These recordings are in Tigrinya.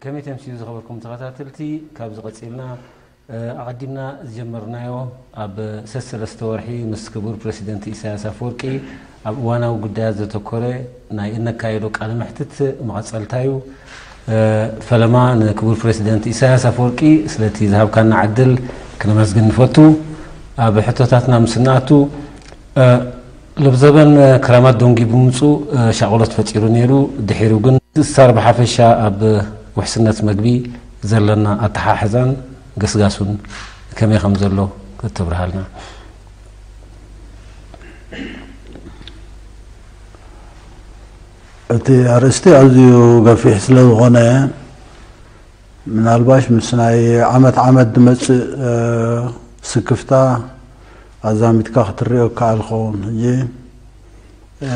ከመይ ተምስዩ ዝኸበርኩም ተኸታተልቲ፣ ካብዚ ቀጺልና፣ እ፣ ኣቐዲምና ዝጀመርናዮ ኣብ ሰለስተ ወርሒ ምስ ክቡር ፕረሲደንት ኢሳያስ ኣፈወርቂ ኣብ እዋናዊ ጉዳያት ዘተኮረ ናይ እነካየዶ ቃለ መሕትት መቐጸልታ እዩ። እ፣ ፈለማ ንክቡር ፕረሲደንት ኢሳያስ ኣፈወርቂ ስለቲ ዝሃብካና ዕድል ክነመስግን ንፈቱ። ኣብ ሕቶታትና ምስ እንኣቱ፣ እ፣ ለብዘበን ክራማት ደንጉዩ ብምጹ፣ እ፣ ሻቕሎት ፈጢሩ ነይሩ። ድሒሩ ግን ስታር ብሓፈሻ ኣብ ውሕስነት መግቢ ዘለና ኣተሓሕዛን ገስጋሱን ከመይ ከም ዘሎ ክትብርሃልና። እቲ ኣርእስቲ ኣዝዩ ገፊሕ ስለ ዝኾነ፣ ምናልባሽ ምስ ናይ ዓመት ዓመት ዝመጽእ፣ እ፣ ስክፍታ ኣዛሚድካ ክትርእዮ ይከኣል ክኸውን። ሕጂ፣ እ፣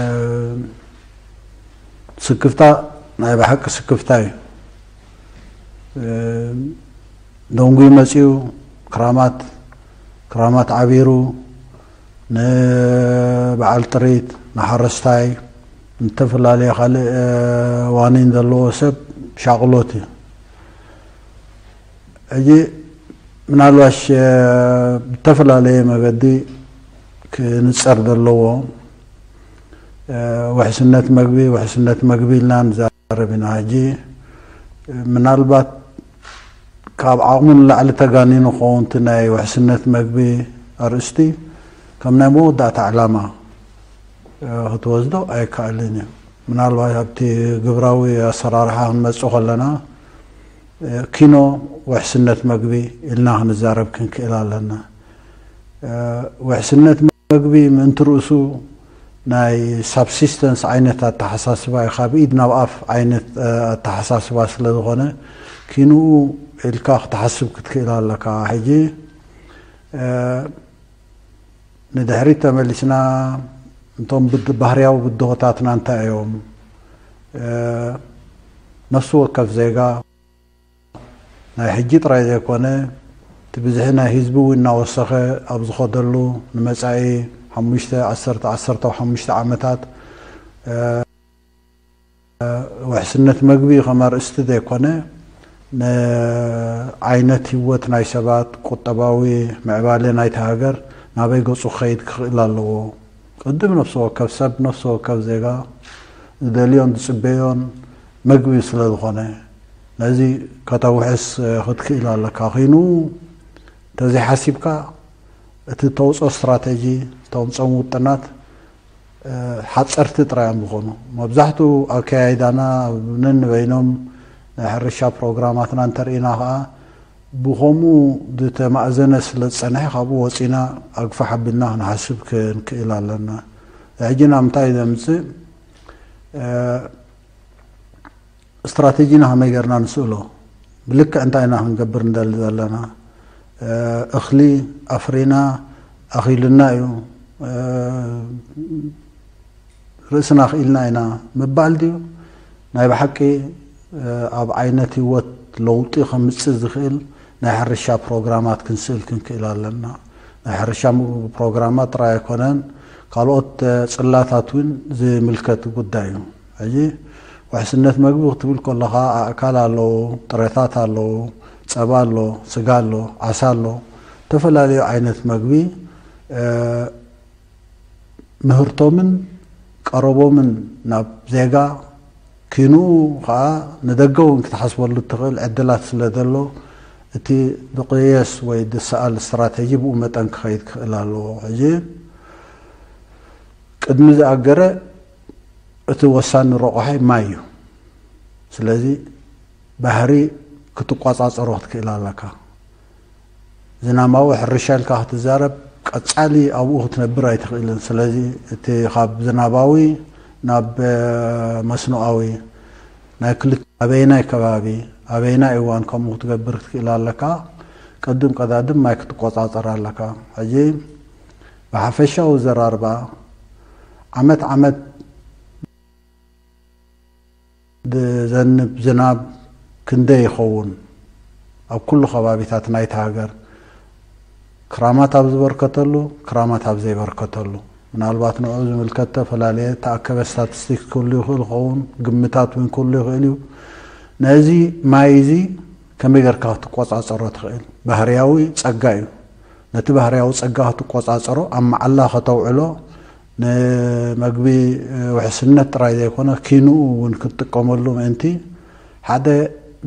ስክፍታ ናይ ብሓቂ ስክፍታ እዩ። እ፣ ደንጉዩ መጺኡ፣ ክራማት፣ ክራማት ዓቢሩ፣ ንበዓል ጥሪት፣ ንሓረስታይ፣ ንተፈላለየ ካልእ፣ እ፣ ዋኒን ዘለዎ ሰብ ሻቕሎት እዩ። ሕጂ ምናልባሽ፣ እ፣ ብተፈላለየ መገዲ ክንጸር ዘለዎ፣ እ፣ ውሕስነት መግቢ፣ ውሕስነት መግቢ ኢልና ንዛረብ ኢና። ሕጂ ምናልባት ካብ ዓቕሙ ንላዕሊ ተጋኒኑ ክኸውን እቲ ናይ ውሕስነት መግቢ ኣርእስቲ ከም ናይ መወዳእታ ዕላማ፣ እ፣ ክትወስዶ ኣይከኣልን እዩ። ምናልባት ኣብቲ ግብራዊ ኣሰራርሓ ክንመጽእ ከለና፣ እ፣ ኪኖ ውሕስነት መግቢ ኢልና ክንዛረብ ክንክእል ኣለና። እ፣ ውሕስነት መግቢ ምእንቲ ርእሱ ናይ ሳብሲስተንስ ዓይነት ኣተሓሳስባ እዩ፣ ካብ ኢድ ናብ ኣፍ ዓይነት፣ እ፣ ኣተሓሳስባ ስለ ዝኾነ፣ ኪንኡ ኢልካ ክትሓስብ ክትክእል ኣለካ። ሕጂ፣ እ፣ ንድሕሪት ተመሊስና፣ እቶም ብድ-፣ ባህርያዊ ብድሆታትና እንታይ እዮም? እ፣ ነፍሲ ወከፍ ዜጋ ናይ ሕጂ ጥራይ ዘይኮነ፣ እቲ ብዝሒ ናይ ህዝቢ እውን እናወሰኸ ኣብ ዝኸደሉ ንመጻኢ ሓሙሽተ፣ ዓሰርተ፣ ዓሰርተ ሓሙሽተ ዓመታት፣ እ፣ ውሕስነት መግቢ ከም ኣርእስቲ ዘይኮነ፣ ንዓይነት ህይወት ናይ ሰባት፣ ቁጠባዊ ምዕባለ ናይታ ሃገር ናበይ ገጹ ክኸይድ ክኽእል ኣለዎ። ቅድም ነፍሲ ወከፍ ሰብ፣ ነፍሲ ወከፍ ዜጋ ዝደልዮን ዝጽበዮን መግቢ ስለ ዝኾነ፣ ነዚ ከተውሕስ ክትክእል ኣለካ። ኮይኑ እንተዘይሓሲብካ፣ እቲ ተውፅኦ ስትራተጂ፣ ተምፅኦም ውጥናት፣ እ፣ ሓፀርቲ ጥራይ እዮም ዝኾኑ። መብዛሕትኡ ኣከያይዳና፣ ነንበይኖም ናይ ሕርሻ ፕሮግራማትና እንተርኢና ከዓ፣ ብኸምኡ ዝተማእዘነ ስለ ዝፀንሐ፣ ካብኡ ወፂና ኣግፋሕ ኣቢልና ክንሓስብ ክንክእል ኣለና። ሕጂ ናብ ምንታይ ዘምፅእ፣ እ፣ ስትራተጂና ከመይ ጌርና ንስእሎ? ብልክዕ እንታይ ኢና ክንገብር ንደሊ ዘለና? እ፣ እኽሊ ኣፍሪና ኣኺሉና እዩ፣ እ፣ ርእስና ኣኽኢልና ኢና ምባል ድዩ? ናይ ብሓቂ፣ እ፣ ኣብ ዓይነት ህይወት ለውጢ ከምጽእ ዝኽእል ናይ ሕርሻ ፕሮግራማት ክንስእል ክንክእል ኣለና። ናይ ሕርሻ ም-፣ ፕሮግራማት ጥራይ ኣይኮነን፣ ካልኦት፣ እ፣ ጽላታት እውን ዝምልከት ጉዳይ እዩ። ሕጂ ውሕስነት መግቢ ክትብል ከለኻ፣ ኣእካል ኣለዉ፣ ጥረታት ኣለዉ፣ ጸባ ኣሎ፣ ስጋ ኣሎ፣ ዓሳ ኣሎ፣ ዝተፈላለዩ ዓይነት መግቢ፣ እ፣ ምህርቶምን ቀረቦምን ናብ ዜጋ፣ ኪንኡ ኸኣ ንደገ እውን ክትሓስበሉ እትኽእል ዕድላት ስለ ዘሎ፣ እቲ ዝቕየስ ወይ ዝሰኣል ስትራተጂ ብኡ መጠን ክኸይድ ክኽእል ኣለዎ። ሕጂ ቅድሚ ዝኣገረ እቲ ወሳኒ ረቑሓይ ማይ እዩ። ስለዚ ባህሪ ክትቆጻጸሮ ክትክእል ኣለካ። ዝናማዊ ሕርሻ ኢልካ ክትዛረብ፣ ቀጻሊ ኣብኡ ክትነብር ኣይትኽእልን። ስለዚ እቲ ካብ ዝናባዊ ናብ፣ እ፣ መስኖኣዊ ናይ ክልተ ኣበየናይ ከባቢ፣ ኣበየናይ እዋን ከምኡ ክትገብር ክትክእል ኣለካ። ቅድም ቀዳድም ማይ ክትቆጻጸር ኣለካ። ሕጂ ብሓፈሻዊ ዘራርባ ዓመት ዓመት ዝዘንብ ዝናብ ክንደይ ይኸውን? ኣብ ኩሉ ከባቢታት ናይታ ሃገር ክራማት ኣብ ዝበርከተሉ፣ ክራማት ኣብ ዘይበርከተሉ፣ ምናልባት ንዕኡ ዝምልከት ዝተፈላለየ ተኣከበ ስታቲስቲክስ ክህሉ ይኽእል ይኸውን፣ ግምታት እውን ክህሉ ይኽእል እዩ። ነዚ ማይ እዚ ከመይ ጌርካ ክትቆጻጸሮ ትኽእል? ባህርያዊ ጸጋ እዩ። ነቲ ባህርያዊ ጸጋ ክትቆጻጸሮ፣ ኣብ መዓላ ከተውዕሎ፣ ንመግቢ ውሕስነት ጥራይ ዘይኮነ፣ ኪንኡ እውን ክትጥቀመሉ ምእንቲ፣ ሓደ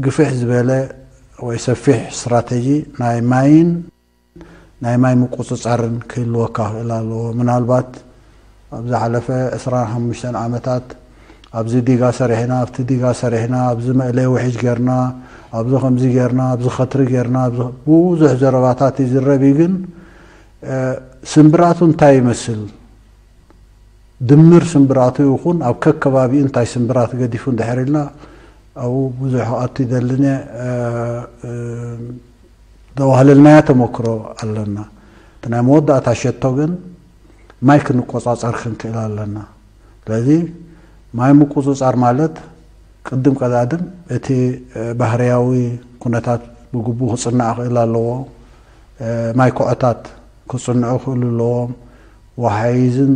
ግፍሕ ዝበለ ወይ ሰፊሕ ስትራተጂ ናይ ማይን ናይ ማይ ምቁጽጻርን ክህልወካ ክእል ኣለዎ። ምናልባት ኣብ ዝሓለፈ ዕስራን ሓሙሽተን ዓመታት ኣብዚ ዲጋ ሰሪሕና፣ ኣብቲ ዲጋ ሰሪሕና፣ ኣብዚ መእለይ ውሕጅ ጌርና፣ ኣብዚ ከምዚ ጌርና፣ ኣብዚ ኸትሪ ጌርና፣ ኣብዚ ብዙሕ ዘረባታት ይዝረብ እዩ። ግን፣ እ፣ ስምብራቱ እንታይ ይመስል? ድምር ስምብራቱ ይኹን ኣብ ከከባቢኡ እንታይ ስምብራት ገዲፉ እንድሕር ኢልና ኣብኡ ብዙሕ ክኣቱ ይደልን እየ። እ፣ እ፣ ዘዋህለልናያ ተመክሮ ኣለና። እቲ ናይ መወዳእታ ሸቶ ግን ማይ ክንቆጻጸር ክንክእል ኣለና። ስለዚ ማይ ምቁጽጻር ማለት ቅድም ቀዳድም እቲ፣ እ፣ ባህርያዊ ኩነታት ብግቡእ ክጽናዕ ክእል ኣለዎ። እ፣ ማይ ኮዖታት ክጽንዑ ክእሉ ኣለዎም። ወሓይዝን፣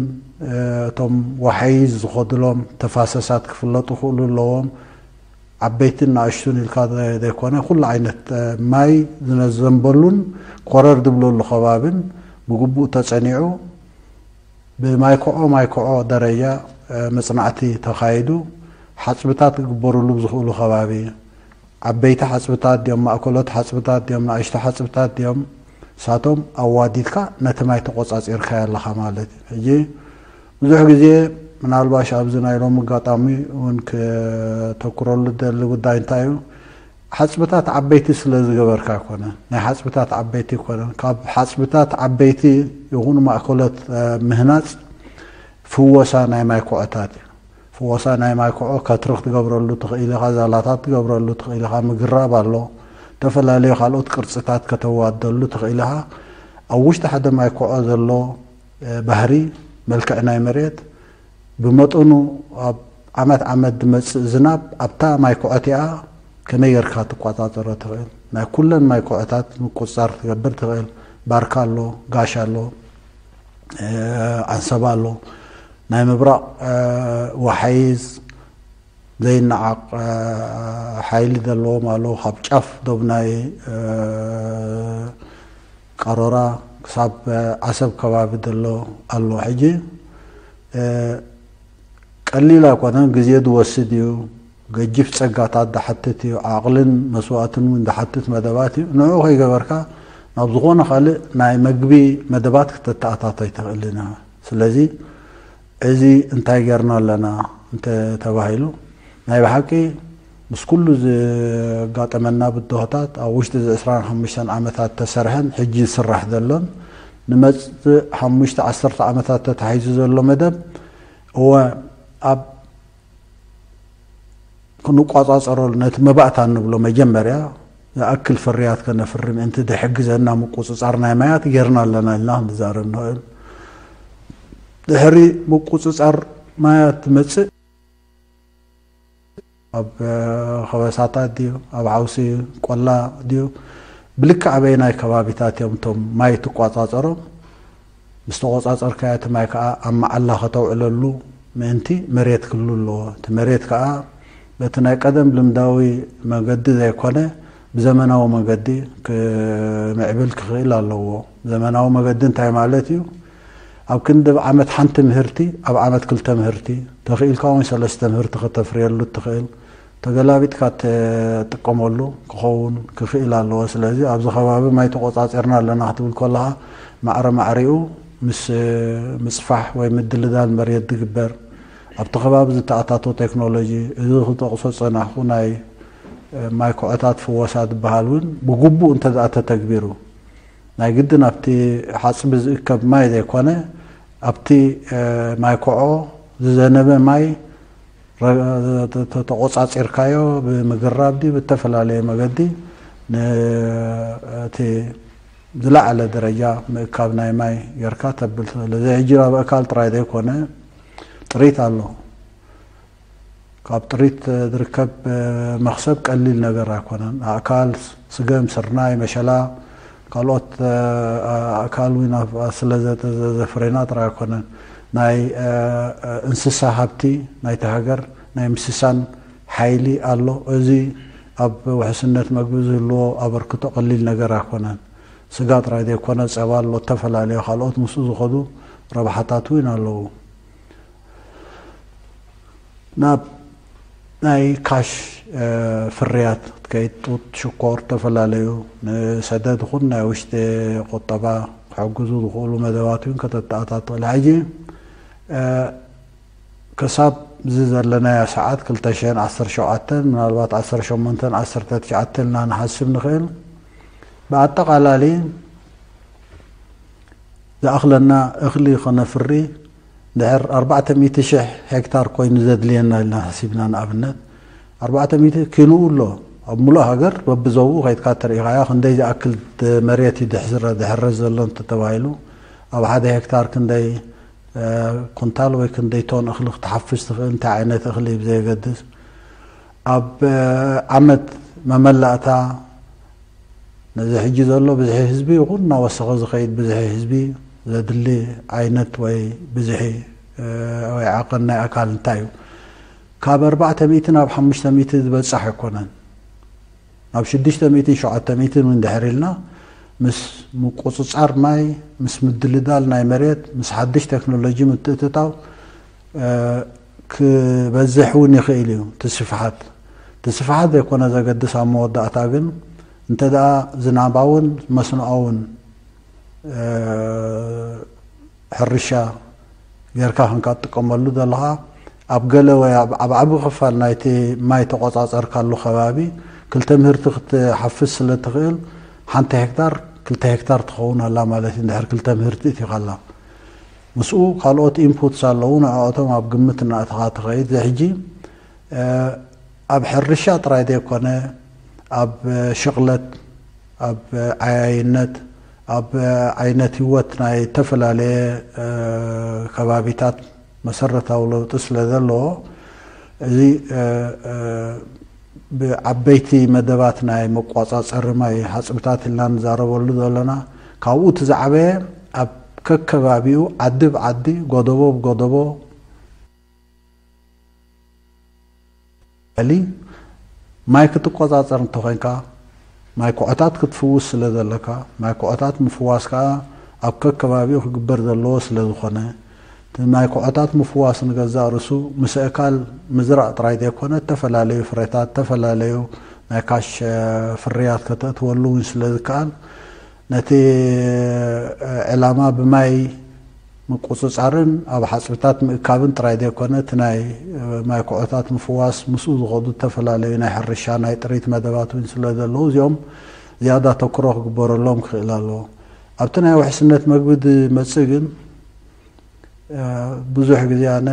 እ፣ እቶም ወሓይዝ ዝኸድሎም ተፋሰሳት ክፍለጡ ክእሉ ኣለዎም። ዓበይትን ንኣሽቱን ኢልካ ዘ-፣ ዘይኮነ፣ ኩሉ ዓይነት፣ እ፣ ማይ ዝዘንበሉን ኮረር ዝብለሉ ከባብን ብግቡእ ተጸኒዑ፣ ብማይ ኮዖ፣ ማይ ኮዖ ደረጃ፣ እ፣ መጽናዕቲ ተኻይዱ፣ ሓጽብታት ክግበሩሉ ብዝኽእሉ ከባቢ፣ ዓበይቲ ሓጽብታት ድዮም፣ ማእከሎት ሓጽብታት ድዮም፣ ንኣሽቱ ሓጽብታት ድዮም፣ ንሳቶም ኣዋዲድካ ነቲ ማይ ተቆጻጺርካዮ ኣለኻ ማለት እዩ። ሕጂ ብዙሕ ግዜ ምናልባሽ ኣብዚ ናይ ሎሚ ኣጋጣሚ እውን ከተኩረሉ ደሊ ጉዳይ እንታይ እዩ? ሓጽብታት ዓበይቲ ስለ ዝገበርካ ኣይኮነን፣ ናይ ሓጽብታት ዓበይቲ ኣይኮነን። ካብ ሓጽብታት ዓበይቲ ይኹኑ ማእከሎት፣ እ፣ ምህናጽ ፍወሳ ናይ ማይ ኮዖታት እዩ። ፍወሳ ናይ ማይ ኮዖ ከትሪ ክትገብረሉ ትኽእል ኢኻ፣ ዛላታት ክትገብረሉ ትኽእል ኢኻ፣ ምግራብ ኣሎ፣ ዝተፈላለዩ ካልኦት ቅርጽታት ከተዋደሉ ትኽእል ኢኻ። ኣብ ውሽጢ ሓደ ማይ ኮዖ ዘሎ፣ እ፣ ባህሪ፣ መልክዕ ናይ መሬት ብመጠኑ ኣብ ዓመት ዓመት ዝመጽእ ዝናብ ኣብታ ማይ ኮዖ እቲኣ ከመይ ጌርካ ትቆጻጸሮ ትኽእል? ናይ ኩለን ማይ ኮዖታት ምቁጽጻር ክትገብር ትኽእል። ባርካ ኣሎ፣ ጋሽ ኣሎ፣ እ፣ ዓንሰባ ኣሎ። ናይ ምብራቕ፣ እ፣ ወሓይዝ ዘይነዓቕ፣ እ፣ ሓይሊ ዘለዎም ኣለዉ። ካብ ጫፍ ዶብ ናይ፣ እ፣ ቀሮራ ክሳብ፣ እ፣ ዓሰብ ከባቢ ዘሎ ኣሎ። ሕጂ፣ እ፣ ቀሊል ኣይኮነን፣ ግዜ ዝወስድ እዩ። ገጅፍ ጸጋታት ዝሓትት እዩ። ዓቕልን መስዋእትን እውን ዝሓትት መደባት እዩ። ንዕኡ ከይገበርካ ናብ ዝኾነ ካልእ ናይ መግቢ መደባት ክተተኣታቶ ኣይትኽእልን ኢኻ። ስለዚ እዚ እንታይ ጌርና ኣለና እንተ ተባሂሉ፣ ናይ ብሓቂ ምስ ኩሉ ዘጋጠመና ብድሆታት ኣብ ውሽጢ እዚ ዕስራን ሓሙሽተን ዓመታት ተሰርሐን ሕጂ ዝስራሕ ዘሎን ንመጽእ ሓሙሽተ ዓሰርተ ዓመታት ተታሒዙ ዘሎ መደብ፣ እወ፣ ኣብ ክንቋጻጸረሉ፣ ነቲ መባእታ እንብሎ መጀመርያ ዝኣክል ፍርያት ከነፍሪ ምእንቲ ዝሕግዘና ምቁጽጻር ናይ ማያት ጌርና ኣለና ኢልና ክንዛረብ ንኽእል። ድሕሪ ምቁጽጻር ማያት ትመጽእ ኣብ፣ እ፣ ከበሳታት ድዩ፣ ኣብ ሓውሲ ቆላ ድዩ፣ ብልክዕ ኣበየናይ ከባቢታት እዮም እቶም ማይ ትቋጻጸሮም? ምስ ተቆጻጸርካዮ እቲ ማይ ከኣ ኣብ መዓላ ከተውዕለሉ ምእንቲ መሬት ክህሉ ኣለዎ። እቲ መሬት ከኣ በቲ ናይ ቀደም ልምዳዊ መገዲ ዘይኮነ ብዘመናዊ መገዲ ክምዕብል ክኽእል ኣለዎ። ዘመናዊ መገዲ እንታይ ማለት እዩ? ኣብ ክንዲ ኣብ ዓመት ሓንቲ ምህርቲ፣ ኣብ ዓመት ክልተ ምህርቲ፣ ተኽኢልካ እውን ሰለስተ ምህርቲ ከተፍርየሉ እትኽእል፣ ተገላቢጥካ ትጥቀመሉ ክኸውን ክኽእል ኣለዎ። ስለዚ ኣብዚ ከባቢ ማይ ተቆጻጺርና ኣለና ክትብል ከለኻ ማዕረ ማዕሪኡ ምስ ምጽፋሕ ወይ ምድልዳል መሬት ዝግበር ኣብቲ ከባቢ ዝተኣታቶ ቴክኖሎጂ፣ እዚ ክጠቕሶ ዝጸናሕኩ ናይ ማይ ኮዖታት ፍወሳ ዝበሃል እውን ብግቡእ እንተ ደኣ ተተግቢሩ፣ ናይ ግድን ኣብቲ ሓጽቢ ዝእከብ ማይ ዘይኮነ፣ ኣብቲ፣ እ፣ ማይ ኮዖ ዝዘነበ ማይ ረ-፣ ተ-፣ ተ-፣ ተቆጻጺርካዮ ብምግራብ ድዩ ብተፈላለየ መገዲ ን-፣ እቲ ዝለዓለ ደረጃ ምእካብ ናይ ማይ ጌርካ ተብል ትኽእል። እዚ ሕጂ ኣብ ኣእካል ጥራይ ዘይኮነ ጥሪት ኣሎ። ካብ ጥሪት ዝርከብ መኽሰብ ቀሊል ነገር ኣይኮነን። ኣእካል፣ ስገም፣ ስርናይ፣ መሸላ፣ ካልኦት ኣእካል እውን ኣብ-፣ ስለ ዘተ-፣ ዘ-፣ ዘፍሬና ጥራይ ኣይኮነን። ናይ እንስሳ ሃብቲ ናይቲ ሃገር ናይ ምስሳን ሓይሊ ኣሎ። እዚ ኣብ ውሕስነት መግቢ ዝህልዎ ኣበርክቶ ቀሊል ነገር ኣይኮነን። ስጋ ጥራይ ዘይኮነ፣ ጸባ ኣሎ፣ ዝተፈላለዩ ካልኦት ምስኡ ዝኸዱ ረብሓታት እውን ኣለዉ። ናብ ናይ ካሽ ፍርያት ክትከይድ፣ ጡጥ፣ ሽኮር፣ ዝተፈላለዩ ንሰደድ ይኹን ናይ ውሽጢ ቁጠባ ክሕግዙ ዝኽእሉ መደባት እውን ከተተኣታትል። ሕጂ ክሳብ እዚ ዘለናዮ ሰዓት ክልተ ሽሕን ዓሰርተ ሸውዓተን፣ ምናልባት ዓሰርተ ሸሞንተን ዓሰርተ ትሽዓተን ኢልና ንሓስብ ንኽእል። ብኣጠቓላሊ ዝኣኽለና እኽሊ ከነፍሪ ድሕር ኣርባዕተ ሚእቲ ሽሕ ሄክታር ኮይኑ ዘድልየና ኢልና ሓሲብና፣ ንኣብነት ኣርባዕተ ሚእቲ ኪንኡ ኣሎ። ኣብ ሙሉእ ሃገር በብዞብኡ ከይድካ ተርእኻያ ክንደይ ዝኣክል መሬት እዩ ድሕረ ዘሎ እንተተባሂሉ፣ ኣብ ሓደ ሄክታር ክንደይ ኩንታል ወይ ክንደይ ቶን እኽሊ ክትሓፍስ ትኽእል፣ እንታይ ዓይነት እኽሊ ብዘየገድስ። ኣብ ዓመት መመላእታ ነዚ ሕጂ ዘሎ ብዝሒ ህዝቢ ይኹን እናወሰኸ ዝኸይድ ብዝሒ ህዝቢ ዘድሊ ዓይነት ወይ ብዝሒ ወይ ዓቐን ናይ ኣካል እንታይ እዩ? ካብ ኣርባዕተ ሚእቲ ናብ ሓሙሽተ ሚእቲ ዝበጽሕ ኣይኮነን። ናብ ሽዱሽተ ሚእትን ሸውዓተ ሚእትን እውን ድሕር ኢልና ምስ ምቁጽጻር ማይ፣ ምስ ምድልዳል ናይ መሬት፣ ምስ ሓድሽ ቴክኖሎጂ ምትእትታው ክበዝሕ እውን ይኽእል እዩ። እቲ ስፍሓት እቲ ስፍሓት ዘይኮነ ዘገድስ፣ ኣብ መወዳእታ ግን እንተ ደኣ ዝናባውን መስኖኣውን ሕርሻ ጌርካ ክንካ ትጥቀመሉ ዘለኻ፣ ኣብ ገለ ወይ ኣብ ዓቢ ክፋል ናይቲ ማይ ተቆጻጸርካሉ ከባቢ ክልተ ምህርቲ ክትሓፍስ ስለ ትኽእል፣ ሓንቲ ሄክታር ክልተ ሄክታር ትኸውን ኣላ ማለት እዩ። እንድሕር ክልተ ምህርቲ እቲኻላ፣ ምስኡ ካልኦት ኢንፑትስ ኣለዉ፣ ንዕኦቶም ኣብ ግምት እናእተኻ ትኸይድ። እዚ ሕጂ ኣብ ሕርሻ ጥራይ ዘይኮነ፣ ኣብ ሽቕለት፣ ኣብ ዓያይነት፣ ኣብ ዓይነት ህይወት ናይ ዝተፈላለየ ከባቢታት መሰረታዊ ለውጢ ስለ ዘለዎ፣ እዚ ብዓበይቲ መደባት ናይ መቋጻጸሪ ማይ ሓጽብታት ኢልና ንዛረበሉ ዘለና፣ ካብኡ እቲ ዝዓበየ ኣብ ከከባቢኡ ዓዲ ብዓዲ፣ ጎደቦ ብጎደቦ፣ በሊ ማይ ክትቆጻጸር እንተኾይንካ፣ ማይ ኩዖታት ክትፍውስ ስለ ዘለካ፣ ማይ ኩዖታት ምፍዋስ ከኣ ኣብ ከከባቢኡ ክግበር ዘለዎ ስለ ዝኾነ፣ እቲ ማይ ኩዖታት ምፍዋስ ንገዛእ ርእሱ ምስ ኣእካል ምዝራእ ጥራይ ዘይኮነ፣ ዝተፈላለዩ ፍረታት፣ ዝተፈላለዩ ናይ ካሽ ፍርያት ከተእትወሉ እውን ስለ ዝከኣል፣ ነቲ ዕላማ ብማይ ምቁጽጻርን ኣብ ሓጽብታት ምእካብን ጥራይ ዘይኮነ፣ እቲ ናይ ማይ ኩዖታት ምፍዋስ፣ ምስኡ ዝኸዱ ዝተፈላለዩ ናይ ሕርሻ፣ ናይ ጥሪት መደባት እውን ስለ ዘለዉ፣ እዚኦም ዝያዳ ተክሮ ክግበረሎም ክኽእል ኣለዎ። ኣብቲ ናይ ውሕስነት መግቢ ዝመጽእ ግን፣ ብዙሕ ግዜ ኣነ፣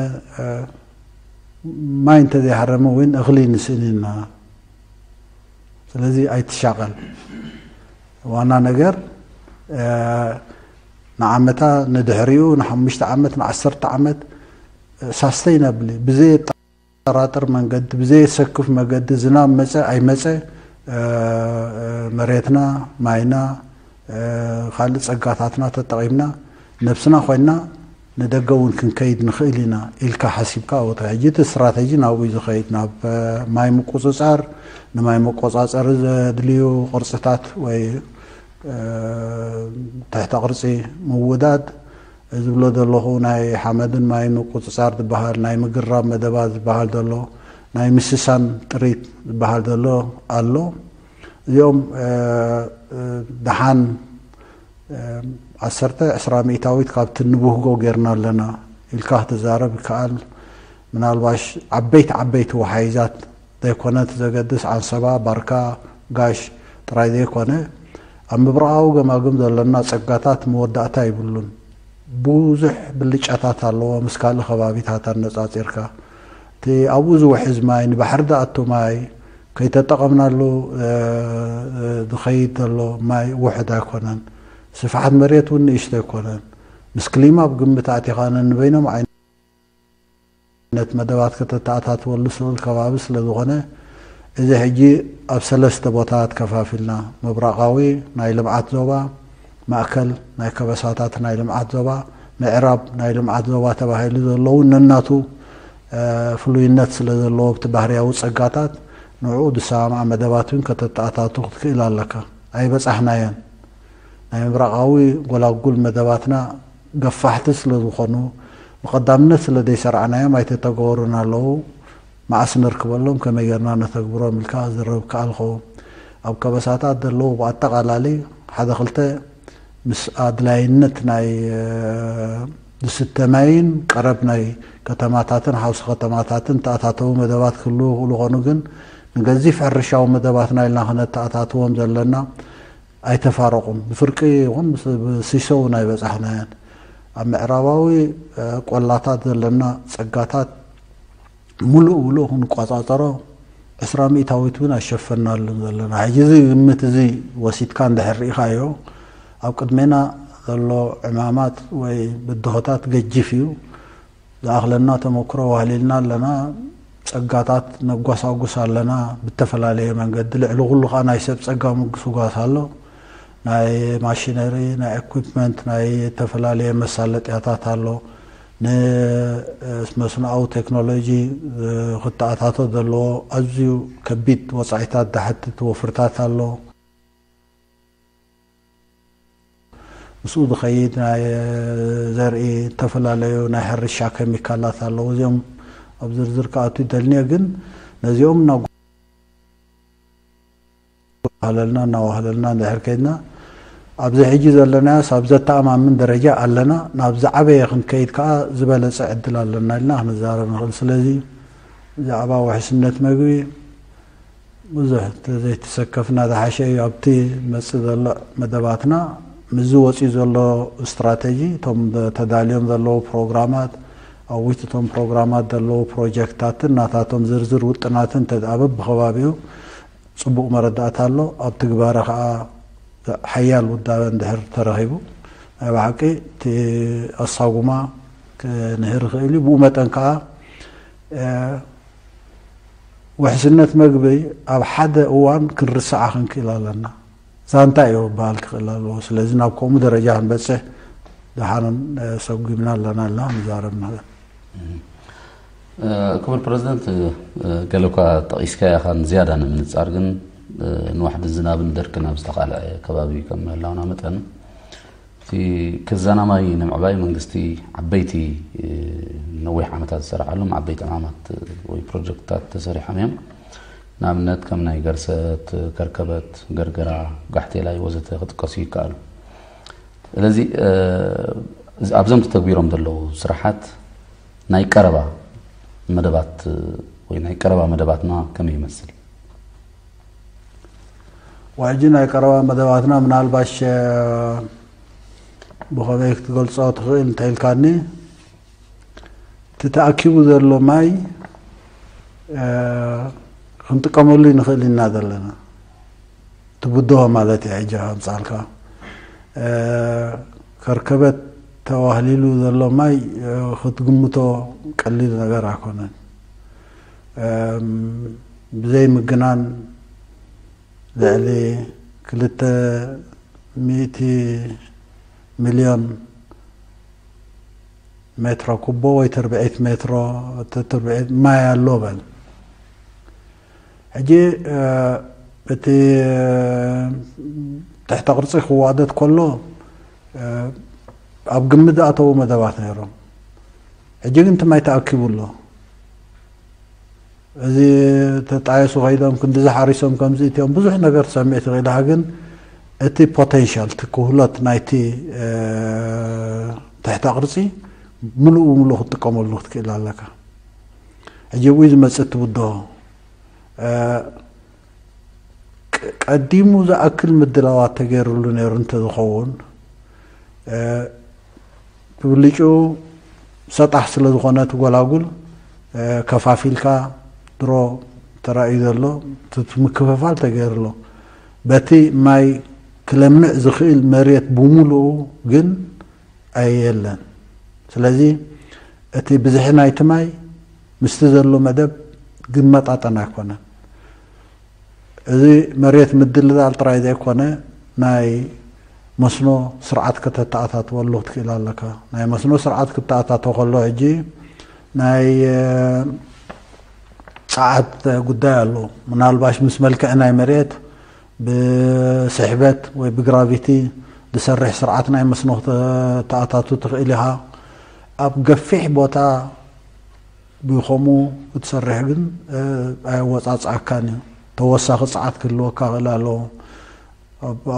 ማይ እንተዘይሃረመ እውን እኽሊ ንስእን ኢና። ስለዚ ኣይትሻቐል። ዋና ነገር ንዓመታ፣ ንድሕሪኡ፣ ንሓሙሽተ ዓመት፣ ንዓሰርተ ዓመት ሳስተይነብሊ፣ ብዘየጠራጥር መንገዲ፣ ብዘየሰክፍ መገዲ፣ ዝናብ መጸ ኣይመጸ፣ መሬትና፣ ማይና፣ ካልእ ጸጋታትና ተጠቒምና፣ ነብስና ኮይንና ንደገ እውን ክንከይድ ንኽእል ኢና ኢልካ ሓሲብካ፣ ወታ ሕጂ እቲ ስትራተጂ ናብኡ እዩ ዝኸይድ። ናብ ማይ ምቁጽጻር፣ ንማይ መቆጻጸሪ ዘድልዩ ቅርጽታት ወይ ትሕተ ቅርጺ ምውዳድ፣ ዝብሎ ዘለኹ ናይ ሓመድን ማይን ምቁጽጻር ዝበሃል፣ ናይ ምግራብ መደባት ዝበሃል ዘሎ፣ ናይ ምስሳን ጥሪት ዝበሃል ዘሎ ኣሎ። እዚኦም ደሓን ዓሰርተ ዕስራ ሚእታዊት ካብቲ ንብህጎ ጌርና ኣለና ኢልካ ክትዛረብ ይከኣል። ምናልባሽ ዓበይቲ ዓበይቲ ወሓይዛት ዘይኮነ እቲ ዘገድስ፣ ዓንሰባ፣ ባርካ፣ ጋሽ ጥራይ ዘይኮነ፣ ኣብ ምብራቓዊ ገማግም ዘለና ጸጋታት መወዳእታ ይብሉን። ብዙሕ ብልጫታት ኣለዎ ምስ ካልእ ከባቢታት ኣነጻጺርካ። እቲ ኣብኡ ዝውሕዝ ማይ፣ ንባሕሪ ዝኣቱ ማይ፣ ከይተጠቐምናሉ ዝኸይድ ዘሎ ማይ ውሑድ ኣይኮነን። ስፍሓት መሬት እውን ንእሽቶ ኣይኮነን። ምስ ክሊማ ኣብ ግምት ኣእቲኻ ነንበይኖም ዓይነት መደባት ከተተኣታትወሉ ዝኽእል ከባቢ ስለ ዝኾነ፣ እዚ ሕጂ ኣብ ሰለስተ ቦታታት ከፋፊልና፣ ምብራቓዊ ናይ ልምዓት ዞባ፣ ማእከል ናይ ከበሳታት ናይ ልምዓት ዞባ፣ ምዕራብ ናይ ልምዓት ዞባ ተባሂሉ ዘለዉ ነናቱ ፍሉይነት ስለ ዘለዎ ኣብቲ ባህርያዊ ጸጋታት ንዕኡ ዝሰማምዓ መደባት እውን ከተተኣታቱ ክትክእል ኣለካ። ኣይበጻሕናዮን። ናይ ምብራቓዊ ጎላጉል መደባትና ገፋሕቲ ስለ ዝኾኑ ብቐዳምነት ስለ ዘይሰርዓናዮም ኣይተተገበሩን ኣለዉ። መዓስ ነርክበሎም፣ ከመይ ጌርና ነተግብሮም ኢልካ ዝረብ ክኣልኹ። ኣብ ከበሳታት ዘለዉ ብኣጠቓላሊ ሓደ ክልተ ምስ ኣድላይነት ናይ ዝስተ ማይን ቀረብ ናይ ከተማታትን ሓውሲ ከተማታትን ተኣታተዊ መደባት ክህልዉ ይኽእሉ ኾኑ ግን ንገዚፍ ሕርሻዊ መደባትና ኢልና ክነተኣታትዎም ዘለና ኣይተፋረቑን። ብፍርቂ ይኹን ብሲሶ እውን ኣይበጻሕናያን። ኣብ ምዕራባዊ ቆላታት ዘለና ጸጋታት ሙሉእ ሙሉእ ክንቆጻጸሮ ዕስራ ሚእታዊት እውን ኣይሸፈናሉን ዘለና። ሕጂ እዚ ግምት እዚ ወሲድካ እንድሕር ርኢኻዮ ኣብ ቅድሜና ዘሎ ዕማማት ወይ ብድሆታት ገጂፍ እዩ። ዝኣኽለና ተመክሮ ዋህሊልና ኣለና። ጸጋታት ነጓሳጉስ ኣለና ብተፈላለየ መንገዲ። ልዕሊ ኩሉ ከኣ ናይ ሰብ ጸጋ ምጉስጓስ ኣሎ። ናይ ማሽነሪ፣ ናይ ኢኩፕመንት፣ ናይ ዝተፈላለየ መሳለጥያታት ኣሎ። ንመስኖኣዊ ቴክኖሎጂ ክተኣታቶ ዘለዎ ኣዝዩ ከቢድ ወጻኢታት ዝሓትት ወፍርታት ኣሎ። ምስኡ ዝኸይድ ናይ ዘርኢ ዝተፈላለዩ ናይ ሕርሻ ኬሚካላት ኣለዉ። እዚኦም ኣብ ዝርዝር ክኣቱ ይደልንየ ግን ነዚኦም እናዋህለልና እናዋህለልና እንድሕር ከይድና ኣብዚ ሕጂ ዘለናዮስ ኣብ ዘተኣማምን ደረጃ ኣለና። ናብ ዝዓበየ ክንከይድ ከዓ ዝበለፀ ዕድል ኣለና ኢልና ክንዛረብ ንኽእል። ስለዚ ብዛዕባ ውሕስነት መግቢ ብዙሕ ተዘይተሰከፍና ዝሓሸ እዩ። ኣብቲ መፅእ ዘሎ መደባትና ምስዚ ወፂኡ ዘሎ ስትራተጂ እቶም ተዳልዮም ዘለዉ ፕሮግራማት ኣብ ውሽጢ እቶም ፕሮግራማት ዘለዉ ፕሮጀክትታትን ናታቶም ዝርዝር ውጥናትን ተዳበብ ብከባቢኡ ፅቡቕ መረዳእታ ኣሎ። ኣብ ትግባረ ከዓ ሓያል ውዳበ እንድሕር ተረኺቡ ናይ ብሓቂ እቲ ኣሳጉማ ክንህር ይኽእል እዩ። ብኡ መጠን ከዓ ውሕስነት መግቢ ኣብ ሓደ እዋን ክንርስዓ ክንክእል ኣለና። ዛንታ እዩ ክበሃል ክኽእል ኣለዎ። ስለዚ ናብ ከምኡ ደረጃ ክንበፅሕ ደሓን ሰጉምና ኣለና ኢልና ንዛረብ ንኽእል። ክቡር ፕረዚደንት፣ ገለ እኳ ጠቒስካያ ኢኻ፣ ንዝያዳ ንምንጻር ግን ንዋሕዲ ዝናብን ደርቅን ኣብ ዝተቓልዐ ከባቢ ከም ምህላውና መጠን እቲ ክዘና ማይ ንምዕባይ መንግስቲ ዓበይቲ ነዊሕ ዓመታት ዝሰርሓሎም ዓበይቲ ዕማማት ወይ ፕሮጀክትታት ተሰሪሖም እዮም። ንኣብነት ከም ናይ ገርሰት፣ ከርከበት፣ ገርገራ፣ ጋሕቴላይ ወዘተ ክጥቀሱ ይከኣሉ። ስለዚ ኣብዞም ተተግቢሮም ዘለዉ ስራሓት ናይ ቀረባ መደባት ወይ ናይ ቀረባ መደባትና ከመይ ይመስል? ዋሕጂ ናይ ቀረባ መደባትና ምናልባሽ ብኸመይ ክትገልጾ ትኽእል እንተኢልካኒ እቲ ተኣኪቡ ዘሎ ማይ ክንጥቀመሉ ንኽእል ኢና ዘለና። እቲ ብድሆ ማለት እዩ። ሕጂ ከምጻልካ ከርከበት ተዋህሊሉ ዘሎ ማይ ክትግምቶ ቀሊል ነገር ኣይኮነን። ብዘይ ምግናን ልዕሊ ክልተ ሚእቲ ሚልዮን ሜትሮ ኩቦ ወይ ትርብዒት ሜትሮ ትርብዒት ማይ ኣሎ በል። ሕጂ እቲ ትሕተ ቅርጺ ክዋደድ ከሎ ኣብ ግምት ዝኣተዉ መደባት ነይሮም። ሕጂ ግን እቲ ማይ ተኣኪቡ ኣሎ። እዚ ተጣየሱ ከይዶም ክንዲ ዝሓሪሶም ከምዚ እቲኦም ብዙሕ ነገር ትሰምዕ ትኽእል ኢኻ፣ ግን እቲ ፖቴንሻል እቲ ክህሎት ናይቲ ትሕተ ቅርጺ ምሉእ ብምሉእ ክትጥቀመሉ ክትክእል ኣለካ። ሕጂ ብኡ ዝመጽእ እቲ ብድሆ ቀዲሙ ዝኣክል ምድላዋት ተገይሩሉ ነይሩ እንተዝኸውን ብብልጭኡ ሰጣሕ ስለ ዝኾነ እቲ ጎላጉል ከፋፊልካ ድሮ ተራእዩ ዘሎ እቲ ምክፍፋል ተገይሩ ኣሎ። በቲ ማይ ክለምዕ ዝኽእል መሬት ብምሉኡ ግን ኣየለን። ስለዚ እቲ ብዝሒ ናይቲ ማይ ምስቲ ዘሎ መደብ ዝመጣጠን ኣይኮነን። እዚ መሬት ምድልዳል ጥራይ ዘይኮነ ናይ መስኖ ስርዓት ከተተኣታትወሉ ክትክእል ኣለካ። ናይ መስኖ ስርዓት ክተኣታቶ ከሎ ሕጂ ናይ ጸዓት ጉዳይ ኣሎ። ምናልባሽ ምስ መልክዕ ናይ መሬት ብስሕበት ወይ ብግራቪቲ ዝሰርሕ ስርዓት ናይ መስኖ ተኣታቱ ትኽእል ኢኻ። ኣብ ገፊሕ ቦታ ብኸምኡ ክትሰርሕ ግን ኣየወፃፅኣካን እዩ። ተወሳኺ ፀዓት ክህልወካ ክእል ኣለዎ።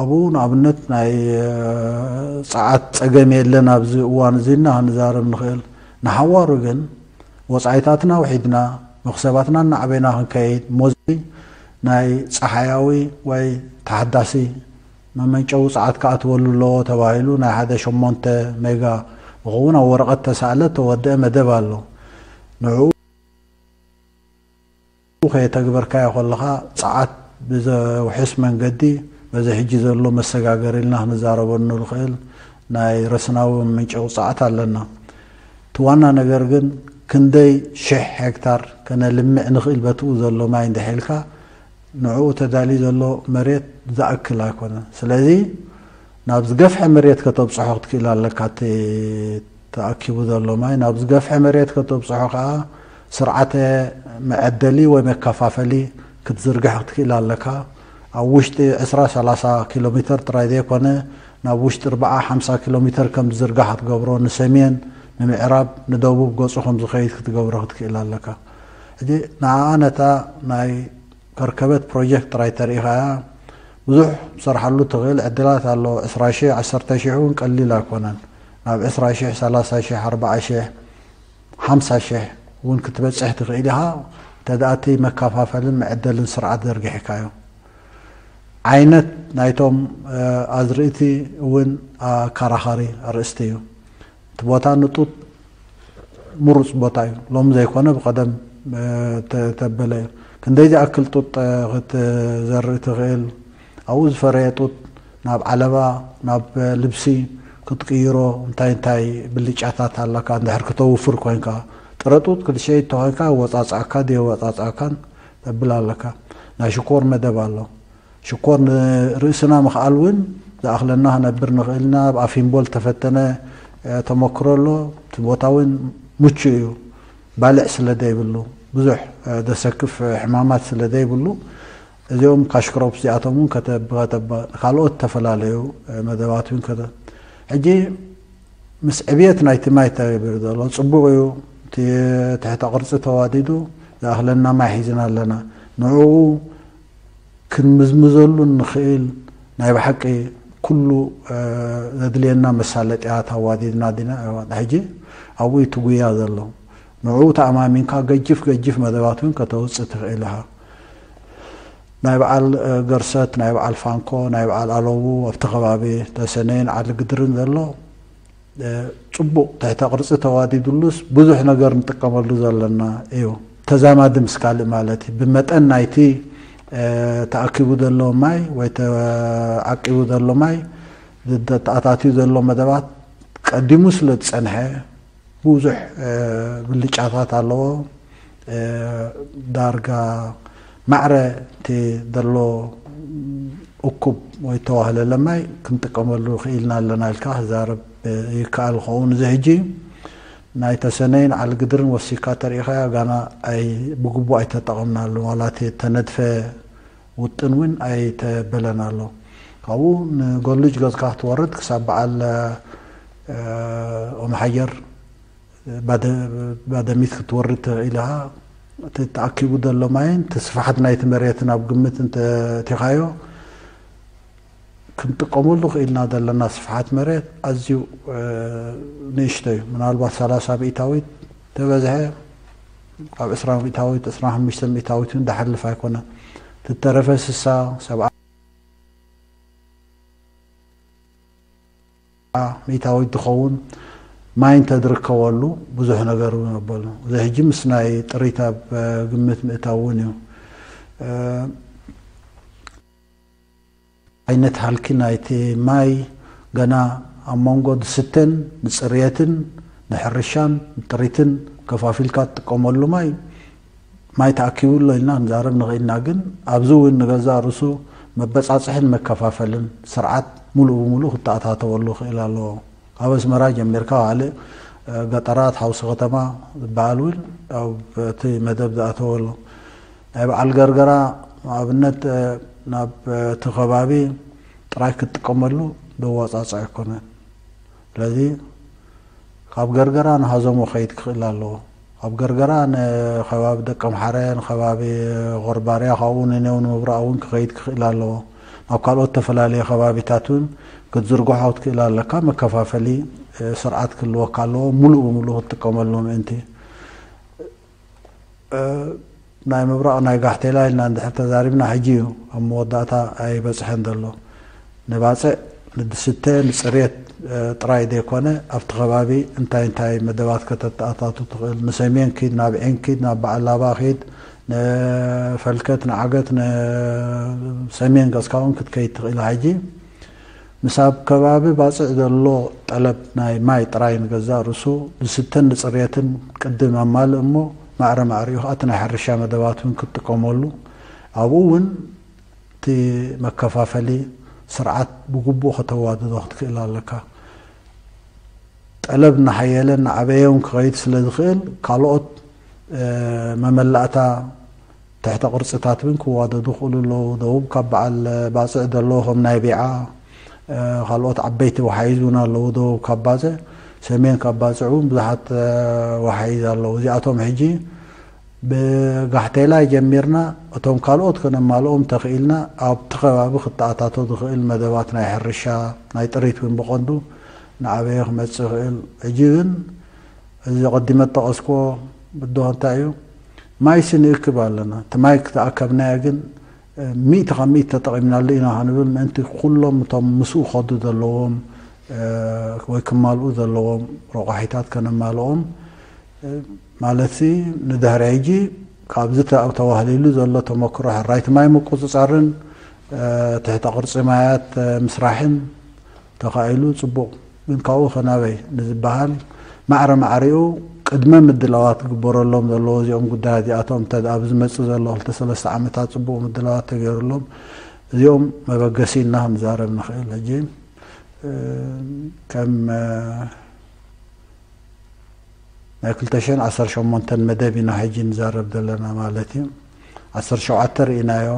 ኣብኡ ንኣብነት ናይ ፀዓት ፀገም የለን ኣብዚ እዋን እዚ እና ክንዛረብ ንኽእል። ንሓዋሩ ግን ወፃኢታትና ውሒድና መኽሰባትና እናዕበና ክንከይድ ሞዚ ናይ ፀሓያዊ ወይ ተሓዳሲ መመንጨዊ ፀዓት ክኣትወሉ ኣለዎ ተባሂሉ ናይ ሓደ ሸሞንተ ሜጋ ዝኸውን ኣብ ወረቐት ተሳእለ ተወደአ መደብ ኣሎ። ንዕኡ ከየተግበርካዮ ከለኻ ፀዓት ብዘውሕስ መንገዲ በዚ ሕጂ ዘሎ መሰጋገሪ ኢልና ክንዛረበሉ ንኽእል ናይ ረስናዊ መመንጨዊ ፀዓት ኣለና። እቲ ዋና ነገር ግን ክንደይ ሽሕ ሄክታር ከነልምዕ ንኽእል በትኡ ዘሎ ማይ እንድሒልካ ንዕኡ ተዳልዩ ዘሎ መሬት ዝኣክል ኣይኮነን። ስለዚ ናብ ዝገፍሐ መሬት ከተብፅሖ ክትክእል ኣለካ። እቲ ተኣኪቡ ዘሎ ማይ ናብ ዝገፍሐ መሬት ከተብፅሖ ከዓ ስርዓተ መዐደሊ ወይ መከፋፈሊ ክትዝርግሕ ክትክእል ኣለካ። ኣብ ውሽጢ ዕስራ ሰላሳ ኪሎ ሜትር ጥራይ ዘይኮነ ናብ ውሽጢ ኣርብዓ ሓምሳ ኪሎ ሜትር ከም ዝዝርጋሕ ክትገብሮ፣ ንሰሜን፣ ንምዕራብ፣ ንደቡብ ገፁ ከም ዝኸይድ ክትገብሮ ክትክእል ኣለካ። ሕጂ ንዓኣ ነታ ናይ ከርከበት ፕሮጀክት ጥራይ ተሪኢኻያ ብዙሕ ትሰርሓሉ ትኽእል ዕድላት ኣሎ። ዕስራ ሺሕ፣ ዓሰርተ ሺሕ እውን ቀሊል ኣይኮነን። ናብ ዕስራ ሺሕ፣ ሰላሳ ሺሕ፣ ኣርብዓ ሺሕ፣ ሓምሳ ሺሕ እውን ክትበፅሕ ትኽእል ኢኻ። እንተ ደኣ እቲ መከፋፈልን መዐደልን ስርዓት ዘርጊሕካዮ። ዓይነት ናይቶም ኣዝርእቲ እውን ኣከራኻሪ ኣርእስቲ እዩ። እቲ ቦታ ንጡጥ ምሩፅ ቦታ እዩ። ሎሚ ዘይኮነ ብቐደም ተበለ እዩ። ክንደይ ዝኣክል ጡጥ ክትዘርእ ትኽእል? ኣብኡ ዝፈረየ ጡጥ ናብ ዓለባ፣ ናብ ልብሲ ክትቅይሮ እንታይ እንታይ ብልጫታት ኣለካ? እንድሕር ክተውፍር ኮንካ ጥረ ጡጥ ክትሸይድ ተኾንካ ወፃፅኣካ ድየወፃፅኣካን ተብል ኣለካ። ናይ ሽኮር መደብ ኣሎ። ሽኮር ንርእስና ምኽኣል እውን ዝኣኽለና ክነብር ንኽእልና ኣብ ኣፊምቦል ተፈተነ ተመክሮ ኣሎ። እቲ ቦታ እውን ምቹ እዩ። ባልዕ ስለ ዘይብሉ ብዙሕ ደሰክፍ ሕማማት ስለ ዘይብሉ እዚኦም ካሽክሮፕ እዚኣቶም እውን ከተብ ከተባ ካልኦት ዝተፈላለዩ መደባት እውን ከተ ሕጂ ምስ ዕብየት ናይቲ ማይ ተገቢሩ ዘሎ ፅቡቕ እዩ። እቲ ትሕተ ቅርፂ ተዋዲዱ ዝኣኽለና ማይ ሒዝና ኣለና። ንዕኡ ክንምዝምዘሉ ንኽእል ናይ ብሓቂ ኩሉ ዘድልየና መሳለጥያት ኣዋዲድና ዲና ሕጂ ኣብኡ እዩ ትጉያ ዘሎ። ንዕኡ ተኣማሚንካ ገጅፍ ገጅፍ መደባት እውን ከተውፅእ ትኽእል ኢኻ። ናይ በዓል ገርሰት፣ ናይ በዓል ፋንኮ፣ ናይ በዓል ኣለዉ ኣብቲ ከባቢ ተሰነይን ዓሊ ግድርን ዘሎ ፅቡቕ ትሕተ ቅርፂ ተዋዲድሉስ ብዙሕ ነገር ንጥቀመሉ ዘለና እዩ። ተዛማዲ ምስ ካልእ ማለት እዩ። ብመጠን ናይቲ ተኣኪቡ ዘሎ ማይ ወይ ተዓቂቡ ዘሎ ማይ ተኣታትዩ ዘሎ መደባት ቀዲሙ ስለ ዝፀንሐ ብዙሕ ብልጫታት ኣለዎ። ዳርጋ ማዕረ እቲ ዘሎ እኩብ ወይ ተዋህለለ ማይ ክንጥቀመሉ ክኢልና ኣለና ኢልካ ክዛረብ ይከኣል ክኸውን። እዚ ሕጂ ናይ ተሰነይን ዓልግድርን ወሲካ ተሪኢኻያ ጋና ኣይ ብግቡእ ኣይተጠቐምናሉ ዋላ እቲ ተነድፈ ውጥን እውን ኣይተበለን ኣሎ። ካብኡ ንጎልጅ ገዝካ ክትወርድ ክሳብ በዓል ኦምሓየር ባደሚት ክትወርድ ትኽእል ኢኻ። እቲ ተኣኪቡ ዘሎ ማይን እቲ ስፍሓት ናይቲ መሬትን ኣብ ግምት እንተእቲኻዮ ክንጥቀመሉ ክኢልና ዘለና ስፍሓት መሬት ኣዝዩ ንእሽቶ እዩ። ምናልባት ሰላሳ ሚእታዊት ተበዝሐ ካብ ዕስራ ሚእታዊት ዕስራ ሓሙሽተ ሚእታዊት እውን ዝሓልፍ ኣይኮነን። ትተረፈ ስሳ ሰብዓ ሚእታዊት ዝኸውን ማይ እንተዝርከበሉ ብዙሕ ነገር እውን ኣበሉ። እዚ ሕጂ ምስ ናይ ጥሪት ኣብ ግምት ምእታው እውን እዩ። ዓይነት ሃልኪ ናይቲ ማይ ገና ኣብ መንጎ ዝስተን ንፅርየትን ንሕርሻን ንጥሪትን ከፋፊልካ ትጥቀመሉ ማይ ማይ ተኣኪቡ ኣሎ ኢልና ክንዛረብ ንኽእልና፣ ግን ኣብዚ እውን ንገዛእ ርእሱ መበፃፅሕን መከፋፈልን ስርዓት ሙሉእ ብሙሉእ ክተኣታተወሉ ክእል ኣለዎ። ካብ ኣስመራ ጀሚርካ ካልእ ገጠራት ሓውሲ ከተማ ዝበሃል እውን ኣብ እቲ መደብ ዝኣተወሉ ናይ በዓል ገርገራ ኣብነት ናብ እቲ ከባቢ ጥራይ ክትጥቀመሉ ዘዋፃፅእ ኣይኮነን። ስለዚ ካብ ገርገራ ንሃዘሞ ከይድ ክኽእል ኣለዎ። ካብ ገርገራ ንከባቢ ደቀምሓረ፣ ንከባቢ ኾርባርያ፣ ካብኡ ንኔው ንምብራቕ እውን ክኸይድ ክኽእል ኣለዎ። ናብ ካልኦት ተፈላለየ ከባቢታት እውን ክትዝርግሖ ክትክእል ኣለካ። መከፋፈሊ ስርዓት ክህልወካ ኣለዎ፣ ሙሉእ ብሙሉእ ክትጥቀመሉ ምእንቲ። ናይ ምብራቕ ናይ ጋሕቴላ ኢልና እንድሕር ተዛሪብና ሕጂ እዩ ኣብ መወዳእታ ኣይበፅሐን ዘሎ። ንባፅዕ፣ ንድስተ፣ ንፅሬት ጥራይ ዘይኮነ ኣብቲ ከባቢ እንታይ እንታይ መደባት ከተተኣታቱ ትኽእል፣ ንሰሜን ኪድ፣ ናብ ዒን ኪድ፣ ናብ በዓል ላባ ኪድ፣ ንፈልከት፣ ንዓገት፣ ንሰሜን ገፅካ እውን ክትከይድ ትኽእል። ሕጂ ምስ ኣብ ከባቢ ባፅዕ ዘሎ ጠለብ ናይ ማይ ጥራይ ንገዛእ ርእሱ ዝስተን ንፅርየትን ቅድም ኣማልእ እሞ ማዕረ ማዕሪኡ ከዓ እቲ ናይ ሕርሻ መደባት እውን ክትጥቀመሉ ኣብኡ እውን እቲ መከፋፈሊ ስርዓት ብግቡእ ከተዋድዶ ክትክእል ኣለካ። ጠለብ እናሓየለ እናዓበየ እውን ክኸይድ ስለ ዝኽእል ካልኦት መመላእታ ትሕተ ቅርፅታት እውን ክዋደዱ ክኽእሉ ኣለዉ። ደቡብ ካብ በዓል ባፅዕ ዘለዉ ከም ናይ ቢዓ ካልኦት ዓበይቲ ወሓይዝ እውን ኣለዉ። ደቡብ ካብ ባፅዕ፣ ሰሜን ካብ ባፅዕ እውን ብዙሓት ወሓይዝ ኣለዉ። እዚኣቶም ሕጂ ብጋሕቴላይ ጀሚርና እቶም ካልኦት ከነማልኦም ተኽኢልና ኣብቲ ከባቢ ክተኣታቶ ዝኽእል መደባት ናይ ሕርሻ ናይ ጥሪት እውን ብቐንዱ ንዓበየ ክመፅእ ይኽእል። ሕጂ ግን እዚ ቀዲመ ጠቐስክዎ ብድሆ እንታይ እዩ? ማይሲ ንእክብ ኣለና። እቲ ማይ ክተኣከብናዮ ግን ሚእቲ ካብ ሚእቲ ተጠቒምናሉ ኢና ክንብል ምእንቲ ኩሎም እቶም ምስኡ ክኸዱ ዘለዎም ወይ ክማልኡ ዘለዎም ረቋሒታት ከነማልኦም ማለት ንድሕሪ ሕጂ ካብዚ ተዋህሊሉ ዘሎ ተመክሮ ሕራይቲ ማይ ምቁፅፃርን ትሕተ ቅርፂ ማያት ምስራሕን ተኻኢሉ ፅቡቕ። ግን ካብኡ ከናበይ ንዝበሃል ማዕረ ማዕሪኡ ቅድመ ምድላዋት ክግበረሎም ዘለዎ እዚኦም ጉዳያት እዚኣቶም እንተ ኣብ ዝመፅእ ዘሎ ክልተ ሰለስተ ዓመታት ፅቡቕ ምድላዋት ተገይሩሎም እዚኦም መበገሲ ኢልና ክንዛረብ ንኽእል። ሕጂ ከም ናይ ክልተ ሽሕን ዓሰርተ ሸሞንተን መደብ ኢና ሕጂ ንዛረብ ዘለና ማለት እዩ። ዓሰርተ ሸውዓተ ርኢናዮ፣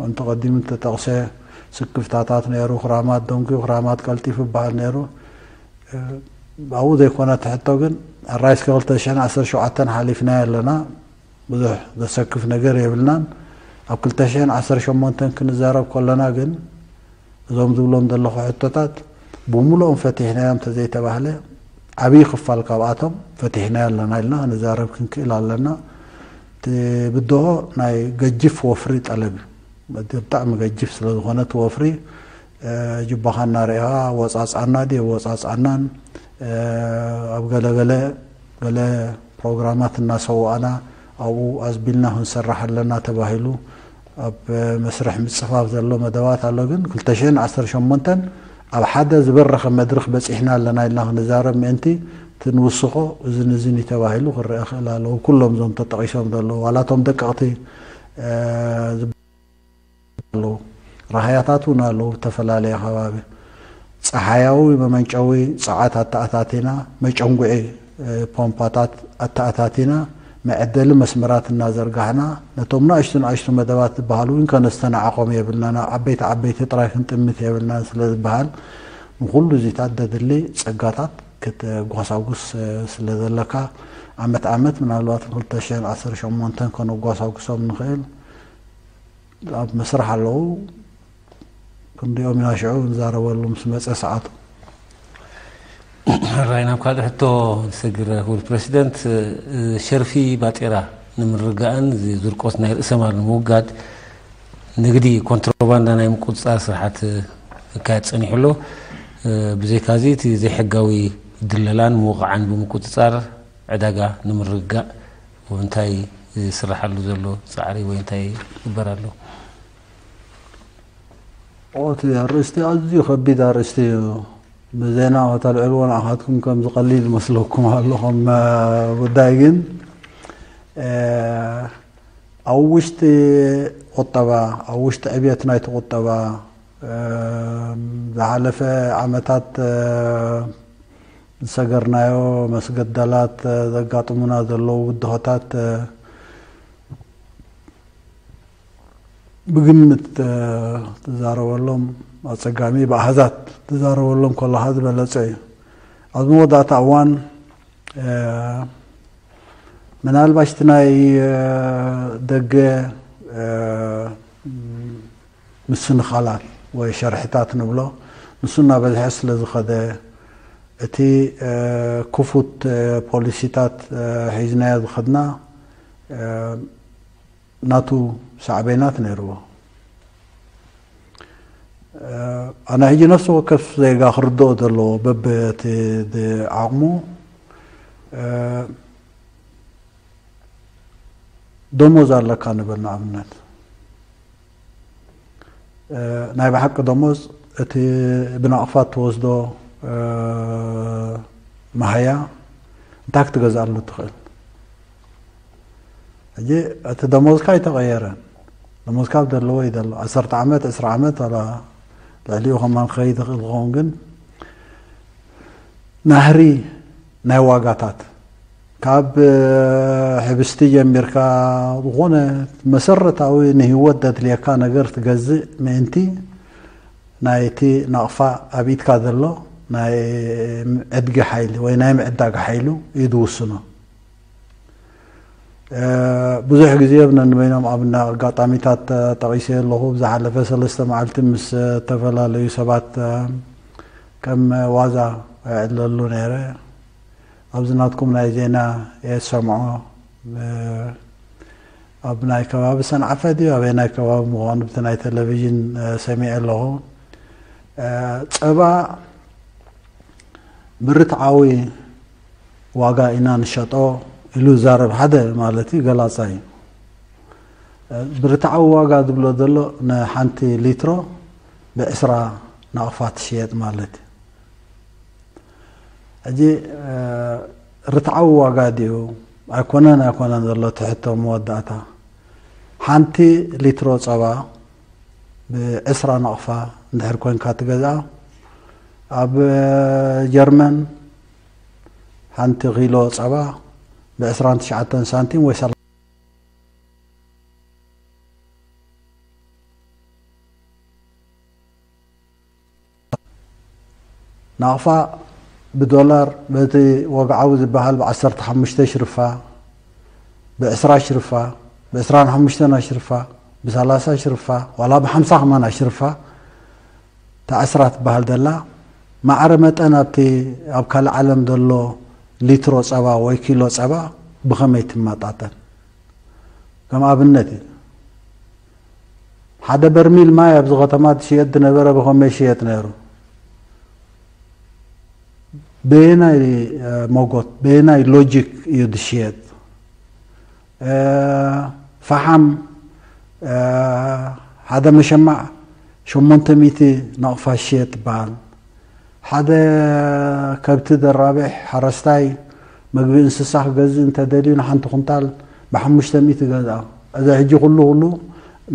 እንተ ቀዲሙ እንተጠቕሰ ስክፍታታት ነይሩ፣ ክራማት ደንጉዩ፣ ክራማት ቀልጢፉ ይበሃል ነይሩ። ኣብኡ ዘይኮነ ትሕቶ ግን ኣራይ እስከ ክልተ ሽሕን ዓሰርተ ሸውዓተን ሓሊፍናዮ ኣለና፣ ብዙሕ ዘሰክፍ ነገር የብልናን። ኣብ ክልተ ሽሕን ዓሰርተ ሸሞንተን ክንዛረብ ከለና ግን እዞም ዝብሎም ዘለኹ ሕቶታት ብሙሉኦም ፈቲሕናዮም እንተዘይተባህለ ዓብዪ ክፋል ካብኣቶም ፈቲሕናዮ ኣለና ኢልና ክንዛረብ ክንክእል ኣለና። እቲ ብድሆ ናይ ገጅፍ ወፍሪ ጠለብ እዩ። ብጣዕሚ ገጅፍ ስለ ዝኾነ እቲ ወፍሪ ጅባኻ እናረኢኻ ወፃፅኣና ድዩ ወፃፅኣናን ኣብ ገለገለ ገለ ፕሮግራማት እናሰዋእና ኣብኡ ኣዝቢልና ክንሰርሕ ኣለና ተባሂሉ ኣብ መስርሕ ምፅፋፍ ዘሎ መደባት ኣሎ። ግን ክልተ ሽሕን ዓሰርተ ሸሞንተን ኣብ ሓደ ዝበረኸ መድረኽ በፂሕና ኣለና ኢልና ክንዛረብ ምእንቲ እቲ ንውስኾ እዝን እዝን እዩ ተባሂሉ ክረአ ክእል ኣለዎ። ኩሎም እዞም ተጠቒሶም ዘለዉ ዋላ እቶም ደቀቕቲ ኣለዉ። ራህያታት እውን ኣለዉ ብተፈላለየ ከባቢ። ጸሓያዊ መመንጨዊ ጸዓት ኣተኣታቲና፣ መጨንጉዒ ፖምፓታት ኣተኣታቲና፣ መዐደሊ መስመራት እናዘርጋሕና፣ ነቶም ንኣሽቱ ንኣሽቱ መደባት ዝበሃሉ እውን ከነስተናዕቖም የብልናን፣ ኣብ ዓበይቲ ዓበይቲ ጥራይ ክንጥምት የብልናን ስለ ዝበሃል፣ ንኹሉ እዚታት ዘድሊ ጸጋታት ክትጓሳጉስ ስለ ዘለካ፣ ዓመት ዓመት ምናልባት ክልተ ሽሕን ዓሰርተ ሸሞንተን ከነጓሳጉሶም ንኽእል። ኣብ መስርሕ ኣለዉ ክንሪኦም ኢና ሽዑ ንዛረበሉ ምስ መፀ ሰዓቱ። ሕራይ ናብ ካልእ ሕቶ ንሰግር ክቡር ፕረሲደንት። ሸርፊ ባጤራ ንምርጋእን ዝርቆት ናይ ርእሰ ማል ንምውጋድ ንግዲ ኮንትሮባንዳ ናይ ምቁፅፃር ስርሓት ክካየድ ፀኒሑ ኣሎ። ብዘይካዚ እቲ ዘይሕጋዊ ድለላን ምውቕዓን ብምቁፅፃር ዕዳጋ ንምርጋእ እንታይ ዝስርሓሉ ዘሎ ፃዕሪ ወይ እንታይ ይግበር ኣሎ? እቲ ኣርእስቲ ኣዝዩ ከቢድ ኣርእስቲ እዩ። ብዜና ከተልዕልዎ ንዓኻትኩም ከም ዝቐሊል ይመስለኩም ኣሎ ከም ጉዳይ፣ ግን ኣብ ውሽጢ ቁጠባ፣ ኣብ ውሽጢ ዕብየት ናይቲ ቁጠባ ዝሓለፈ ዓመታት ዝሰገርናዮ መስገደላት፣ ዘጋጥሙና ዘለዉ ብድሆታት ብግምት ትዛረበሎም፣ ኣጸጋሚ ብኣሃዛት ትዛረበሎም ከለኻ ዝበለጸ እዩ። ኣብዚ መወዳእታ እዋን ምናልባሽ እቲ ናይ ደገ ምስንኻላት ወይ ሸርሕታት ንብሎ፣ ንሱ እናበዝሐ ስለ ዝኸደ፣ እቲ ክፉት ፖሊሲታት ሒዝናዮ ዝኸድና ናቱ ሳዕቤናት ነይርዎ። ኣነ ሕጂ ነፍሲ ወከፍ ዜጋ ክርድኦ ዘለዎ በብቲ ዓቕሙ ደሞዝ ኣለካ ንበል ንኣብነት። ናይ ብሓቂ ደሞዝ እቲ ብናቕፋ ትወስዶ መሃያ እንታይ ክትገዝኣሉ ትኽእል? ሕጂ እቲ ደሞዝካ ኣይተቐየረን። ደሞዝካ ዘለዎ እዩ ዘሎ። ዓሰርተ ዓመት፣ ዕስራ ዓመት ዋላ ልዕሊኡ ከማን ክኸይድ ይኽእል ዝኸውን፣ ግን ናህሪ ናይ ዋጋታት ካብ ሕብስቲ ጀሚርካ ዝኾነ መሰረታዊ ንህይወት ዘድልየካ ነገር ትገዝእ ምእንቲ ናይቲ ናቕፋ ኣብ ኢድካ ዘሎ ናይ ዕድጊ ሓይሊ ወይ ናይ ምዕዳግ ሓይሉ እዩ ዝውስኖ። ብዙሕ ግዜ ብነንበይኖም ኣብ ኣጋጣሚታት ጠቒሰ ኣለኹ። ብዝሓለፈ ሰለስተ መዓልቲ ምስ ዝተፈላለዩ ሰባት ከም ዋዛ እዕለሉ ነይረ። ኣብዚ ናትኩም ናይ ዜና እየ ዝሰምዖ። ኣብ ናይ ከባቢ ሰንዓፈ ድዩ ኣበይ ናይ ከባቢ ምዃኑ ብቲ ናይ ቴሌቪዥን ሰሚዐ ኣለኹ። ጸባ ብርትዓዊ ዋጋ ኢና ንሸጦ ኢሉ ዝዛረብ ሓደ ማለት እዩ ገላጻ እዩ። ብርትዓዊ ዋጋ ዝብሎ ዘሎ ንሓንቲ ሊትሮ ብዕስራ ናቕፋ ትሽየጥ ማለት እዩ። ሕጂ ርትዓዊ ዋጋ ድዩ ኣይኮነን ኣይኮነን ዘሎ ትሕቶ መወዳእታ፣ ሓንቲ ሊትሮ ጸባ ብዕስራ ናቕፋ እንድሕር ኮንካ ትገዝኣ፣ ኣብ ጀርመን ሓንቲ ኪሎ ጸባ ብዕስራን ትሽዓተን ሳንቲም ወይ ናቕፋ ብዶላር በቲ ወግዓዊ ዝበሃል ብዓሰርተ ሓሙሽተ ሽርፋ፣ ብዕስራ ሽርፋ፣ ብዕስራን ሓሙሽተን ኣሽርፋ፣ ብሰላሳ ሽርፋ ዋላ ብሓምሳ ከማን ኣሽርፋ ተኣስራ ትበሃል ዘላ። ማዕረ መጠን ኣብቲ ኣብ ካልእ ዓለም ዘሎ ሊትሮ ጸባ ወይ ኪሎ ጸባ ብኸመይ ትመጣጠን? ከም ኣብነት እዩ። ሓደ በርሚል ማይ ኣብዚ ከተማ ዝሽየጥ ዝነበረ ብኸመይ ይሽየጥ ነይሩ? በየናይ መጎት በየናይ ሎጂክ እዩ ዝሽየጥ? ፈሓም ሓደ መሸማዕ ሸሞንተ ሚእቲ ናቕፋ ይሽየጥ ይበሃል። ሓደ ከብቲ ዘራብሕ ሓረስታይ መግቢ እንስሳ ክገዝእ እንተደልዩ ንሓንቲ ኩንታል ብሓሙሽተ ሚእቲ ገዝኣ። እዚ ሕጂ ኩሉ ኩሉ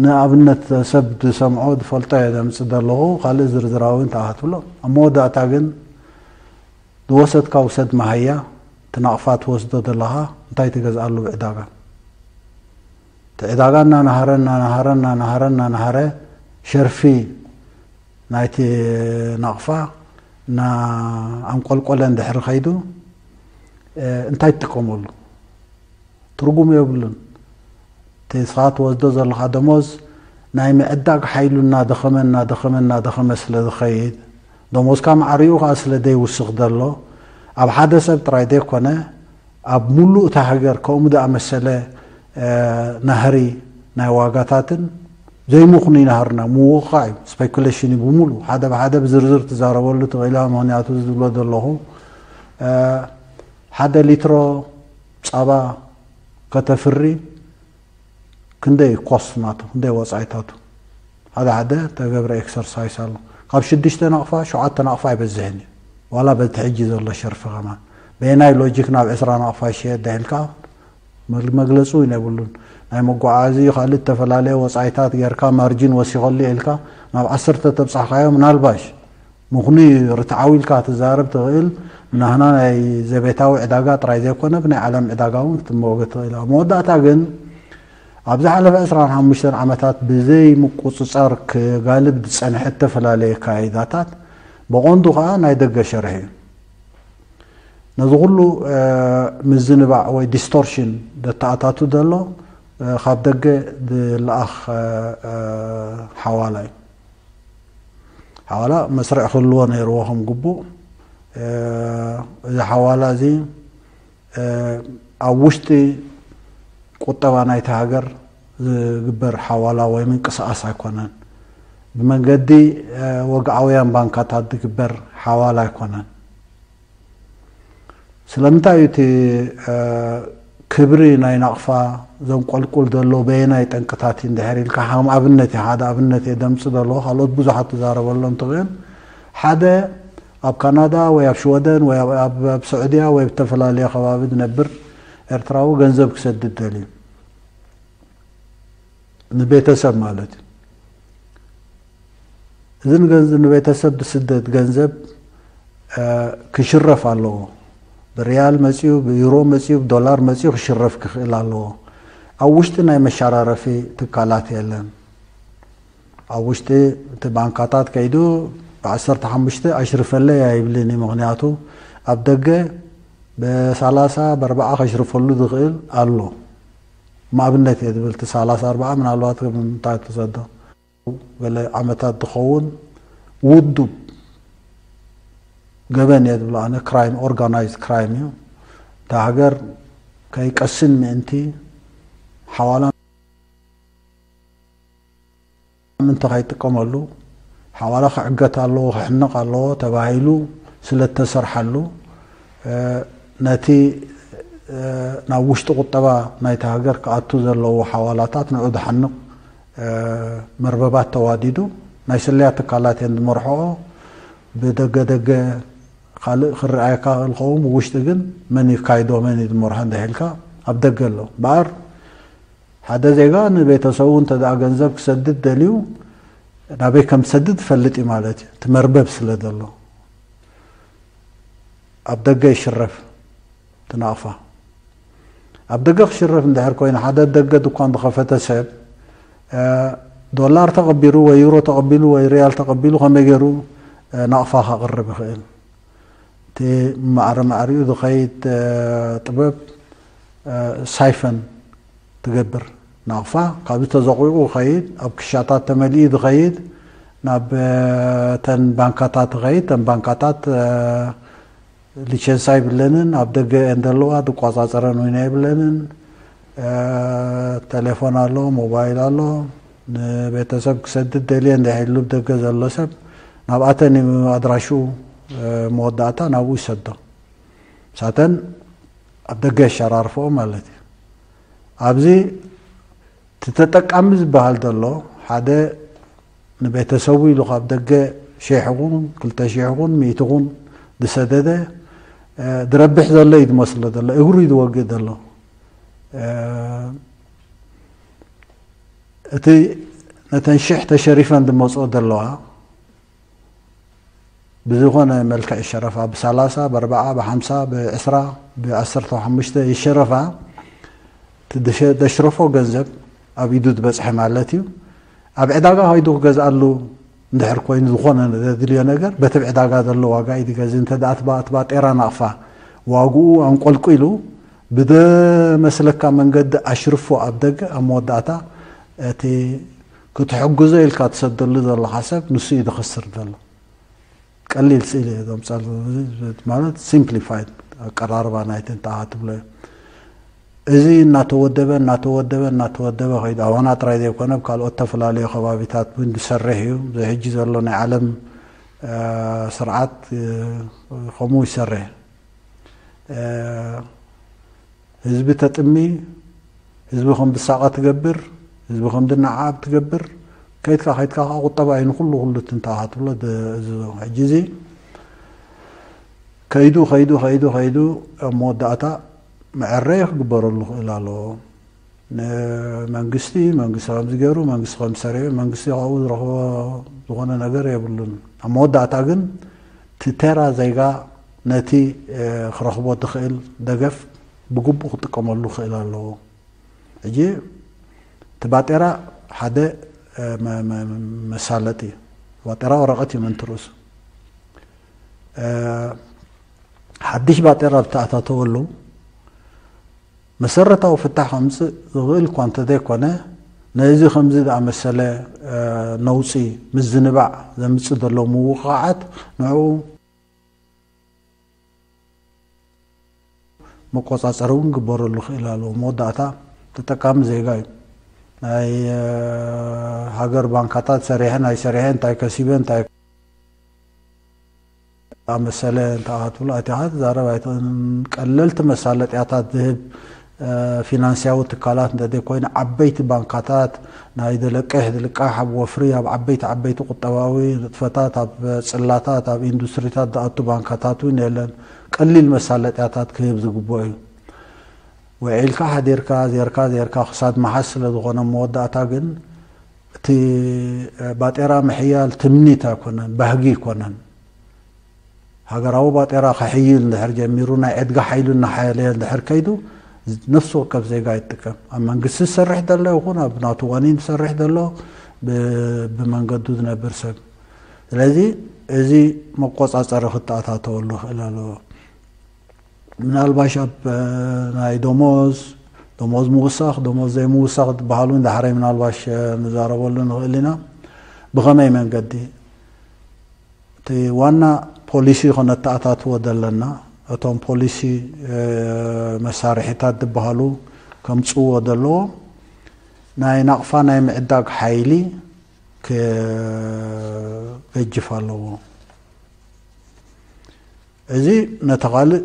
ንኣብነት ሰብ ዝሰምዖ ዝፈልጦ እየ ዘምጽእ ዘለኹ፣ ካልእ ዝርዝራዊ እንታይ ክትብሎ። ኣብ መወዳእታ ግን ዝወሰድካ ውሰድ መሃያ፣ እቲ ናቕፋ ትወስዶ ዘለኻ እንታይ ትገዝኣሉ ብዕዳጋ? እቲ ዕዳጋ እናናሃረ እናናሃረ እናናሃረ እናናሃረ ሸርፊ ናይቲ ናቕፋ እናኣንቆልቆለ እንድሕሪ ከይዱ እንታይ ትጥቀመሉ? ትርጉም የብሉን። እቲ ንስኻ ትወስዶ ዘለኻ ደሞዝ ናይ ምዕዳግ ሓይሉ እናደኸመ እናደኸመ እናደኸመ ስለ ዝኸይድ፣ ደሞዝካ ማዕሪኡ ከዓ ስለ ዘይውስኽ ዘሎ፣ ኣብ ሓደ ሰብ ጥራይ ዘይኮነ ኣብ ሙሉእ እታ ሃገር ከምኡ ዝኣመሰለ ናህሪ ናይ ዋጋታትን ዘይምኽኑይ ናህርና ምውቕቓዕ እዩ። ስፔኩሌሽን እዩ ብሙሉ ሓደ ብሓደ ብዝርዝር ትዛረበሉ ትኽእል ኢኻ። ምኽንያቱ ዝብሎ ዘለኹ ሓደ ሊትሮ ጸባ ከተፍሪ ክንደይ ኮስት ናቱ፣ ክንደይ ወጻኢታቱ ሓደ ሓደ ተገብረ ኤክሰርሳይስ ኣሎ። ካብ ሽዱሽተ ናቕፋ ሸውዓተ ናቕፋ ኣይበዝሕን እዩ። ዋላ በቲ ሕጂ ዘሎ ሸርፊ ከማን በየናይ ሎጂክ ናብ ዕስራ ናቕፋ ይሽየጥ ዳሂልካ መግለጹ እውን የብሉን። ናይ መጓዓዚ ካልእ ዝተፈላለየ ወጻኢታት ጌርካ ማርጂን ወሲኸሉ ኢልካ ናብ ዓሰርተ ተብጻሕካዮ ምናልባሽ ምኽኑ ርትዓዊ ኢልካ ትዛረብ ትኽእል። ናህና ናይ ዘቤታዊ ዕዳጋ ጥራይ ዘይኮነ ብናይ ዓለም ዕዳጋ እውን ክትመወገ ትኽእል። ኣብ መወዳእታ ግን ኣብ ዝሓለፈ ዕስራን ሓሙሽተን ዓመታት ብዘይ ምቁጽጻር ክጋልብ ዝጸንሐ እተፈላለየ ካይዳታት ብቐንዱ ከኣ ናይ ደገ ሸርሒ እዩ። ነዚ ኩሉ ምዝንባዕ ወይ ዲስቶርሽን ዘተኣታቱ ዘሎ ካብ ደገ ዝለኣኽ ሓዋላ እዩ። ሓዋላ መስርዕ ክህልዎ ነይርዎ ከም ግቡእ። እዚ ሓዋላ እዚ ኣብ ውሽጢ ቁጠባ ናይቲ ሃገር ዝግበር ሓዋላ ወይ ምንቅስቃስ ኣይኮነን። ብመንገዲ ወግዓውያን ባንካታት ዝግበር ሓዋላ ኣይኮነን። ስለምንታይ እዩ እቲ ክብሪ ናይ ናቕፋ ዘንቆልቁል ዘሎ በየናይ ጠንቅታት እዩ እንድሕር ኢልካ ከም ኣብነት እዩ፣ ሓደ ኣብነት እየ ደምፅ ዘለዎ፣ ካልኦት ብዙሓት ትዛረበሎም ትኽእል። ሓደ ኣብ ካናዳ ወይ ኣብ ሽወደን ወይ ኣብ ስዑድያ ወይ ብተፈላለየ ከባቢ ዝነብር ኤርትራዊ ገንዘብ ክሰድድ ደልዩ ንቤተሰብ ማለት እዩ። እዚ ንገንዘብ ንቤተሰብ ዝስደድ ገንዘብ ክሽረፍ ኣለዎ። ብሪያል መፅኡ ብዩሮ መፅኡ ብዶላር መፅኡ ክሽረፍ ክኽእል ኣለዎ። ኣብ ውሽጢ ናይ መሸራረፊ ትካላት የለን። ኣብ ውሽጢ እቲ ባንካታት ከይዱ ብዓሰርተ ሓሙሽተ ኣሽርፈለይ ኣይብልን እዩ። ምኽንያቱ ኣብ ደገ ብሰላሳ ብኣርባዓ ከሽርፈሉ ዝኽእል ኣሎ። ንኣብነት እየ ዝብል እቲ ሰላሳ ኣርባዓ ምናልባት እንታይ ተሰዶ ገለ ዓመታት ዝኸውን ውዱብ ገበን እየ ዝብሎ ኣነ። ክራይም፣ ኦርጋናይዝ ክራይም እዩ። እታ ሃገር ከይቀስን ምእንቲ ሓዋላ ምእንቲ ከይጥቀመሉ ሓዋላ ክዕገት ኣለዎ፣ ክሕነቕ ኣለዎ ተባሂሉ ስለ እተሰርሓሉ ነቲ ናብ ውሽጢ ቁጠባ ናይቲ ሃገር ክኣቱ ዘለዎ ሓዋላታት ንዑ ዝሓንቕ መርበባት ተዋዲዱ ናይ ስለያ ትካላት እየን ዝመርሕኦ። ብደገ ደገ ካልእ ክረኣየካ ክእል ኸውን፣ ብውሽጢ ግን መን ይካይዶ መን እዩ ዝመርሖ እንድሕልካ ኣብ ደገ ኣሎ። በኣር ሓደ ዜጋ ንቤተሰቡ እንተ ደኣ ገንዘብ ክሰድድ ደልዩ ናበይ ከም ዝሰድድ ይፈልጥ እዩ ማለት እዩ፣ እቲ መርበብ ስለ ዘሎ። ኣብ ደገ ይሽረፍ እቲ ናቕፋ። ኣብ ደገ ክሽረፍ እንድሕር ኮይኑ ሓደ ደገ ድኳን ዝኸፈተ ሰብ ዶላር ተቐቢሉ ወይ ዩሮ ተቐቢሉ ወይ ሪያል ተቐቢሉ ከመይ ገይሩ ናቕፋ ከቕርብ ይኽእል? እቲ ማዕረ ማዕሪኡ ዝኸይድ ጥበብ ሳይፈን ትገብር ናቕፋ ካብዚ ተዘቑቑ ዝኸይድ ኣብ ክሻታት ተመሊኡ ዝኸይድ ናብ ተን ባንካታት ዝኸይድ ተን ባንካታት ሊቸንሳ ይብለንን ኣብ ደገ እየን ዘለዋ ዝቋፃፀረን ወይና ይብለንን። ተሌፎን ኣሎ፣ ሞባይል ኣሎ። ንቤተሰብ ክሰድድ ደልየ እንድሕሉ ደገ ዘሎ ሰብ ናብኣተን እዩ ኣድራሽኡ መወዳእታ ናብኡ ይሰዶ። ሳተን ኣብ ደገ የሸራርፈኦ ማለት እዩ። ኣብዚ እቲ ተጠቃሚ ዝበሃል ዘሎ ሓደ ንቤተሰቡ ኢሉ ካብ ደገ ሸሕ ይኹን ክልተ ሺሕ ይኹን ሚእቲ ይኹን ዝሰደደ ዝረብሕ ዘሎ እዩ ዝመስሎ ዘሎ፣ እግሩ እዩ ዝወግእ ዘሎ። እቲ ነተን ሽሕ ተሸሪፈን ዝመፅኦ ዘለዋ ብዝኾነ መልክዕ ሸረፋ ብሰላሳ ብኣርባዓ ብሓምሳ ብዕስራ ብዓሰርተ ሓሙሽተ ይሸረፋ። እቲ ደሸ- ደሽረፎ ገንዘብ ኣብ ኢዱ ዝበፅሐ ማለት እዩ። ኣብ ዕዳጋ ከይዱ ክገዝኣሉ እንድሕር ኮይኑ ዝኾነ ዘድልዮ ነገር በቲ ኣብ ዕዳጋ ዘሎ ዋጋ እዩ ዝገዝእ። እንተ ደኣ እቲ ባ- እቲ ባጤራ ናቕፋ ዋግኡ ኣንቆልቂሉ ብደመስለካ መንገዲ ኣሽርፎ ኣብ ደገ ኣብ መወዳእታ እቲ ክትሕግዞ ኢልካ ትሰደሉ ዘለኻ ሰብ ንሱ እዩ ዝኸስር ዘሎ። ቀሊል ስእሊ እየ ዘምፀሉ ማለት ሲምፕሊፋይድ ኣቀራርባ ናይቲ እንተኣ ትብሎ እዩ። እዚ እናተወደበ እናተወደበ እናተወደበ ከይዱ ኣባና ጥራይ ዘይኮነ ኣብ ካልኦት ዝተፈላለዩ ከባቢታት እውን ዝሰርሕ እዩ። እዚ ሕጂ ዘሎ ናይ ዓለም ስርዓት ከምኡ ይሰርሕ። ህዝቢ ተጥሚ፣ ህዝቢ ከም ዝሳቐ ትገብር፣ ህዝቢ ከም ዝነዓብ ትገብር። ከይድካ ከይድካ ከዓ ቁጠባ እዩ ንኩሉ ኩሉ ትንታኻ ትብሎ። እዚ ሕጂ እዚ ከይዱ ከይዱ ከይዱ ከይዱ ኣብ መወዳእታ መዐረይ ክግበረሉ ክእል ኣለዎ። ንመንግስቲ መንግስቲ ከምዚ ገይሩ መንግስቲ ከም ዝሰርሐ መንግስቲ ካብኡ ዝረኽቦ ዝኾነ ነገር የብሉን። ኣብ መወዳእታ ግን እቲ ተራ ዜጋ ነቲ ክረኽቦ ዝኽእል ደገፍ ብግቡእ ክጥቀመሉ ክኽእል ኣለዎ። ሕጂ እቲ ባጤራ ሓደ መሳለጢ እዩ። ባጤራ ወረቐት እዩ ምእንቲ ርእሱ። ሓድሽ ባጤራ ዝተኣታተወሉ መሰረታዊ ፍታሕ ከምፅእ ዝኽእል እኳ እንተዘይኮነ፣ ነዚ ከምዚ ዝኣመሰለ ነውፂ ምዝንባዕ ዘምፅእ ዘሎ ምውቕዓት ንዕኡ መቆፃፀሪ እውን ግበረሉ ክእል ኣለዎ። መወዳእታ ተጠቃሚ ዜጋ እዩ። ናይ ሃገር ባንካታት ሰሪሐን ኣይሰሪሐን፣ እንታይ ከሲበ እንታይ ኣመሰለ እንተኣትብሉ ኣቲኻ ትዛረብ ኣይትኽእልን። ቀለልቲ መሳለጥያታት ዝህብ ፊናንስያዊ ትካላት እንተዘይኮይኑ፣ ዓበይቲ ባንካታት፣ ናይ ደለቅሕ ዝልቃሕ ኣብ ወፍሪ፣ ኣብ ዓበይቲ ዓበይቲ ቁጠባዊ ንጥፈታት፣ ኣብ ፅላታት፣ ኣብ ኢንዱስትሪታት ዝኣቱ ባንካታት እውን የለን። ቀሊል መሳለጥያታት ክህብ ዝግብኦ እዩ። ውዒልካ ሓዲርካ፣ ዜርካ ዜርካ ክሳድ መሓዝ ስለ ዝኾነ፣ መወዳእታ ግን እቲ ባጤራ ምሕያል ትምኒት ኣይኮነን፣ ባህጊ ኣይኮነን። ሃገራዊ ባጤራ ክሕይል እንድሕር ጀሚሩ፣ ናይ ዕድጋ ሓይሉ እናሓየለ እንድሕር ከይዱ፣ ነፍሲ ወከፍ ዜጋ ይጥቀም። ኣብ መንግስቲ ዝሰርሕ ዘሎ ይኹን ኣብ ናቱ ዋኒን ዝሰርሕ ዘሎ፣ ብመንገዱ ዝነብር ሰብ። ስለዚ እዚ መቆፃፀሪ ክተኣታተወሉ ክእል ኣለዎ። ምናልባሽ ኣብ ናይ ደሞዝ ደሞዝ ምውሳኽ፣ ደሞዝ ዘይምውሳኽ ዝበሃሉ እንዳሕራይ ምናልባሽ ንዛረበሉ ንኽእል ኢና። ብኸመይ መንገዲ እቲ ዋና ፖሊሲ ከነተኣታትዎ ዘለና፣ እቶም ፖሊሲ መሳርሒታት ዝበሃሉ ከምፅዎ ዘለዎ ናይ ናቕፋ ናይ ምዕዳግ ሓይሊ ክገጅፍ ኣለዎ። እዚ ነቲ ካልእ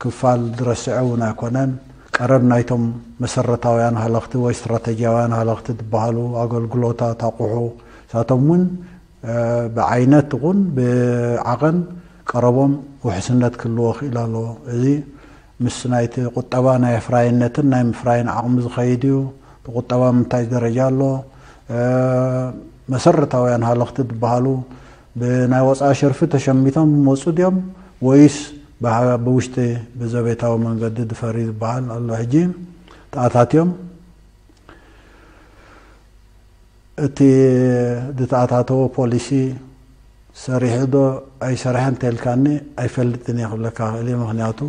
ክፋል ዝረስዐ እውን ኣይኮነን። ቀረብ ናይቶም መሰረታውያን ሃለኽቲ ወይ ስትራተጂያውያን ሃለኽቲ ዝበሃሉ ኣገልግሎታት፣ ኣቑሑ፣ ንሳቶም እውን ብዓይነት ይኹን ብዓቐን ቀረቦም ውሕስነት ክህልዎ ክእል ኣለዎ። እዚ ምስ ናይቲ ቁጠባ ናይ ኣፍራይነትን ናይ ምፍራይን ዓቕሚ ዝኸይድ እዩ። እቲ ቁጠባ ምንታይ ደረጃ ኣሎ? መሰረታውያን ሃለኽቲ ዝበሃሉ ብናይ ወፃኢ ሸርፊ ተሸሚቶም ዝመፁ ድዮም ወይስ ብውሽጢ ብዘቤታዊ መንገዲ ዝፈሪ ዝበሃል ኣሎ? ሕጂ ተኣታትዮም እቲ ዝተኣታተወ ፖሊሲ ሰሪሑ ዶ ኣይሰርሐን እንተልካኒ ኣይፈልጥን እየ ክብለካ ክእል እየ። ምክንያቱ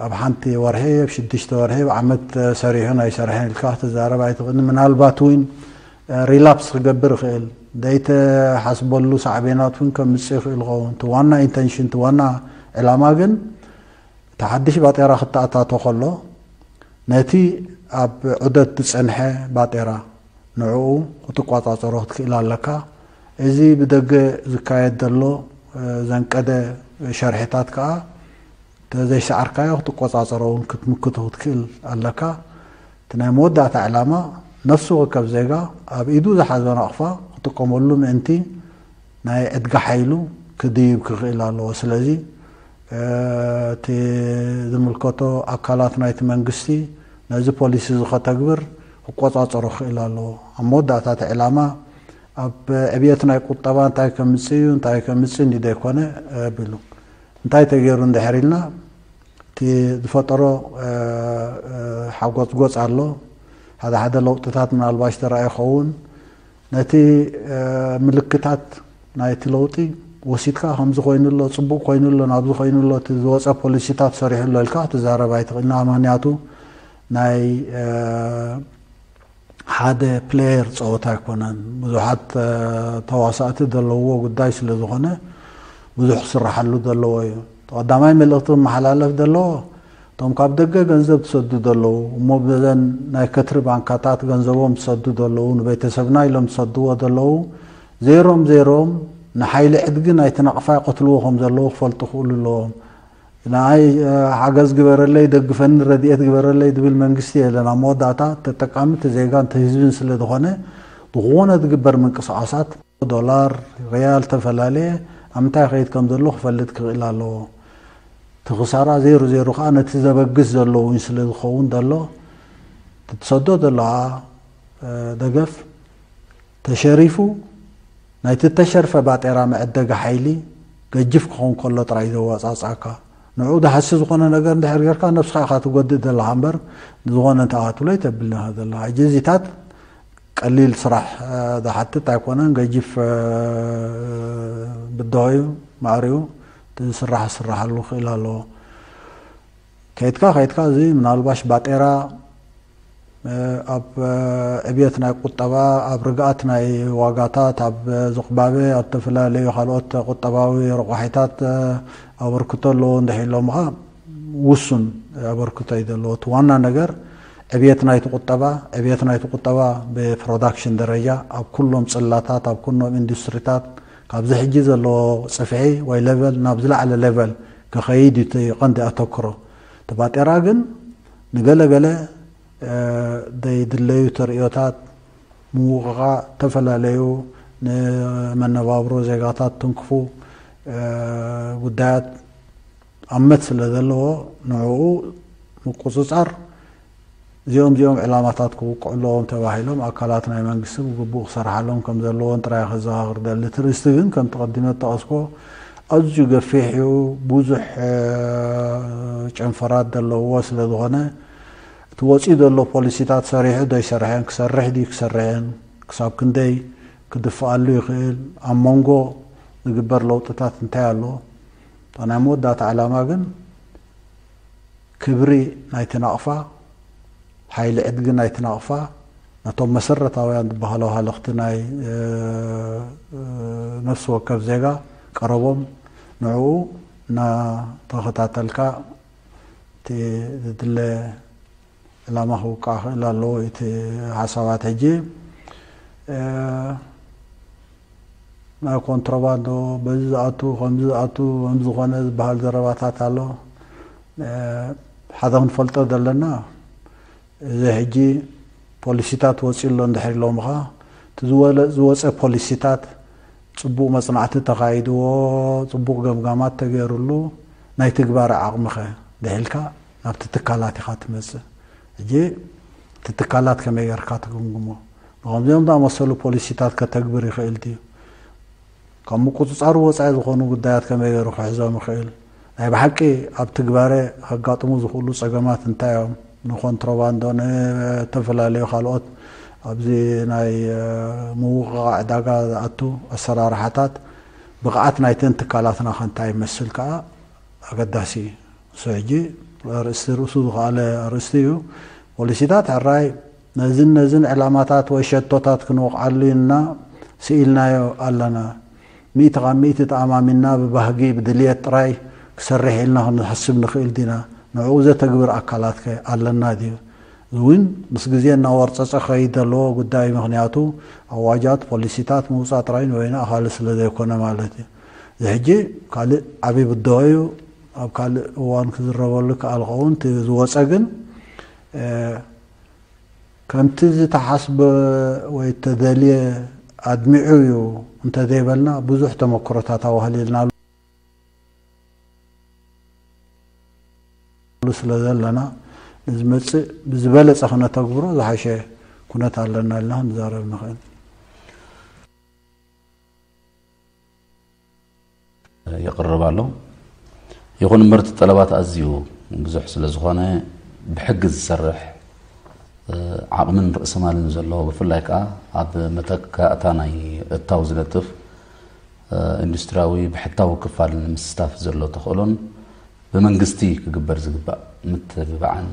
ኣብ ሓንቲ ወርሒ፣ ኣብ ሽዱሽተ ወርሒ፣ ኣብ ዓመት ሰሪሑ ኣይሰርሐን ኢልካ ክትዛረብ ኣይትኽእልን። ምናልባት እውን ሪላፕስ ክገብር ይኽእል፣ ዘይተሓስበሉ ሳዕቤናት እውን ከምፅእ ይኽእል ይኸውን። እቲ ዋና ኢንተንሽን፣ እቲ ዋና ዕላማ ግን እቲ ሓድሽ ባጤራ ክተኣታቶ ከሎ ነቲ ኣብ ዑደት ዝፀንሐ ባጤራ ንዕኡ ክትቆፃፀሮ ክትክእል ኣለካ። እዚ ብደገ ዝካየድ ዘሎ ዘንቀደ ሸርሒታት ከዓ ተዘይሰዓርካዮ ክትቆፃፀሮ እውን ክትምክቶ ክትክእል ኣለካ። እቲ ናይ መወዳእታ ዕላማ ነፍሲ ወከፍ ዜጋ ኣብ ኢዱ ዝሓዞ ናቕፋ ክጥቀመሉ ምእንቲ ናይ ዕድጋ ሓይሉ ክድይብ ክኽእል ኣለዎ። ስለዚ እቲ ዝምልከቶ ኣካላት ናይቲ መንግስቲ ነዚ ፖሊሲ እዚ ከተግብር ክቆፃፀሮ ክኽእል ኣለዎ። ኣብ መወዳእታ እቲ ዕላማ ኣብ ዕብየት ናይ ቁጠባ እንታይ ከምፅእ እዩ እንታይ ከምፅእ እንዲ ዘይኮነ ቢሉ እንታይ ተገይሩ እንድሕር ኢልና እቲ ዝፈጠሮ ሓጎፅጎፅ ኣሎ። ሓደ ሓደ ለውጥታት ምናልባሽ ተረኣዩ ይኸውን። ነቲ ምልክታት ናይቲ ለውጢ ወሲድካ ከምዚ ኮይኑ ኣሎ፣ ፅቡቅ ኮይኑ ኣሎ፣ ናብዚ ኮይኑ ኣሎ፣ እቲ ዝወፀ ፖሊሲታት ሰሪሑ ኣሎ ኢልካ ክትዛረብ ኣይትኽእልና። ምክንያቱ ናይ ሓደ ፕሌየር ፀወታ ኣይኮነን። ብዙሓት ተዋሳእቲ ዘለውዎ ጉዳይ ስለ ዝኾነ ብዙሕ ክስራሓሉ ዘለዎ እዩ። ቀዳማይ መልእኽቲ ክመሓላለፍ ዘለዎ እቶም ካብ ደገ ገንዘብ ትሰዱ ዘለዉ እሞ በዘን ናይ ከትሪ ባንካታት ገንዘቦም ትሰዱ ዘለዉ ንቤተሰብና ኢሎም ትሰድዎ ዘለዉ ዜሮም ዜሮም ንሓይሊ ዕድጊ ናይቲ ናቕፋ ይቐትልዎ ከም ዘለዉ ክፈልጡ ክእሉ ኣለዎም። ንኣይ ሓገዝ ግበረለይ ደግፈኒ ረድኤት ግበረለይ ዝብል መንግስቲ የለን። ኣብ መወዳእታ ተጠቃሚ እቲ ዜጋ እቲ ህዝብን ስለ ዝኾነ ዝኾነ ዝግበር ምንቅስቃሳት ዶላር ሪያል ዝተፈላለየ ኣብ ምንታይ ከይድ ከም ዘሎ ክፈልጥ ክኽእል ኣለዎ። እቲ ክሳራ ዜሩ ዜሩ ከዓ ነቲ ዘበግስ ዘሎ እውን ስለ ዝኸውን ዘሎ ትሰዶ ዘለኻ ደገፍ ተሸሪፉ ናይቲ ተሸርፈ ባጤራ መዕደጊ ሓይሊ ገጅፍ ክኸውን ከሎ ጥራይ ዘዋጻጽኣካ። ንዑ ዝሃሲ ዝኾነ ነገር እንድሕር ጌርካ ነብስኻ ኢኻ ትጎድእ ዘለኻ እምበር ዝኾነ እንታይ ክትብሎ ኣይተብልን ኢኻ ዘለኻ። ሕጂ እዚታት ቀሊል ስራሕ ዝሓትት ኣይኮነን። ገጅፍ ብድሆ እዩ፣ ማዕሪኡ ዝስራሕ ዝስራሓሉ ክእል ኣለዎ። ከይድካ ከይድካ እዚ ምናልባሽ ባጤራ ኣብ ዕብየት ናይ ቁጠባ፣ ኣብ ርግኣት ናይ ዋጋታት፣ ኣብ ዝቕባበ ኣብ ዝተፈላለዩ ካልኦት ቁጠባዊ ረቋሒታት ኣበርክቶ ኣለዎ እንድሕር ኢሎምኻ ውሱን ኣበርክቶ እዩ ዘለዎ። እቲ ዋና ነገር ዕብየት ናይቲ ቁጠባ፣ ዕብየት ናይቲ ቁጠባ ብፕሮዳክሽን ደረጃ ኣብ ኩሎም ጽላታት፣ ኣብ ኩሎም ኢንዱስትሪታት ካብዚ ሕጂ ዘለዎ ጽፍሒ ወይ ሌቨል ናብ ዝለዓለ ሌቨል ክኸይድ እዩ እቲ ቀንዲ ኣተኩሮ። እቲ ባጤራ ግን ንገለገለ ዘይድለዩ ተርእዮታት ምውቕቓ፣ ዝተፈላለዩ ንመነባብሮ ዜጋታት ትንክፉ ጉዳያት ኣመት ስለ ዘለዎ ንዕኡ ምቁፅፃር እዚኦም እዚኦም ዕላማታት ክውቅዑ ኣለዎም ተባሂሎም ኣካላት ናይ መንግስቲ ብግቡእ ክሰርሓሎም ከም ዘለዎን ጥራይ ከዘኻኽር ደሊ። እቲ ርእስቲ ግን ከምቲ ቀዲመ ዝጠቐስኮ ኣዝዩ ገፊሕ እዩ፣ ብዙሕ ጨንፈራት ዘለዎ ስለ ዝኾነ እቲ ወፂኡ ዘሎ ፖሊሲታት ሰሪሑ ዶ ኣይሰርሐን፣ ክሰርሕ ድዩ ክሰርሕን፣ ክሳብ ክንደይ ክድፍኣሉ ይኽእል፣ ኣብ መንጎ ዝግበር ለውጥታት እንታይ ኣሎ፣ እታ ናይ መወዳእታ ዕላማ ግን ክብሪ ናይቲ ናቕፋ፣ ሓይሊ ዕድጊ ናይቲ ናቕፋ፣ ነቶም መሰረታውያን ዝበሃሉ ሃለኽቲ ናይ ነፍሲ ወከፍ ዜጋ ቀረቦም ንዕኡ እናተኸታተልካ እቲ ዝድለ ዕላማ ክውቃዕ ክእል ኣለዎ። እቲ ሓሳባት ሕጂ ናይ ኮንትሮባንዶ በዚ ዝኣቱ ከምዚ ዝኣቱ ከምዚ ዝኾነ ዝበሃል ዘረባታት ኣሎ። ሓደ ክንፈልጦ ዘለና እዚ ሕጂ ፖሊሲታት ወፂኡ ኣሎ እንድሕር ኢሎምኻ እቲ ዝወፀ ፖሊሲታት ፅቡቕ መፅናዕቲ ተኻይድዎ፣ ፅቡቕ ገምጋማት ተገይሩሉ ናይ ትግባረ ዓቕምኸ ድሒልካ ናብቲ ትካላት ኢኻ ትመፅእ። ሕጂ እቲ ትካላት ከመይ ገርካ ትግምግሞ? ንከምዚኦም ዝኣመሰሉ ፖሊሲታት ከተግብር ይኽእል ድዩ? ካብ ምቁፅፃሩ ወፃኢ ዝኾኑ ጉዳያት ከመይ ገይሩ ክሕዞም ይኽእል? ናይ ብሓቂ ኣብ ትግባረ ከጋጥሙ ዝኽእሉ ፀገማት እንታይ እዮም? ንኮንትሮባንዶ፣ ንተፈላለዩ ካልኦት ኣብዚ ናይ ምውቕቓዕ ዕዳጋ ዝኣቱ ኣሰራርሓታት ብቕዓት ናይተን ትካላትና ከ እንታይ ይመስል ከዓ ኣገዳሲ እዩ። እሱ ሕጂ ኣርእስቲ ርእሱ ዝኸኣለ ኣርእስቲ እዩ። ፖሊሲታት ሕራይ ነዝን ነዝን ዕላማታት ወይ ሸቶታት ክንወቕዓሉ ኢልና ስኢልናዮ ኣለና። ሚእቲ ካብ ሚእቲ ተኣማሚንና ብባህጊ ብድልየት ጥራይ ክሰርሕ ኢልና ክንሓስብ ንኽእል ዲና? ንዕኡ ዘተግብር ኣካላት ከ ኣለና ድዩ? እውን ምስ ግዜ እናወርፀፀ ክኸይድ ዘለዎ ጉዳይ እዩ። ምኽንያቱ ኣዋጃት፣ ፖሊሲታት ምውፃእ ጥራይ ንበይኑ ኣኻሊ ስለ ዘይኮነ ማለት እዩ። እዚ ሕጂ ካልእ ዓብዪ ብድሆ እዩ። ኣብ ካልእ እዋን ክዝረበሉ ይከኣል ኸውን። እቲ ዝወፀ ግን ከምቲ ዝተሓስበ ወይ ተደልየ ኣድሚዑ እዩ እንተዘይበልና ብዙሕ ተመክሮታት ኣዋህሊልናሉ ስለ ዘለና ንዝመፅእ ብዝበለፀ ክነተግብሮ ዝሓሸ ኩነት ኣለና ኢልና ክንዛረብ ንኽእል። የቕርብ ኣሎ። ይኹን እምበር እቲ ጠለባት ኣዝዩ ብዙሕ ስለ ዝኾነ ብሕጊ ዝሰርሕ ዓቕምን ርእሰማልን ዘለዎ ብፍላይ ከዓ ኣብ መተካእታ ናይ እታው ዝነጥፍ ኢንዱስትሪያዊ ብሕታዊ ክፋል ንምስታፍ ዘሎ ተኽእሎን ብመንግስቲ ክግበር ዝግባእ ምትብባዕን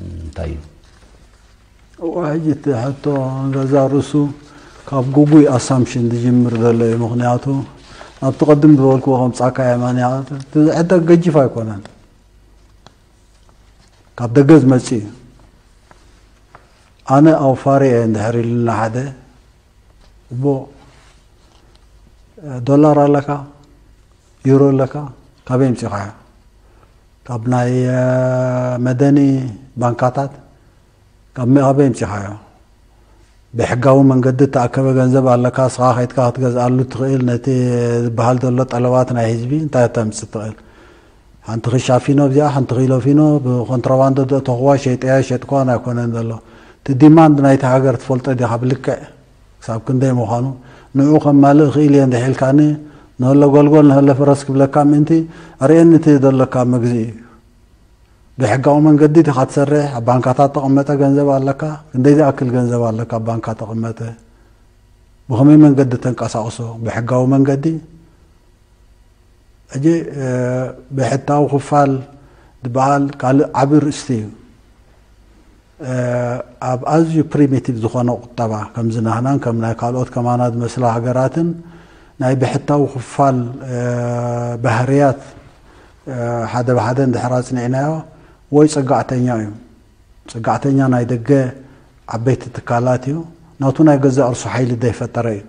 እንታይ እዩ? እዋ ሕጂ እቲ ሕቶ ገዛ ርእሱ ካብ ጉጉይ ኣሳምሽን ዝጅምር ዘሎ እዩ። ምኽንያቱ ኣብቲ ቅድም ዝበልክዎ ከምፃካ የማንያ እቲ ዝዕደግ ገጅፍ ኣይኮነን፣ ካብ ደገ ዝመፅእ እዩ። ኣነ ኣውፋሪ እየ እንድሕር ኢሉና ሓደ እሞ ዶላር ኣለካ ዩሮ ኣለካ ካበይ ምፂኻዮ? ካብ ናይ መደኒ ባንካታት ካብ ኣበይ ኣምፂኻዮ? ብሕጋዊ መንገዲ እተኣከበ ገንዘብ ኣለካ፣ እስኻ ከይድካ ክትገዝኣሉ ትኽእል። ነቲ ዝበሃል ዘሎ ጠለባት ናይ ህዝቢ እንታይ እተምፅእ ትኽእል? ሓንቲ ክሻ ፊኖ ኣብዚኣ፣ ሓንቲ ኪሎ ፊኖ ብኮንትሮባንዶ ዘእተኽዋ ሸይጠያ ሸጥኳን ኣይኮነን ዘሎ። እቲ ዲማንድ ናይቲ ሃገር ትፈልጦ ዲኻ ብልክዕ ክሳብ ክንደይ ምዃኑ? ንዑ ከማልእ ክእል እየ እንድሕ ኢልካኒ፣ ንህለ ጎልጎል ንህለ ፈረስ ክብለካ ምእንቲ፣ ኣርእየኒ እቲ ዘለካ መግዝኢ። ብሕጋዊ መንገዲ ዲኻ ትሰርሕ? ኣብ ባንካታት ተቐመጠ ገንዘብ ኣለካ? ክንደይ ዝኣክል ገንዘብ ኣለካ ኣብ ባንካ ተቐመጠ? ብኸመይ መንገዲ ተንቀሳቕሶ? ብሕጋዊ መንገዲ? ሕጂ ብሕታዊ ክፋል ዝበሃል ካልእ ዓቢ ርእስቲ እዩ። ኣብ ኣዝዩ ፕሪሚቲቭ ዝኾነ ቁጠባ፣ ከምዚ ናህናን ከም ናይ ካልኦት ከማና ዝመስላ ሃገራትን፣ ናይ ብሕታዊ ክፋል ባህርያት ሓደ ብሓደ እንድሕር ኣጽኒዕናዮ፣ ወይ ጸጋዕተኛ እዩ። ጸጋዕተኛ ናይ ደገ ዓበይቲ ትካላት እዩ። ናቱ ናይ ገዛእ ርእሱ ሓይሊ ዘይፈጠረ እዩ።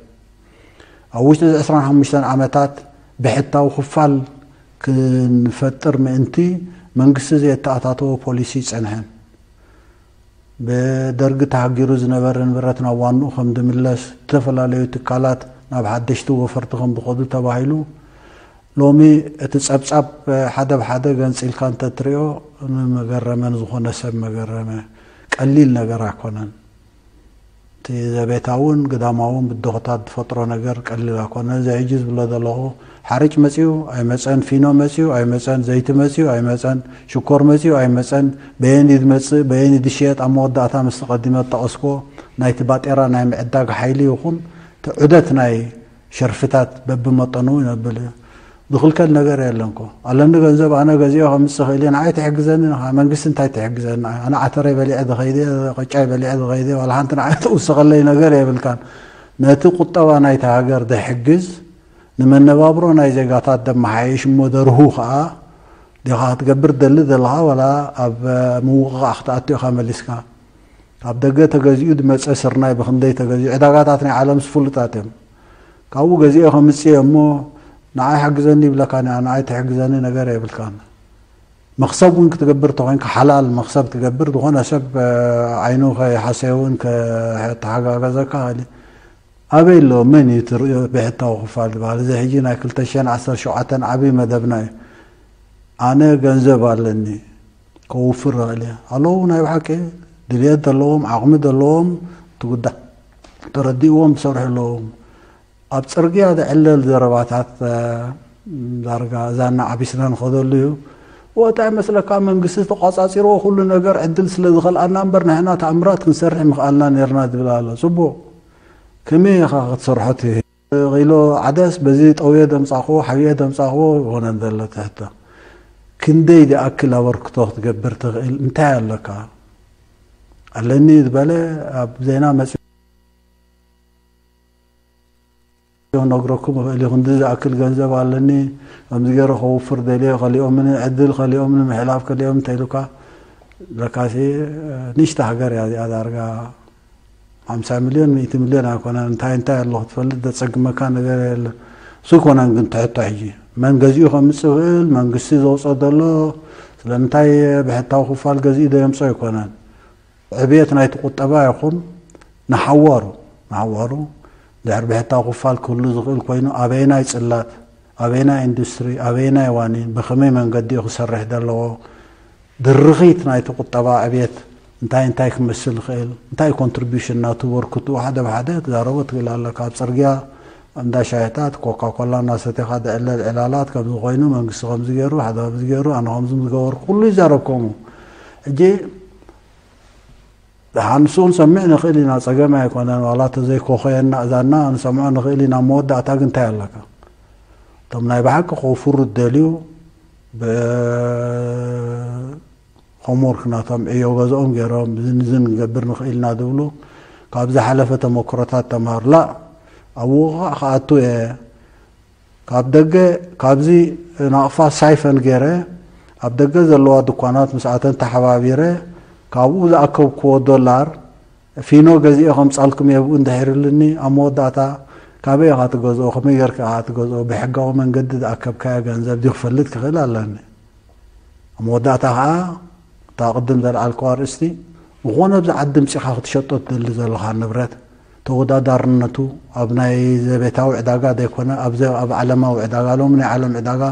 ኣብ ውሽጢ እዚ ዕስራን ሓሙሽተን ዓመታት ብሕታዊ ክፋል ክንፈጥር ምእንቲ መንግስቲ ዘየተኣታተዎ ፖሊሲ ይጸንሐን። ብደርጊ ተሃጊሩ ዝነበረ ንብረት ናብ ዋንኡ ከም ዝምለስ፣ ዝተፈላለዩ ትካላት ናብ ሓደሽቲ ወፈርቲ ከም ዝኸዱ ተባሂሉ፣ ሎሚ እቲ ጸብጻብ ሓደ ብሓደ ገንጺልካ እንተትሪኦ፣ ንመገረመ፣ ንዝኾነ ሰብ መገረመ። ቀሊል ነገር ኣይኮነን። እቲ ዘቤታውን ግዳማውን ብድሆታት ዝፈጥሮ ነገር ቀሊል ኣይኮነን። እዚ ሕጂ ዝብሎ ዘለኹ፣ ሓርጭ መጺኡ ኣይመጸን፣ ፊኖ መጺኡ ኣይመጸን፣ ዘይቲ መጺኡ ኣይመጸን፣ ሽኮር መጺኡ ኣይመጸን፣ በየን እዩ ዝመጽእ፣ በየን እዩ ዝሽየጥ፣ ኣብ መወዳእታ ምስ ተቐዲመ ዝጠቐስኩዎ ናይቲ ባጤራ ናይ ምዕዳግ ሓይሊ ይኹን፣ እቲ ዑደት ናይ ሸርፍታት በብመጠኑ ይነብል እዩ። ዝኽልከል ነገር የለን እኮ። ኣለኒ ገንዘብ፣ ኣነ ገዚኦ ከምጽእ እኽእል እየ፣ ንዓይ ትሕግዘኒ ኢኻ። መንግስቲ እንታይ ትሕግዘኒ? ኣነ ዓተረይ በሊዐ ዝኸይደ፣ ቅጫይ በሊዐ ዝኸይደ፣ ዋላ ሓንቲ ንዓይ ትውስኸለይ ነገር የብልካን። ነቲ ቁጠባ ናይታ ሃገር ዘሕግዝ፣ ንመነባብሮ ናይ ዜጋታት ዘመሓይሽ እሞ ደርሁ ኸኣ ዲኻ ክትገብር ትደሊ ዘለኻ፣ ዋላ ኣብ ምውቕቓዕ ክትኣቱ ኢኻ መሊስካ? ካብ ደገ ተገዚኡ ዝመጸ ስርናይ ብኽንደይ ተገዚኡ? ዕዳጋታት ናይ ዓለምስ ፍሉጣት እዮም። ካብኡ ገዚኤ ከምጽእ እየ እሞ ንዓይ ሓግዘኒ ይብለካ፣ ንኣ-፣ ንኣይ ትሕግዘኒ ነገር የብልካን። መኽሰብ እውን ክትገብር ተኾይንካ፣ ሓላል መኽሰብ ትገብር፣ ዝኾነ ሰብ፣ እ፣ ዓይኑ ከይሓሰየ እውን ከተሓጋገዘካ ይኽእል እዩ። ኣበይ ኣሎ? መን እዩ ትርእዮ ብሕታዊ ክፋል ዝበሃል? እዚ ሕጂ ናይ ክልተ ሽሕን ዓሰርተ ሸውዓተን ዓብዪ መደብና እዩ። ኣነ ገንዘብ ኣለኒ፣ ከውፍር እኽእል እየ። ኣለዉ፣ ናይ ብሓቂ ድልየት ዘለዎም፣ ዓቕሚ ዘለዎም፣ እቲ ጉዳይ ተረዲእዎም ዝሰርሑ ኣለዎም። ኣብ ጽርግያ ዝዕለል ዘረባታት፣ እ፣ ዳርጋ እዛ እናዓቢስና ንኸደሉ እዩ። ወ-፣ እንታይ መስለካ፣ መንግስቲ ተቋጻጺርዎ ኩሉ ነገር ዕድል ስለ ዝኸልኣና እምበር፣ ንሕና ተኣምራት ክንሰርሕ ምኽኣልና ነርና ዝብል ኣሎ። ጽቡቕ። ከመይ ኢኻ ክትሰርሖ ትህ-? ቂሎ ዓደስ በዚ ጠውየ ደምጻኽዎ፣ ሓብየ ደምጻኽዎ ይኾነን ዘሎ ትሕቶ። ክንደይ ዝኣክል ኣበርክቶ ክትገብር ትኽእል? እንታይ ኣለካ? ኣለኒ ዝበለ ኣብ ዜና መጺኡ ነግረኩም እኽእል እዩ። ክንዲ ዝኣክል ገንዘብ ኣለኒ፣ ከምዚ ገይረ ከውፍር ደልየ፣ ከሊኦምን ዕድል፣ ከሊኦምን ምሕላፍ፣ ከሊኦም እንተኢሉካ፣ ለካሲ ንእሽቶ ሃገር እያ እዚኣ ዳርጋ ሓምሳ ሚልዮን፣ ሚእቲ ሚልዮን ኣይኮነን። እንታይ እንታይ ኣሎ ክትፈልጥ ዘጸግመካ ነገር የለን። እሱ ኣይኮነን ግን ትሕቶ ሕጂ። መን ገዚኡ ከምጽእ ይኽእል፣ መንግስቲ ዘውጽኦ ዘሎ፣ ስለምንታይ ብሕታዊ ክፋል ገዚኡ ዶ የምጽኦ ኣይኮነን። ዕብየት ናይቲ ቁጠባ ይኹን ንሓዋሩ፣ ንሓዋሩ ድሕሪ ብሕታዊ ክፋል ክህሉ ዝኽእል ኮይኑ፣ ኣበየናይ ጽላት፣ ኣበየናይ ኢንዱስትሪ፣ ኣበየናይ ዋኒን፣ ብኸመይ መንገዲ እዩ ክሰርሕ ዘለዎ፣ ድርኺት ናይቲ ቁጠባ ዕብየት እንታይ እንታይ ክመስል ይኽእል፣ እንታይ ኮንትሪቢዩሽን ናቱ በርክቱ ሓደ ብሓደ ትዛረቦ ትኽእል ኣለካ። ኣብ ጽርግያ፣ ኣብ እንዳ ሻሂታት ኮካ ኮላ እናሰተኻ ዝዕለል ዕላላት ከምዚ ኮይኑ፣ መንግስቲ ከምዚ ገይሩ፣ ሓደ ከምዚ ገይሩ፣ ኣነ ከምዚ ምስ ገበርኩ፣ ኩሉ ይዛረብ ከምኡ። ሕጂ ደሓን ንሱ ክንሰምዕ ንኽእል ኢና፣ ጸገም ኣይኮነን። ዋላ ተዘይኮኸየና እዛና ክንሰምዖ ንኽእል ኢና። መወዳእታ ግን እንታይ ኣለካ? እቶም ናይ ብሓቂ ከውፍሩ ዝደልዩ ብ-፣ ሆምወርክ ናቶም ዕዮ ገዝኦም ገይሮም፣ ዝን ዝን ክንገብር ንኽእል ኢና ዝብሉ፣ ካብ ዝሓለፈ ተመክሮታት ተምሃር። ላእ፣ ኣብ ውቕቓዕ ክኣቱ እየ። ካብ ደገ፣ ካብዚ ናቕፋ ሳይፈን ገይረ፣ ኣብ ደገ ዘለዋ ድኳናት ምስኣተን ተሓባቢረ፣ ካብኡ ዝኣከብክዎ ዶላር ፊኖ ገዚኤ ከምጻልኩም እየ፣ ብኡ እንድሕር ኢሉኒ፣ ኣብ መወዳእታ ካበይ ኢኻ ትገዝኦ፣ ከመይ ጌርካ ኢኻ ትገዝኦ፣ ብሕጋዊ መንገዲ ዝኣከብካዮ ገንዘብ ድዩ ክፈልጥ ክኽእል ኣለኒ። ኣብ መወዳእታ ኸኣ፣ እታ ቅድም ዘልዓልክዋ ኣርእስቲ፣ ዝኾነ ኣብዚ ዓዲ ምጺኻ ክትሸጦ ትደሊ ዘለኻ ንብረት፣ ተወዳዳርነቱ ኣብ ናይ ዘቤታዊ ዕዳጋ ዘይኮነ፣ ኣብ ዘ-፣ ኣብ ዓለማዊ ዕዳጋ፣ ሎሚ ናይ ዓለም ዕዳጋ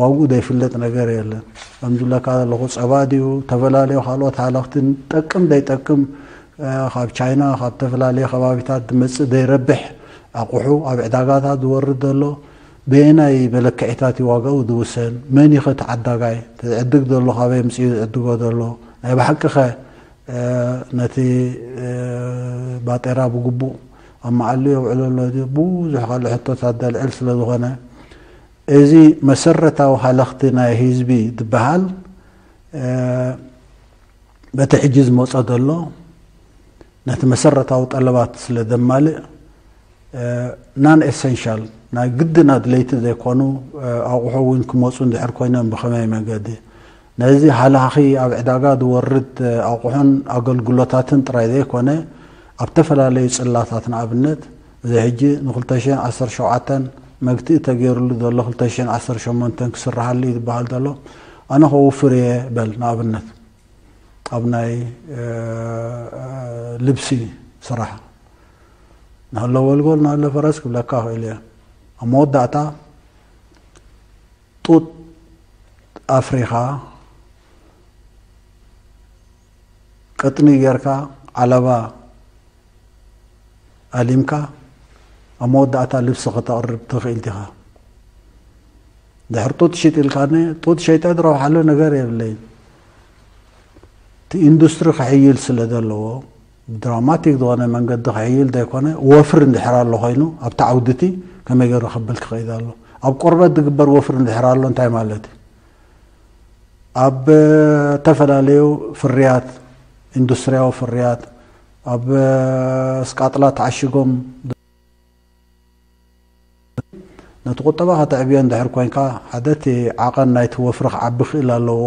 ዋግኡ ዘይፍለጥ ነገር የለን። ከም ዝብለካ ዘለኹ፣ ጸባ ድዩ፣ ዝተፈላለዩ ካልኦት ሃለኽትን፣ ጠቅም ዘይጠቅም፣ ካብ ቻይና ካብ ተፈላለየ ከባቢታት ዝመፅእ ዘይረብሕ ኣቑሑ ኣብ ዕዳጋታት ዝወርድ ዘሎ በየናይ መለክዒታት እዩ ዋጋኡ ዝውሰን? መን እዩ ኸ ተዓዳጋይ? ዝዕድግ ዘሎ ካበይ ምፅኡ ዝዕድጎ ዘሎ? ናይ ብሓቂ ኸ ነቲ ባጤራ ብግቡእ ኣብ መዓሉ የውዕሎ ኣሎ ድዩ? ብዙሕ ካልእ ሕቶታት ዘልዕል ስለ ዝኾነ እዚ መሰረታዊ ሃለኽቲ ናይ ህዝቢ ዝበሃል በቲ ሕጂ ዝመጾ ዘሎ ነቲ መሰረታዊ ጠለባት ስለ ዘማልእ non essential ናይ ግድን ኣድለይቲ ዘይኮኑ ኣቑሑ እውን ክመፁ እንድሕር ኮይኖም ብኸመይ መገዲ ነዚ ሃላኺ ኣብ ዕዳጋ ዝወርድ ኣቑሑን ኣገልግሎታትን ጥራይ ዘይኮነ ኣብ ዝተፈላለዩ ፅላታት ንኣብነት እዚ ሕጂ ን2017 መግትኢ ተገይሩሉ ዘሎ 2018 ክስርሓሉ እዩ ዝበሃል ዘሎ ኣነ ከውፍር እየ በል ንኣብነት ኣብ ናይ ልብሲ ስራሕ ንሃሎ ወልጎል ንሃሎ ፈረስ ክብለካ ክእል እየ ኣብ መወዳእታ ጡጥ ኣፍሪኻ ቅጥኒ ጌርካ ዓለባ ኣሊምካ ኣብ መወዳእታ ልብሲ ከተቕርብ ትኽእል ዲኻ ድሕር ጡጥ ሽጥ ኢልካኒ ጡጥ ሸይጠ ዝረብሓሉ ነገር የብለይን እቲ ኢንዱስትሪ ክሕይል ስለ ዘለዎ ብድራማቲክ ዝኾነ መንገዲ ክሕይል ዘይኮነ ወፍሪ እንድሕር ኣሎ ኮይኑ ኣብቲ ዓውድቲ ከመይ ገይሩ ክብል ክኽእል ኣሎ ኣብ ቆርበት ዝግበር ወፍሪ እንድሕር ኣሎ እንታይ ማለት እዩ ኣብ ዝተፈላለዩ ፍርያት ኢንዱስትሪያዊ ፍርያት ኣብ ስቃጥላ ተዓሽጎም ነቲ ቁጠባ ከተዕብዮ እንድሕር ኮይንካ ሓደ እቲ ዓቐን ናይቲ ወፍሪ ክዓቢ ክእል ኣለዎ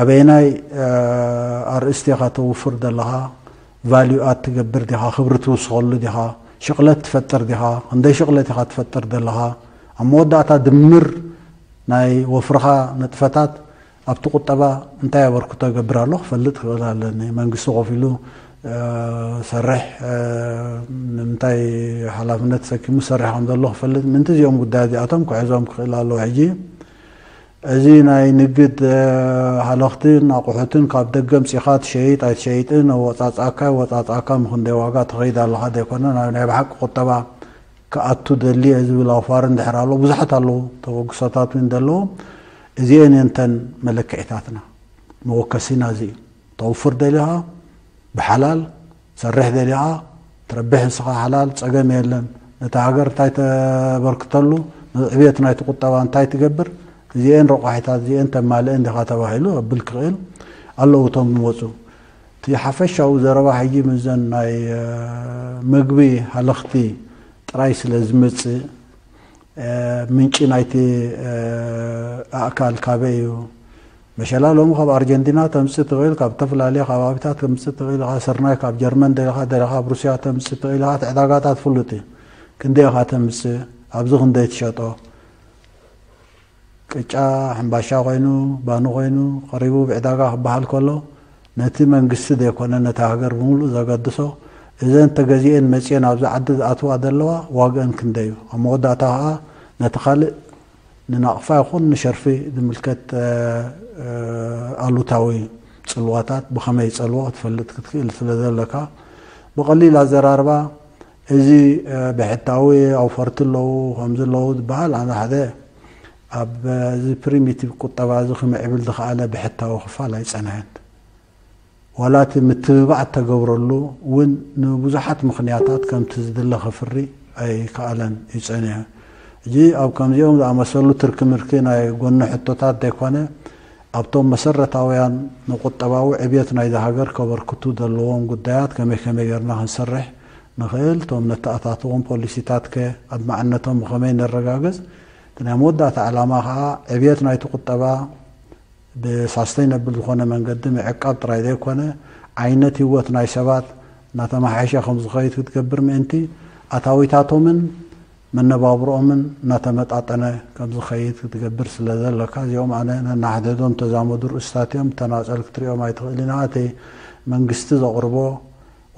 ኣበይናይ ኣርእስቲ ኢኻ ተውፍር ዘለኻ value add ትገብር ዲኻ ክብሪ ትውስኸሉ ዲኻ ሽቕለት ትፈጥር ዲኻ ክንደይ ሽቕለት ኢኻ ትፈጥር ዘለኻ ኣብ መወዳእታ ድምር ናይ ወፍርኻ ንጥፈታት ኣብቲ ቁጠባ እንታይ ኣበርክቶ ገብር ኣሎ ክፈልጥ ክእል ኣለኒ መንግስቲ ኮፍ ኢሉ ሰርሕ ንምንታይ ሓላፍነት ተሰኪሙ ሰርሕ ከም ዘሎ ክፈልጥ ምንቲ እዚኦም ጉዳይ እዚኣቶም ክሕዞም ክእል ኣለዎ ሕጂ እዚ ናይ ንግድ ሃለኽትን ኣቑሑትን ካብ ደገ ምፂኻ ትሸይጥ ኣይትሸይጥን ኣወፃፅኣካ ወፃፅኣካ ምክንደይ ዋጋ ትኸይድ ኣለኻ ዘይኮነ ናይ ብሓቂ ቁጠባ ክኣቱ ደሊ እየ ዝብል ኣውፋር እንድሕር ኣሎ ብዙሓት ኣለዉ ተበግሶታት እውን ዘለዎም እዚአን እየንተን መለክዒታትና መወከሲና እዚ እዩ ተውፍር ደሊኻ ብሓላል ሰርሕ ደሊኻ ትረብሕ ንስኻ ሓላል ፀገም የለን ነታ ሃገር እንታይ ተበርክተሉ ዕብየት ናይቲ ቁጠባ እንታይ ትገብር እዚአን ረቋሒታት እዚአን ተማልአን ዲኻ ተባሂሉ ኣብል ክኽእል ኣለዉ እቶም ዝመፁ እቲ ሓፈሻዊ ዘረባ ሕጂ ምዘን ናይ ምግቢ ሃለኽቲ ጥራይ ስለ ዝመፅእ ምንጪ ናይቲ ኣእካል ካበይ እዩ መሸላ ሎሚ ካብ ኣርጀንቲና ተምፅእ ትኽእል ካብ ዝተፈላለየ ከባቢታት ተምፅእ ትኽእል ኢኻ ስርናይ ካብ ጀርመን ደለኻ ደለኻ ኣብ ሩስያ ተምፅእ ትኽእል ኢኻ ዕዳጋታት ፍሉጥ እዩ ክንደይ ኢኻ ተምፅእ ኣብዚ ክንደይ ትሸጦ ቅጫ ሕምባሻ ኮይኑ ባኒ ኮይኑ ቀሪቡ ብዕዳጋ ክበሃል ከሎ ነቲ መንግስቲ ዘይኮነ ነቲ ሃገር ብምሉእ ዘገድሶ እዘን ተገዚኤን መፅኤን ኣብዚ ዓዲ ዝኣትዋ ዘለዋ ዋግአን ክንደይ እዩ ኣብ መወዳእታ ከዓ ነቲ ካልእ ንናቕፋ ይኹን ንሸርፊ ዝምልከት ኣሉታዊ ፅልዋታት ብኸመይ ፀልዎ ክትፈልጥ ክትክእል ስለ ዘለካ ብቐሊል ኣዘራርባ እዚ ብሕታዊ ኣውፈርቲ ኣለዉ ከምዚ ኣለዉ ዝበሃል ኣነ ሓደ ኣብዚ ፕሪሚቲቭ ቁጠባ እዚ ክምዕብል ዝኸኣለ ብሕታዊ ክፋል ኣይጸንሐን። ዋላ እቲ ምትብባዕ እተገብረሉ እውን ንብዙሓት ምኽንያታት ከምቲ ዝድለ ከፍሪ ኣይከኣለን እዩ ጸኒሑ። ሕጂ ኣብ ከምዚኦም ዝኣመሰሉ ትርኪ ምርኪ ናይ ጎኒ ሕቶታት ዘይኮነ ኣብቶም መሰረታውያን ንቁጠባዊ ዕብየት ናይዛ ሃገር ከበርክቱ ዘለዎም ጉዳያት ከመይ ከመይ ጌርና ክንሰርሕ ንኽእል እቶም ነተኣታትዎም ፖሊሲታት ከ ኣብ መዓነቶም ብኸመይ ነረጋግጽ እቲ ናይ መወዳእታ ዕላማ ኸዓ ዕብየት ናይቲ ቁጠባ ብሳስተይነብል ዝኾነ መንገዲ ምዕቃብ ጥራይ ዘይኮነ ዓይነት ህይወት ናይ ሰባት እናተመሓየሸ ከም ዝኸይድ ክትገብር ምእንቲ ኣታዊታቶምን መነባብሮኦምን እናተመጣጠነ ከም ዝኸይድ ክትገብር ስለ ዘለካ እዚኦም ኣነ ነናሕድሕዶም ተዛመዱ ርእስታት እዮም ብተናፀል ክትሪኦም ኣይትኽእል ኢና እቲ መንግስቲ ዘቕርቦ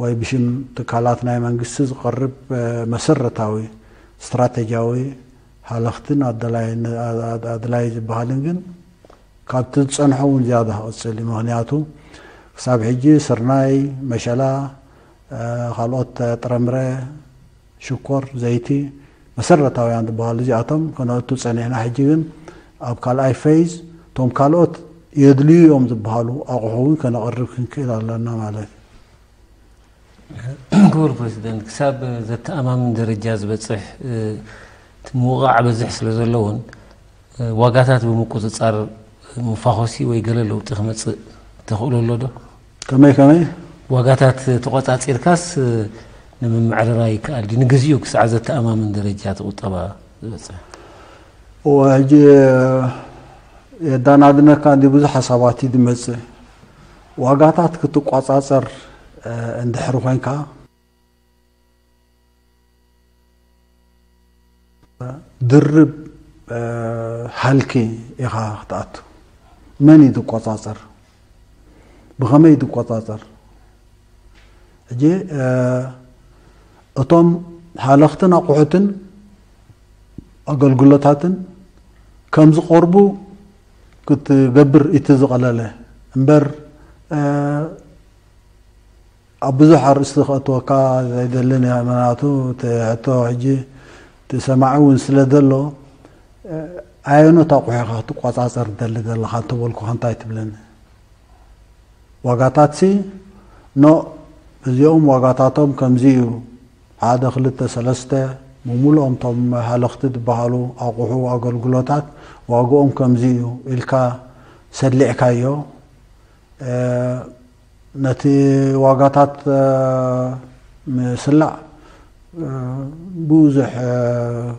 ወይ ብሽም ትካላት ናይ መንግስቲ ዝቐርብ መሰረታዊ ስትራተጂያዊ ሃለኽትን ኣድላይ ዝበሃልን ግን ካብቲ ዝፀንሖ እውን ዝያዳ ክቕፅል እዩ ምክንያቱ ክሳብ ሕጂ ስርናይ፣ መሸላ፣ ካልኦት ጥረምረ፣ ሽኮር፣ ዘይቲ፣ መሰረታውያን ዝበሃሉ እዚኣቶም ከነእቱ ጸኒሕና። ሕጂ ግን ኣብ ካልኣይ ፌዝ እቶም ካልኦት የድልዩ እዮም ዝበሃሉ ኣቑሑ እውን ከነቕርብ ክንክእል ኣለና ማለት እዩ። ክቡር ፕሬዚደንት፣ ክሳብ ዘተኣማምን ደረጃ ዝበፅሕ ምውቓዕ በዝሕ ስለ ዘለዎን ዋጋታት ብምቁፅፃር መፋኾሲ ወይ ገለ ለውጢ ክመፅእ ተኽእሎ ኣሎ ዶ? ከመይ ከመይ? ዋጋታት ተቆፃፂርካስ ንምምዕርራይ ይከኣል ድዩ? ንግዚኡ ክሳዕ ዘተኣማምን ደረጃ እቲ ቁጠባ ዝበፅሕ። እወ፣ ሕጂ የዳናድነካ እንዲ ብዙሕ ሓሳባት እዩ ዝመፅእ። ዋጋታት ክትቋፃፀር እንድሕር ኮይንካ ድርብ ሃልኪ ኢኻ ክትኣቱ። መን እዩ ዝቆፃፀር? ብኸመይ እዩ ዝቆፃፀር? ሕጂ እቶም ሃለኽትን ኣቑሑትን ኣገልግሎታትን ከም ዝቐርቡ ክትገብር እቲ ዝቐለለ እምበር ኣብ ብዙሕ ኣርእስቲ ከእትወካ ዘይደልን እየ። ምክንያቱ እቲ ሕቶ ሕጂ እቲ ሰማዒ እውን ስለ ዘሎ ኣየኖት ኣቑሑ ኢኻ ክትቆፃፀር ትደሊ ዘለኻ እንተበልኩኻ እንታይ ትብለኒ? ዋጋታት ሲ ኖ እዚኦም ዋጋታቶም ከምዚ እዩ፣ ሓደ ክልተ ሰለስተ ምሙልኦም እቶም ሃለኽቲ ዝበሃሉ ኣቑሑ ኣገልግሎታት ዋግኦም ከምዚ እዩ ኢልካ ሰሊዕካዮ። ነቲ ዋጋታት ምስላዕ ብዙሕ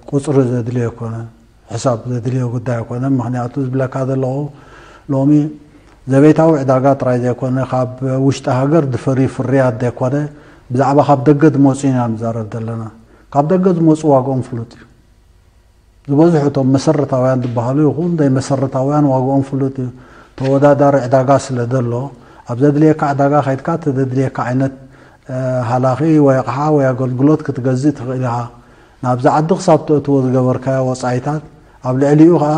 ቁፅሪ ዘድልዮ ኣይኮነን፣ ሕሳብ ዘድልዮ ጉዳይ ኣይኮነን። ምክንያቱ ዝብለካ ዘለኹ ሎሚ ዘቤታዊ ዕዳጋ ጥራይ ዘይኮነ ካብ ውሽጢ ሃገር ዝፈርዩ ፍርያት ዘይኮነ ብዛዕባ ካብ ደገ ዝመፁ ኢና ንዛረብ ዘለና። ካብ ደገ ዝመፁ ዋግኦም ፍሉጥ እዩ። ዝበዝሑ እቶም መሰረታውያን ዝበሃሉ ይኹን ዘይመሰረታውያን ዋግኦም ፍሉጥ እዩ። ተወዳዳሪ ዕዳጋ ስለ ዘሎ ኣብ ዘድልየካ ዕዳጋ ከይድካ እቲ ዘድልየካ ዓይነት ሃላኺ ወይ ኣቕሓ ወይ ኣገልግሎት ክትገዝእ ትኽእል ኢኻ። ናብዚ ዓዲ ክሳብ ተእትዎ ዝገበርካዮ ወፃኢታት ኣብ ልዕሊኡ ከዓ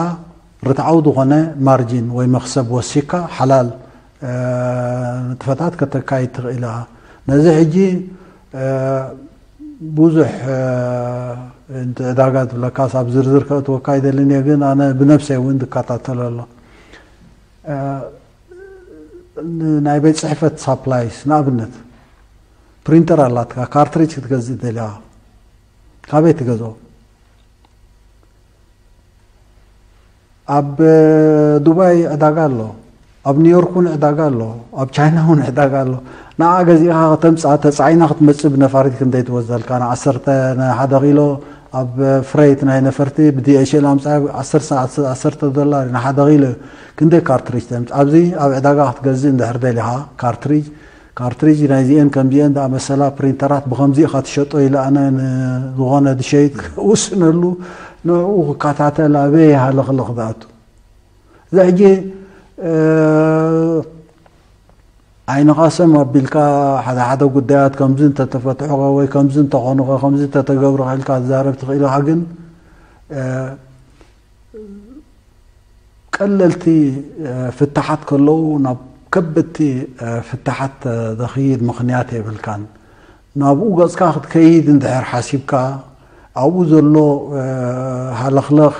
ርትዓዊ ዝኾነ ማርጂን ወይ መኽሰብ ወሲካ ሓላል ንጥፈታት ከተካይድ ትኽእል ኢኻ። ነዚ ሕጂ ብዙሕ ዕዳጋ ዝብለካስ ኣብ ዝርዝር ከእትወካ ኣይደልን እየ፣ ግን ኣነ ብነብሰይ እውን ዝከታተሎ ኣሎ። ናይ ቤት ፅሕፈት ሳፕላይስ ንኣብነት ፕሪንተር ኣላትካ፣ ካርትሪጅ ክትገዝእ ደሊኻ ካበይ ትገዝኦ? ኣብ ዱባይ ዕዳጋ ኣሎ፣ ኣብ ኒውዮርክ እውን ዕዳጋ ኣሎ፣ ኣብ ቻይና እውን ዕዳጋ ኣሎ። ንዓ ገዚእኻ ከተምፅኣ ተፃዒና ክትመፅእ ብነፋሪት ክንደይ ትወስደልካ? ንዓሰርተ ንሓደ ኪሎ ኣብ ፍሬት ናይ ነፈርቲ ብዲኤችኤል ኣምፅኣ ዓሰርተ ዓሰርተ ዶላር እዩ ንሓደ ኪሎ። ክንደይ ካርትሪጅ ተምፅእ? ኣብዚ ኣብ ዕዳጋ ክትገዝእ እንድሕር ደሊኻ ካርትሪጅ ካርትሪጅ ናይዚኤን ከምዚኤን ዝኣመሰላ ፕሪንተራት ብኸምዚ ኢኻ ትሸጦ ኢለ ኣነ ንዝኾነ ዝሸይጥ ክውስነሉ ንዕኡ ክከታተል ኣበይ ሃለኽለኽ ዝኣቱ። እዚ ሕጂ ዓይንኻ ሰም ኣቢልካ ሓደ ሓደ ጉዳያት ከምዚ እንተተፈትሖኸ ወይ ከምዚ እንተኾኑኸ ከምዚ እንተተገብሩኸ ኢልካ ትዛረብ ትኽእል ኢኻ። ግን ቀለልቲ ፍታሓት ከለዉ ናብ ከበድቲ ፍታሓት ዘኽይድ ምኽንያት የብልካን። ናብኡ ገፅካ ክትከይድ እንድሕር ሓሲብካ ኣብኡ ዘሎ ሃለኽለኽ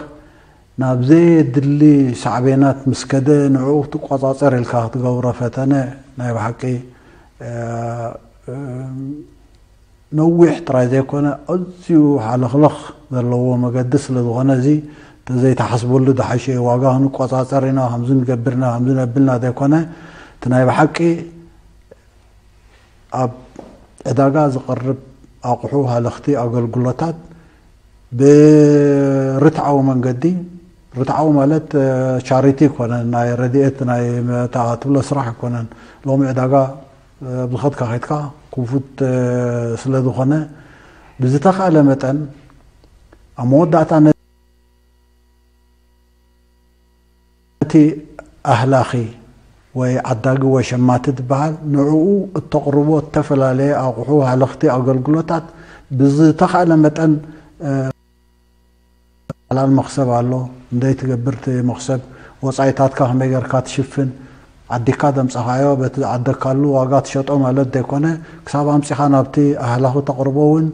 ናብ ዘየድሊ ሳዕቤናት ምስ ከደ ንዕኡ ክትቆፃፀር ኢልካ ክትገብሮ ፈተነ ናይ ብሓቂ ነዊሕ ጥራይ ዘይኮነ ኣዝዩ ሃለኽለኽ ዘለዎ መገዲ ስለ ዝኾነ እዚ ተዘይተሓስበሉ ዝሓሸ እዩ። ዋጋ ክንቆፃፀር ኢና፣ ከምዚ ንገብር ኢና፣ ከምዚ ነብልና ዘይኮነ እቲ ናይ ብሓቂ ኣብ ዕዳጋ ዝቐርብ ኣቑሑ፣ ሃለኽቲ፣ ኣገልግሎታት ብርትዓዊ መንገዲ፣ ርትዓዊ ማለት ቻሪቲ ኣይኮነን፣ ናይ ረድኤት ናይ መታ ትብሎ ስራሕ ኣይኮነን። ሎሚ ዕዳጋ ብዝኸድካ ከይድካ ክፉት ስለ ዝኾነ ብዝተኻእለ መጠን ኣብ መወዳእታ ነቲ ኣህላኺ ወይ ዓዳጊ ወይ ሸማቲ ዝበሃል ንዕኡ እተቕርቦ እተፈላለየ ኣቑሑ፣ ሃለኽቲ፣ ኣገልግሎታት ብዝተኻእለ መጠን ሓላል መኽሰብ ኣሎ፣ እንደይ ትገብር እቲ መኽሰብ፣ ወፃኢታትካ ከመይ ጌርካ ትሽፍን፣ ዓዲካ ዘምጻኻዮ በቲ ዝዓደካሉ ዋጋ ትሸጦ ማለት ዘይኮነ፣ ክሳብ ኣምጺኻ ናብቲ ኣህላኹ ተቕርቦ እውን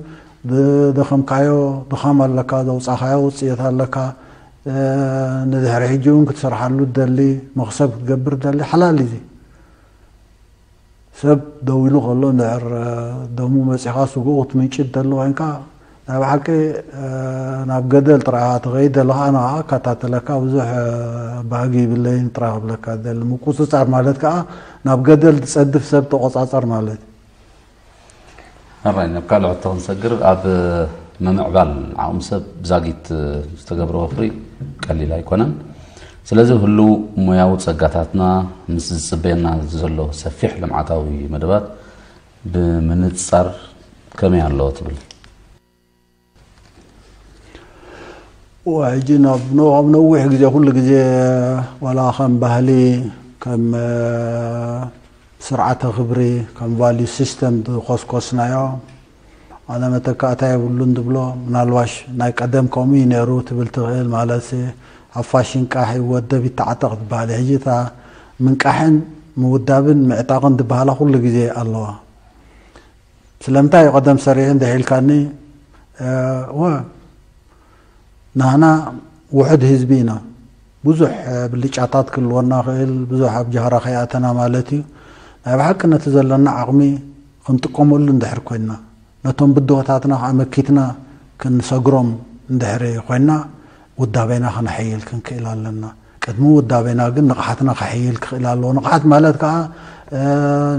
ዝደኸምካዮ ድኻም ኣለካ፣ ዘውጻኻዮ ውጽኢት ኣለካ። ንድሕሪ ሕጂ እውን ክትሰርሓሉ ትደሊ፣ መኽሰብ ክትገብር ትደሊ፣ ሓላል እዩ። ሰብ ደው ኢሉ ከሎ እንድሕር ደሙ መጺኻ ስግኡ ክትምንጭ ትደሊ ኮይንካ፣ ናይ ብሓቂ ናብ ገደል ጥራይ ትኸይድ ዘለኻ፣ ኣነ ከዓ እከታተለካ፣ ብዙሕ ባህጊ ይብለይን ጥራይ ክብለካ ዝደሊ። ምቁጽጻር ማለት ከዓ ናብ ገደል ዝጸድፍ ሰብ ተቆጻጸር ማለት እዩ። ሕራይ ናብ ካልእ ሕቶ ክንሰግር፣ ኣብ ምምዕባል ዓቕሚ ሰብ ብዛጊት ዝተገብረ ወፍሪ ቀሊል ኣይኮነን። ስለዚ ህሉው ሞያዊ ጸጋታትና ምስ ዝጽበየና ዘሎ ሰፊሕ ልምዓታዊ መደባት ብምንጻር ከመይ ኣሎ ትብል? ሕጂ ናብ ነዊሕ ግዜ ኩሉ ግዜ ዋላ ከም ባህሊ ከም ስርዓተ ክብሪ ከም ቫልዩ ሲስተም ዝኮስኮስናዮ ኣነ መተካእታ የብሉን ዝብሎ ምናልባሽ ናይ ቀደም ከምኡ እዩ ነይሩ ትብል ትኽእል ማለት ሓፋሽ ይንቃሕ ይወደብ ይተዓጠቕ ትበሃል ሕጂ እታ ምንቃሕን ምውዳብን ምዕጣቕን ዝበሃላ ኩሉ ግዜ ኣለዋ። ስለምንታይ እዩ ቀደም ሰሪሑ እንድሕር ኢልካኒ፣ ወ ናህና ውሑድ ህዝቢ ኢና። ብዙሕ ብልጫታት ክህልወና ክእል፣ ብዙሕ ኣብ ጃህራ ከይኣተና ማለት እዩ። ናይ ብሓቂ ነቲ ዘለና ዓቕሚ ክንጥቀመሉ እንድሕር ኮይንና፣ ነቶም ብድሆታትና ከዓ መኪትና ክንሰግሮም እንድሕር ኮይንና፣ ውዳቤና ከነሐይል ክንክእል ኣለና። ቅድሚ ውዳቤና ግን ንቕሓትና ከሐይል ክኽእል ኣለዎ። ንቕሓት ማለት ከዓ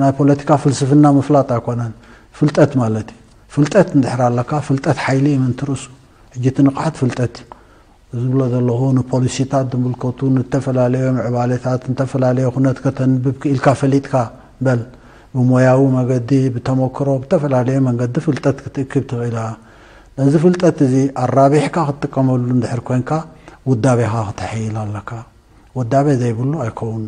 ናይ ፖለቲካ ፍልስፍና ምፍላጥ ኣይኮነን፣ ፍልጠት ማለት እዩ። ፍልጠት እንድሕር ኣለካ፣ ፍልጠት ሓይሊ እዩ ምእንቲ ርእሱ። ሕጂ እቲ ንቕሓት ፍልጠት እዩ። ዝብሎ ዘለኹ ንፖሊሲታት ዝምልከቱ ንተፈላለዩ ምዕባሌታት ንተፈላለዩ ኩነት ከተንብብ ክኢልካ ፈሊጥካ በል ብሞያዊ መገዲ ብተመክሮ ብተፈላለዩ መንገዲ ፍልጠት ክትእክብ ትኽእል ኢኻ። ነዚ ፍልጠት እዚ ኣራቢሕካ ክትጥቀመሉ እንድሕር ኮይንካ ውዳቤኻ ክተሐይል ኣለካ። ውዳቤ ዘይብሉ ኣይከውን።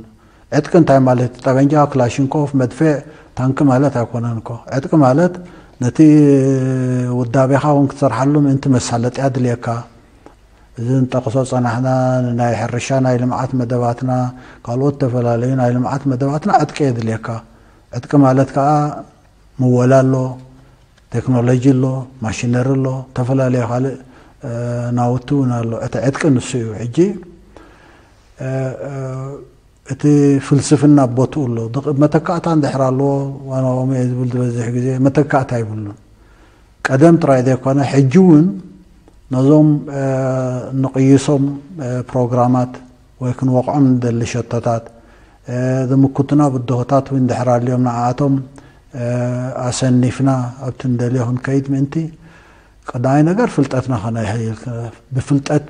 ዕጥቂ እንታይ ማለት ጠበንጃ ክላሽንኮፍ መድፍዕ ታንኪ ማለት ኣይኮነን እኮ። ዕጥቂ ማለት ነቲ ውዳቤኻ እውን ክትሰርሓሉ ምእንቲ መሳለጥያ ድልየካ። እዚ ንጠቕሶ ጸናሕና ንናይ ሕርሻ ናይ ልምዓት መደባትና ካልኦት ዝተፈላለዩ ናይ ልምዓት መደባትና ዕጥቂ የድልየካ። ዕጥቂ ማለት ከዓ ምወላ ኣሎ፣ ቴክኖሎጂ ኣሎ፣ ማሽነሪ ኣሎ፣ ዝተፈላለዩ ካልእ ናውቲ እውን ኣሎ። እቲ ዕጥቂ ንሱ እዩ። ሕጂ እቲ ፍልስፍና ቦትኡ ኣሎ። መተካእታ እንድሕር ኣለዎ ዋናኦም እየ ዝብል ዝበዝሕ ግዜ መተካእታ ይብሉን። ቀደም ጥራይ ዘይኮነ ሕጂ እውን ነዞም ንቕይሶም ፕሮግራማት ወይ ክንወቕዖም ንደሊ ሸቶታት ዝምክቱና ብድሆታት እውን እንድሕር ኣልዮም ንዓኣቶም ኣሰኒፍና ኣብቲ ንደልዮ ክንከይድ ምእንቲ ቀዳማይ ነገር ፍልጠትና ከነሕይል ብፍልጠት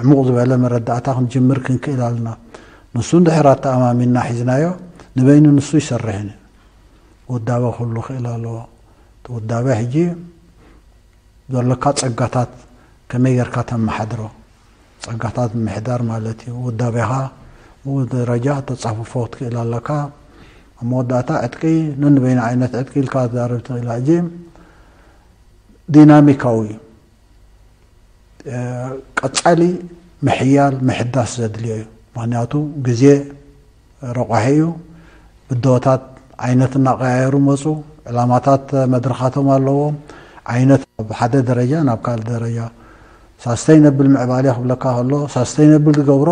ዕሙቕ ዝበለ መረዳእታ ክንጅምር ክንክእል ኣለና። ንሱ እንድሕር ኣተኣማሚንና ሒዝናዮ ንበይኑ ንሱ ይሰርሕን እዩ። ውዳበ ክህሉ ክእል ኣለዎ። እቲ ውዳበ ሕጂ ዘለካ ጸጋታት ከመይ ጌርካ ተመሓድሮ? ጸጋታት ምምሕዳር ማለት እዩ። ውዳቤኻ ብኡ ደረጃ ተጻፍፎ ክትክእል ኣለካ። ኣብ መወዳእታ ዕጥቂ ነንበይኑ ዓይነት ዕጥቂ ኢልካ ክትዛረብ ትኽእል። ሕጂ ዲናሚካዊ እዩ። ቀጻሊ ምሕያል ምሕዳስ ዘድልዮ እዩ። ምኽንያቱ ግዜ ረቋሒ እዩ። ብድሆታት ዓይነት እናቀያየሩ መፁ። ዕላማታት መድረኻቶም ኣለዎም። ዓይነት ኣብ ሓደ ደረጃ ናብ ካልእ ደረጃ ሳስተይነብል ምዕባለ ክብለካ ከሎ ሳስተይነብል ዝገብሮ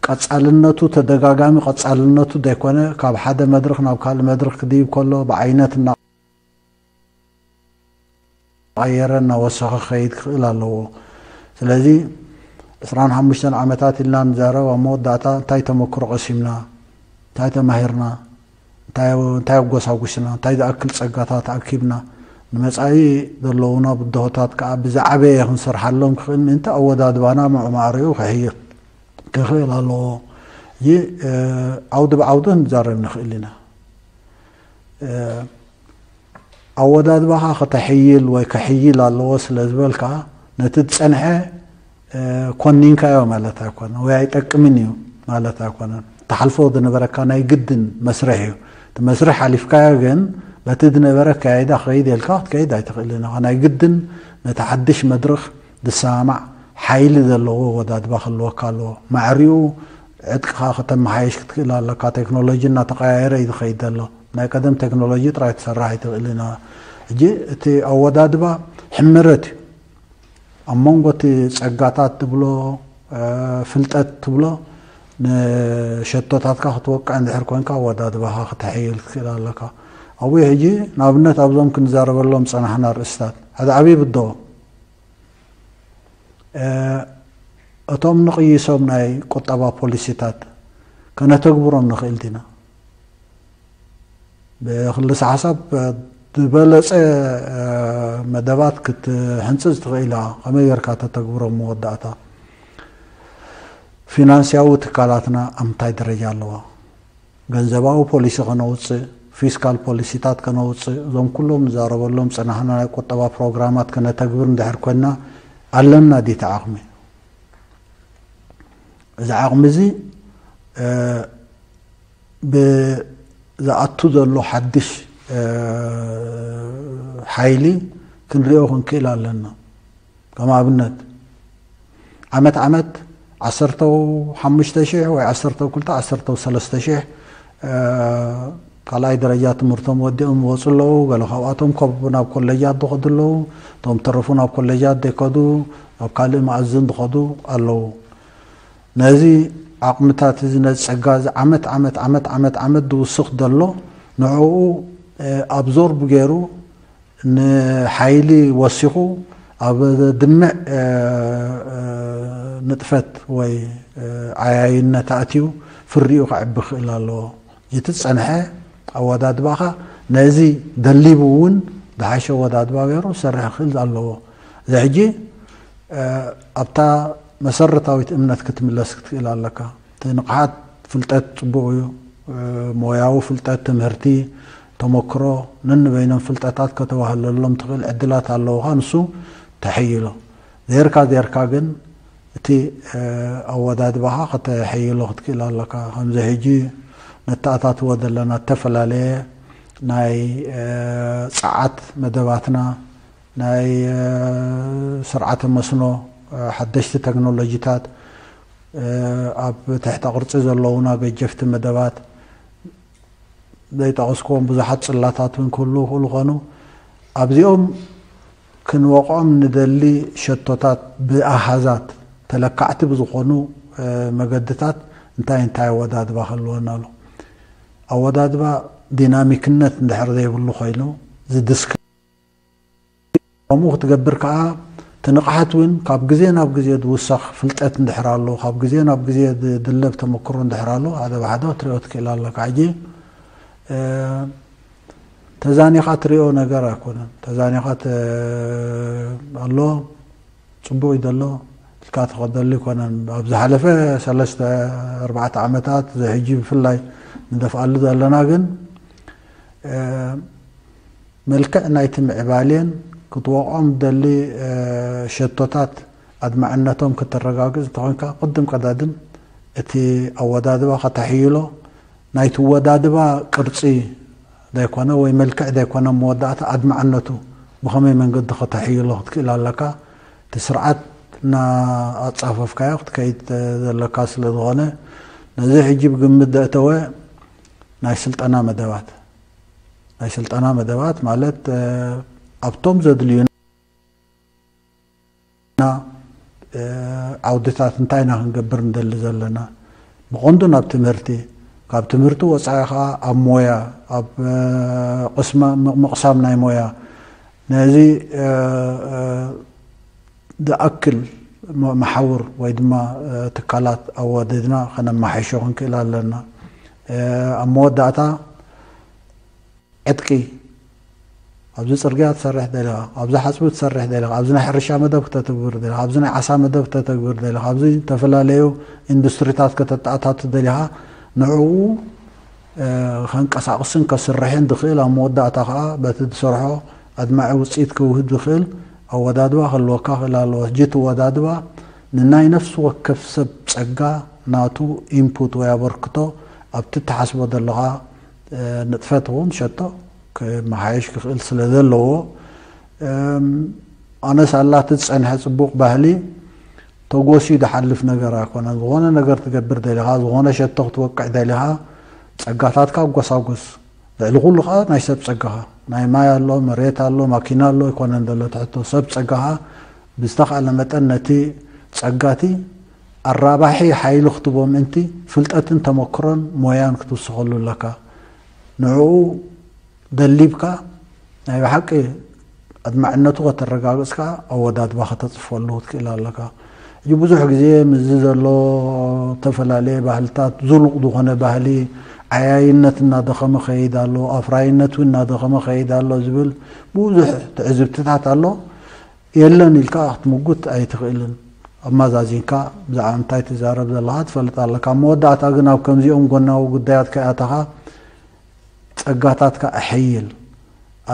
ቀፃልነቱ ተደጋጋሚ ቀፃልነቱ ዘይኮነ ካብ ሓደ መድረኽ ናብ ካልእ መድረኽ ክድይብ ከሎ ብዓይነት እና ቀየረ እናወሰኸ ክኸይድ ክኽእል ኣለዎ። ስለዚ ዕስራን ሓሙሽተን ዓመታት ኢልና ንዛረብ ኣብ መወዳእታ እንታይ ተመክሮ ቀሲምና፣ እንታይ ተማሂርና፣ እንታይ ኣጎሳጉስና፣ እንታይ ዝኣክል ፀጋታት ኣኪብና፣ ንመፃኢ ዘለዉና ብድሆታት ከዓ ብዝዓበየ ክንሰርሓሎም ክኽእል ምእንቲ ኣወዳድባና ምዕማዕሪኡ ክሕይል ክኽእል ኣለዎ። እዚ ዓውዲ ብዓውዲ ክንዛረብ ንኽእል ኢና። ኣወዳድባኻ ከተሕይል ወይ ከሕይል ኣለዎ ስለ ዝበልካ ነቲ ዝፀንሐ ኮኒንካዮ ማለት ኣይኮነ ወይ ኣይጠቅምን እዩ ማለት ኣይኮነን። ትሓልፎ ዝነበረካ ናይ ግድን መስርሕ እዩ። እቲ መስርሕ ሓሊፍካዮ ግን በቲ ዝነበረ ኣካያይዳ ክኸይድ የልካ ክትከይድ ኣይትኽእልን ኢኻ። ናይ ግድን ነቲ ሓድሽ መድረኽ ዝሰማማዕ ሓይሊ ዘለዎ ኣወዳድባ ክህልወካ ኣለዎ። ማዕሪኡ ዕጥቅኻ ከተመሓየሽ ክትክእል ኣለካ። ቴክኖሎጂ እናተቐያየረ እዩ ዝኸይድ ዘሎ። ናይ ቀደም ቴክኖሎጂ ጥራይ ትሰርሕ ኣይትኽእል ኢና። ሕጂ እቲ ኣወዳድባ ሕምረት እዩ። ኣብ መንጎ እቲ ጸጋታት ትብሎ፣ ፍልጠት ትብሎ፣ ንሸቶታትካ ክትወቅዕ እንድሕር ኮንካ ኣወዳድባኻ ክተሐይል ክትክእል ኣለካ። ኣብኡ ሕጂ ንኣብነት ኣብዞም ክንዛረበሎም ጸናሕና ርእስታት ሓደ ዓብዪ ብድሆ፣ እቶም ንቕይሶም ናይ ቁጠባ ፖሊሲታት ከነተግብሮም ንኽእል ዲና? ብክልሰ ሓሳብ ዝበለጸ መደባት ክትሕንጽጽ ትኽእል ኢኻ። ከመይ ጌርካ ተተግብሮም? መወዳእታ ፊናንስያዊ ትካላትና ኣብ ምንታይ ደረጃ ኣለዋ? ገንዘባዊ ፖሊሲ ከነውጽእ፣ ፊስካል ፖሊሲታት ከነውጽእ፣ እዞም ኩሎም ንዛረበሎም ዝጸናሕና ናይ ቁጠባ ፕሮግራማት ከነተግብር እንድሕር ኮይንና ኣለና ድዩ እቲ ዓቕሚ? እዚ ዓቕሚ እዚ ብዝኣቱ ዘሎ ሓድሽ ሓይሊ ክንሪኦ ክንክእል ኣለና። ከም ኣብነት ዓመት ዓመት ዓሰርተ ሓሙሽተ ሽሕ ወይ ዓሰርተ ክልተ ዓሰርተ ሰለስተ ሽሕ ካልኣይ ደረጃ ትምህርቶም ወዲኦም ይወፁ ኣለዉ። ገለ ካብኣቶም ኮብ ናብ ኮሌጃት ዝኸዱ ኣለዉ። እቶም ተረፉ ናብ ኮሌጃት ዘይከዱ ናብ ካልእ መኣዝን ዝኸዱ ኣለዉ። ነዚ ዓቕምታት እዚ ነዚ ጸጋ እዚ ዓመት ዓመት ዓመት ዓመት ዓመት ዝውስኽ ዘሎ ንዕኡ ኣብዞርብ ገይሩ ንሓይሊ ወሲኹ ኣብ ድምዕ ንጥፈት ወይ ዓያይነት ኣእትዩ ፍሪኡ ከዕቢ ክእል ኣለዎ። እቲ ዝጸንሐ ኣወዳድባኻ ነዚ ደሊቡ እውን ዝሓሸ ኣወዳድባ ገይሩ ክሰርሕ ክእል ኣለዎ። እዚ ሕጂ ኣብታ መሰረታዊት እምነት ክትምለስ ክትክእል ኣለካ። እቲ ንቕሓት ፍልጠት ጽቡቕ እዩ። ሞያዊ ፍልጠት፣ ትምህርቲ፣ ተመክሮ ነንበይኖም ፍልጠታት ከተዋህለሎም ትኽእል ዕድላት ኣለውኻ። ንሱ ተሐይሎ። ዜርካ ዜርካ ግን እቲ ኣወዳድባኻ ከተሐይሎ ክትክእል ኣለካ። ከምዚ ሕጂ ነተኣታትዎ ዘለና እተፈላለየ ናይ ጸዓት መደባትና፣ ናይ ስርዓተ መስኖ ሓደሽቲ ቴክኖሎጂታት፣ ኣብ ትሕተ ቅርጺ ዘለዉና ገጀፍቲ መደባት ዘይጠቐስክዎም ብዙሓት ጽላታት እውን ክህልዉ ይኽእሉ ኾኑ ኣብዚኦም ክንወቕዖም ንደሊ ሸቶታት ብኣሃዛት ተለካዕቲ ብዝኾኑ መገድታት እንታይ እንታይ ኣወዳድባ ክህልወና ኣሎ? ኣወዳድባ ዲናሚክነት እንድሕር ዘይብሉ ኮይኑ ዝድስክ ከምኡ ክትገብር ከኣ እቲ ንቕሓት እውን ካብ ግዜ ናብ ግዜ ዝውሰኽ ፍልጠት እንድሕር ኣሎ፣ ካብ ግዜ ናብ ግዜ ዝድለብ ተመክሮ እንድሕር ኣሎ ሓደ ብሓደ ክትሪኦ ትክእል ኣለካ። ሕጂ ተዛኒኻ ትሪኦ ነገር ኣይኮነን። ተዛኒኻ ኣሎ ጽቡቕ እዩ ዘሎ ኢልካ ትኸደሉ ኣይኮነን። ኣብ ዝሓለፈ ሰለስተ ኣርባዕተ ዓመታት እዚ ሕጂ ብፍላይ ንደፍኣሉ ዘለና ግን መልክዕ ናይቲ ምዕባሌን ክትወቕዖም ደሊ ሸቶታት ኣድማዕነቶም ከተረጋግጽ እንተኾንካ ቅድም ቀዳድም እቲ ኣወዳድባ ከተሕይሎ ናይቲ ወዳድባ ቅርጺ ዘይኮነ ወይ መልክዕ ዘይኮነ መወዳእታ ኣድማዕነቱ ብኸመይ መንገዲ ከተሕይሎ ክትክእል ኣለካ። እቲ ስርዓት እናኣጻፈፍካዮ ክትከይድ ዘለካ ስለ ዝኾነ ነዚ ሕጂ ብግምት ዘእተወ ናይ ስልጠና መደባት ናይ ስልጠና መደባት ማለት ኣብቶም ዘድልዩና ዓውድታት እንታይ ኢና ክንገብር ንደሊ ዘለና ብቐንዱ ናብ ትምህርቲ ካብ ትምህርቲ ወፃኢ ከዓ ኣብ ሞያ ኣብ ቅስማ ምቕሳም ናይ ሞያ ነዚ ዝኣክል መሓውር ወይ ድማ ትካላት ኣወደድና ከነመሓይሾ ክንክእል ኣለና። ኣብ መወዳእታ ዕጥቂ ኣብዚ ፅርግያ ትሰርሕ ደለኻ፣ ኣብዚ ሓፅቢ ትሰርሕ ደለኻ፣ ኣብዚ ናይ ሕርሻ መደብ ክተተግብር ደለኻ፣ ኣብዚ ናይ ዓሳ መደብ ክተተግብር ደለኻ፣ ኣብዚ ዝተፈላለዩ ኢንዱስትሪታት ከተተኣታቱ ደሊኻ ንዕኡ ከንቀሳቕስን ከስርሕን ዝኽእል ኣብ መወዳእታ ከዓ በቲ ዝሰርሖ ኣድማዒ ውፅኢት ክውህድ ዝኽእል ኣወዳድባ ክህልወካ ክእል ኣለዎ። ሕጂ እቲ ወዳድባ ንናይ ነፍሲ ወከፍ ሰብ ጸጋ ናቱ ኢንፑት ወይ ኣበርክቶ ኣብቲ እትሓስቦ ዘለኻ ንጥፈት እውን ሸቶ ክመሓየሽ ክኽእል ስለ ዘለዎ ኣነስ ኣላቲ ዝጸንሐ ጽቡቕ ባህሊ ተጎስዩ ዝሓልፍ ነገር ኣይኮነን። ዝኾነ ነገር ትገብር ደሊኻ፣ ዝኾነ ሸቶ ክትወቅዕ ደሊኻ፣ ጸጋታትካ ኣጎሳጉስ። ልዕሊ ኩሉ ከኣ ናይ ሰብ ጸጋኻ፣ ናይ ማይ ኣሎ፣ መሬት ኣሎ፣ ማኪና ኣሎ ኣይኮነን ዘሎ እቲ ሕቶ። ሰብ ጸጋኻ ብዝተኻእለ መጠን ነቲ ጸጋቲ ኣራባሒ ሓይሊ ክትቦ ምእንቲ ፍልጠትን ተመክሮን ሞያን ክትውስኸሉ ኣለካ። ንዕኡ ደሊብካ ናይ ብሓቂ ኣድማዕነቱ ከተረጋግጽካ ኣወዳድባ ከተጽፈሉ ክትክእል ኣለካ። ሕጂ ብዙሕ ግዜ ምስዚ ዘሎ ዝተፈላለየ ባህልታት ዝሉቕ ዝኾነ ባህሊ ዓያይነት እናደኸመ ከይድ ኣሎ፣ ኣፍራይነት እውን እናደኸመ ከይድ ኣሎ ዝብል ብዙሕ ትዕዝብትታት ኣሎ። የለን ኢልካ ክትምጉት ኣይትኽእልን። ኣመዛዚንካ ብዛዕባ እንታይ ትዛረብ ዘለኻ ትፈልጥ ኣለካ። ኣብ መወዳእታ ግን ኣብ ከምዚኦም ጎናዊ ጉዳያት ከይኣተኻ ጸጋታትካ ኣሐይል።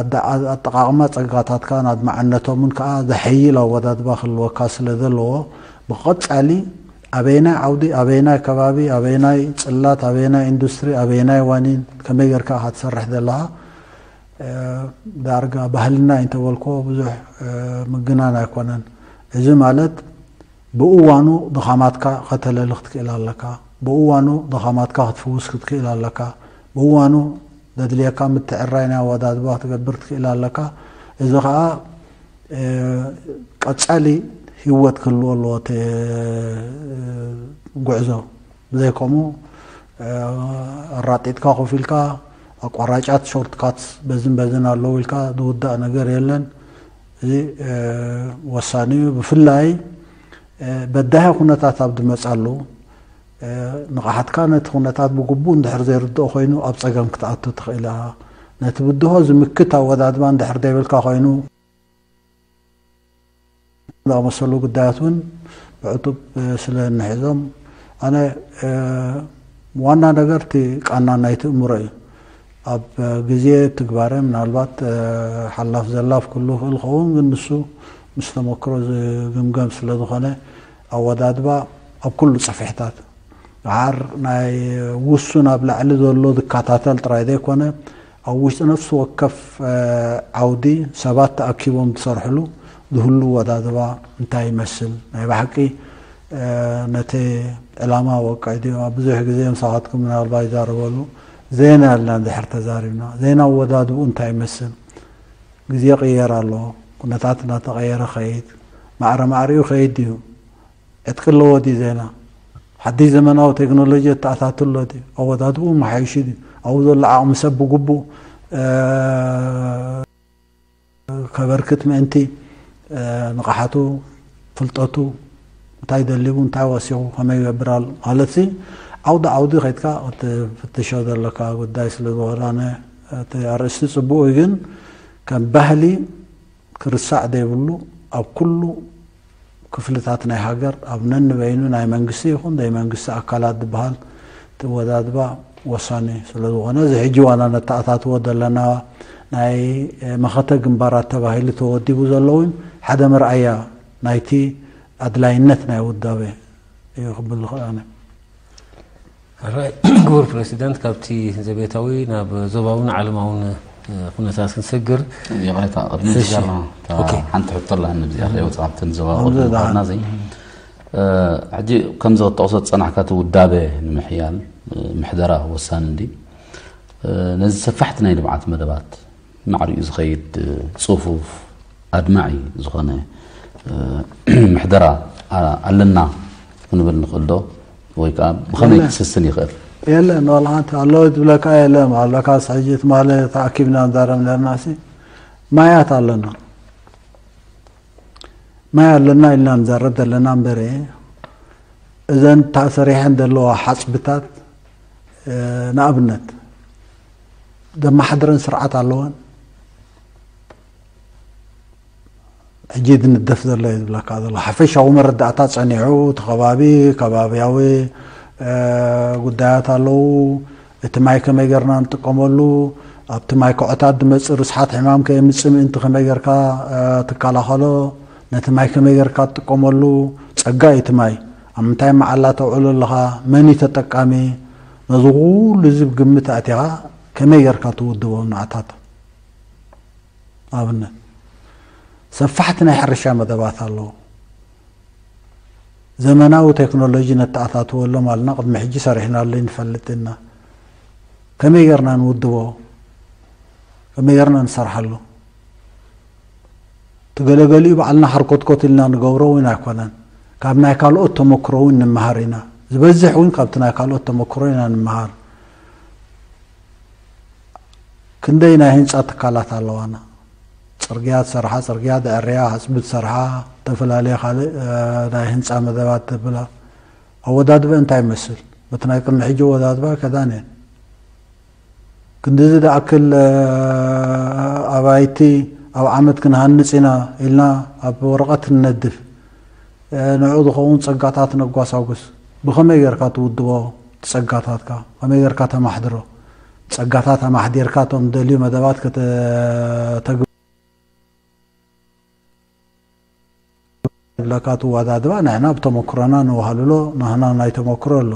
ኣደ-፣ ኣጠቓቕማ ጸጋታትካን ኣድማዕነቶምን ከኣ ዘሐይል ኣወዳድባ ክህልወካ ስለ ዘለዎ፣ ብቐጻሊ ኣበየናይ ዓውዲ፣ ኣበየናይ ከባቢ፣ ኣበየናይ ጽላት፣ ኣበየናይ ኢንዱስትሪ፣ ኣበየናይ ዋኒን ከመይ ጌርካ ኢኻ ትሰርሕ ዘለኻ፣ እ፣ ዳርጋ ባህልና እዩ እንተበልኮ ብዙሕ፣ እ፣ ምግናን ኣይኮነን። እዚ ማለት ብእዋኑ ድኻማትካ ከተለሊ ክትክእል ኣለካ። ብእዋኑ ድኻማትካ ክትፍውስ ክትክእል ኣለካ። ብእዋኑ ዘድልየካ ምትዕራይ ናይ ኣወዳድባ ክትገብር ትክእል ኣለካ። እዚ ኸኣ፣ እ፣ ቀጻሊ ህይወት ክህልዎ ኣለዎ እቲ፣ እ፣ ጉዕዞ። ብዘይከምኡ፣ እ፣ ኣራጢጥካ ኮፍ ኢልካ ኣቋራጫት ሾርትካትስ በዝን በዝን ኣለዉ ኢልካ ዝውዳእ ነገር የለን። እዚ፣ እ፣ ወሳኒ እዩ። ብፍላይ፣ እ፣ በዳሂ ኩነታት ኣብ ዝመጻሉ፣ እ፣ ንቕሓትካ ነቲ ኩነታት ብግቡእ እንድሕር ዘይርድኦ ኮይኑ ኣብ ጸገም ክትኣቱ ትኽእል ኢኻ። ነቲ ብድሆ ዝምክት ኣወዳድባ እንድሕር ዘይብልካ ኮይኑ፣ ዝኣመሰሉ ጉዳያት እውን ብዕቱብ፣ እ፣ ስለ እንሕዞም፣ ኣነ፣ እ፣ ዋና ነገር እቲ ቃና ናይቲ እምሮ እዩ። ኣብ፣ እ፣ ግዜ ትግባረ ምናልባት፣ እ፣ ሓላፍ ዘላፍ ክህሉ ይኽእል ይኸውን፣ ግን ንሱ ምስ ተመክሮ ዝግምገም ስለ ዝኾነ ኣወዳድባ ኣብ ኩሉ ጽፍሕታት ደሓር ናይ ውሱን ኣብ ላዕሊ ዘሎ ዝከታተል ጥራይ ዘይኮነ፣ ኣብ ውሽጢ ነፍሲ ወከፍ፣ እ፣ ዓውዲ ሰባት ተኣኪቦም ዝሰርሕሉ ዝህሉ ኣወዳድባ እንታይ ይመስል? ናይ ብሓቂ፣ እ፣ ነቲ ዕላማ ወቃዒ ድዩ? ኣብ ብዙሕ ግዜ ምሳኻትኩም ምናልባት ይዛረበሉ ዜና ኣልና እንድሕር ተዛሪብና፣ ዜና ኣወዳድብኡ እንታይ ይመስል? ግዜ ይቕየር ኣሎ፣ ኩነታት እናተቐየረ ኸይድ፣ ማዕረ ማዕሪኡ ኸይድ ድዩ? ዕጥቂ ኣለዎ ድዩ ዜና? ሓድሽ ዘመናዊ ቴክኖሎጂ የተኣታቱ ኣሎ ድዩ? ኣወዳድብኡ መሓይሹ ድዩ? ኣብኡ ዘሎ ዓቕሚ ሰብ ብግቡእ፣ እ፣ ከበርክት ምእንቲ፣ እ፣ ንቕሓቱ፣ ፍልጠቱ፣ እንታይ ደሊቡ፣ እንታይ ወሲኹ፣ ከመይ ይገብር ኣሎ ማለትሲ፣ ዓውዲ ዓውዲ ከይድካ ክትፍትሾ ዘለካ ጉዳይ ስለ ዝኾነ፣ እቲ ኣርእስቲ ጽቡቕ እዩ፣ ግን ከም ባህሊ ክርሳዕ ዘይብሉ ኣብ ኩሉ ክፍልታት ናይ ሃገር ኣብ ነንበይኑ ናይ መንግስቲ ይኹን ዘይመንግስቲ ኣካላት ዝበሃል እቲ ኣወዳድባ ወሳኒ ስለ ዝኾነ፣ እዚ ሕጂ ዋላ ነተኣታትዎ ዘለና ናይ መኸተ ግንባራት ተባሂሉ ተወዲቡ ዘሎ እውን ሓደ መርኣያ ናይቲ ኣድላይነት ናይ ውዳበ እዩ ክብል ዝኽእል ኣነ። ሕራይ ክቡር ፕረሲደንት፣ ካብቲ ዘቤታዊ ናብ ዞባውን ዓለማውን፣ እ፣ ኩነታት ክንሰግር። ይቕሬታ፣ ቅድሚ እሺ። ምዝጋና፣ እታ ኦኬ። ሓንቲ ሕቶ ኣላ ንብዚኣ ከይወጻ ኣብተን ዞባዊ ከምዚ ቅድሚ ደኣ። ምዃንና ዘይ-፣ እ፣ ሕጂ ከምዚ ክትጠቕሶ ዝጸናሕካ እቲ ውዳበ ንምሕያል፣ እ፣ ምሕደራ ወሳኒ እንዲ። እ፣ ነዚ ሰፋሕቲ ናይ ልምዓት መደባት ማዕሪኡ ዝኸይድ ጽፉፍ ኣድማዒ ዝኾነ፣ እ፣ ምሕደራ ኣ-፣ ኣለና ክንብል ንኽእል ዶ? ወይ ከኣ ብኸመይ የለን። ክስስን ይኽእል? የለን፣ ዋላ ሓንቲ ኣሎ ዝብለካ የለን። ኣለካ ሕጂ ትማሊ ተኣኪብና ንዛረብ ነርና ሲ ማያት ኣለና። ማይ ኣለና ኢልና ንዛረብ ዘለና እምበር፣ እዘን ተሰሪሐን ዘለዋ ሓጽብታት፣ እ፣ ንኣብነት ዘመሓድረን ስርዓት ኣለወን። ሕጂ ዝንደፍ ዘሎ እዩ ዝብለካ ዘሎ። ሓፈሻዊ መረዳእታ ጸኒሑ፣ እቲ ከባቢ፣ ከባብያዊ፣ እ፣ ጉዳያት ኣለዉ። እቲ ማይ ከመይ ጌርና ንጥቀመሉ፣ ኣብቲ ማይ ኮዖታት ዝመጽእ ርስሓት ሕማም ከየምጽእ ምእንቲ ከመይ ጌርካ፣ እ፣ ትከላኸሎ፣ ነቲ ማይ ከመይ ጌርካ ትጥቀመሉ፣ ጸጋ እዩ እቲ ማይ። ኣብ ምንታይ መዓላ ተውዕሎ ኣለኻ፣ መን እዩ ተጠቃሚ፣ ነዚ ኩሉ እዚ ብግምት ኣእቲኻ ከመይ ጌርካ ትውድቦ ንዓታት። ኣብነት፣ ሰፋሕቲ ናይ ሕርሻ መደባት ኣለዉ። ዘመናዊ ቴክኖሎጂ ነተኣታትወሎም ኣልና ቅድሚ ሕጂ ሰሪሕናሉ ንፈልጥ ኢና። ከመይ ጌርና ንውድቦ? ከመይ ጌርና ንሰርሓሉ? ትገለገሊኡ ባዕልና ሓርኮትኮት ኢልና ንገብሮ እውን ኣይኮነን። ካብ ናይ ካልኦት ተመክሮ እውን ንምሃር ኢና። ዝበዝሕ እውን ካብቲ ናይ ካልኦት ተመክሮ ኢና ንምሃር። ክንደይ ናይ ህንፃ ትካላት ኣለዋና። ፅርግያ ትሰርሓ፣ ፅርግያ ደዕርያ፣ ኣፅቢ ትሰርሓ፣ ዝተፈላለየ ካልእ ናይ ህንፃ መደባት ተብላ። ኣወዳድበ እንታይ ይመስል? በቲ ናይ ቅድሚ ሕጂ ኣወዳድባ ከዳን እየን። ክንድዚ ዝኣክል ኣባይቲ ኣብ ዓመት ክንሃንፅ ኢና ኢልና ኣብ ወረቐት ንነድፍ። ንዕኡ ዝኸውን ፀጋታት ነጓሳጉስ። ብኸመይ ጌርካ ትውድቦ? ጸጋታትካ ከመይ ጌርካ ተማሕድሮ? ጸጋታት ኣማሕዲርካ እቶም ደልዩ መደባት ከተተግብለካ ትወዳድባ። ንሕና ብተመክሮና ንወሃልሎ፣ ናህና ናይ ተመክሮ ኣሎ።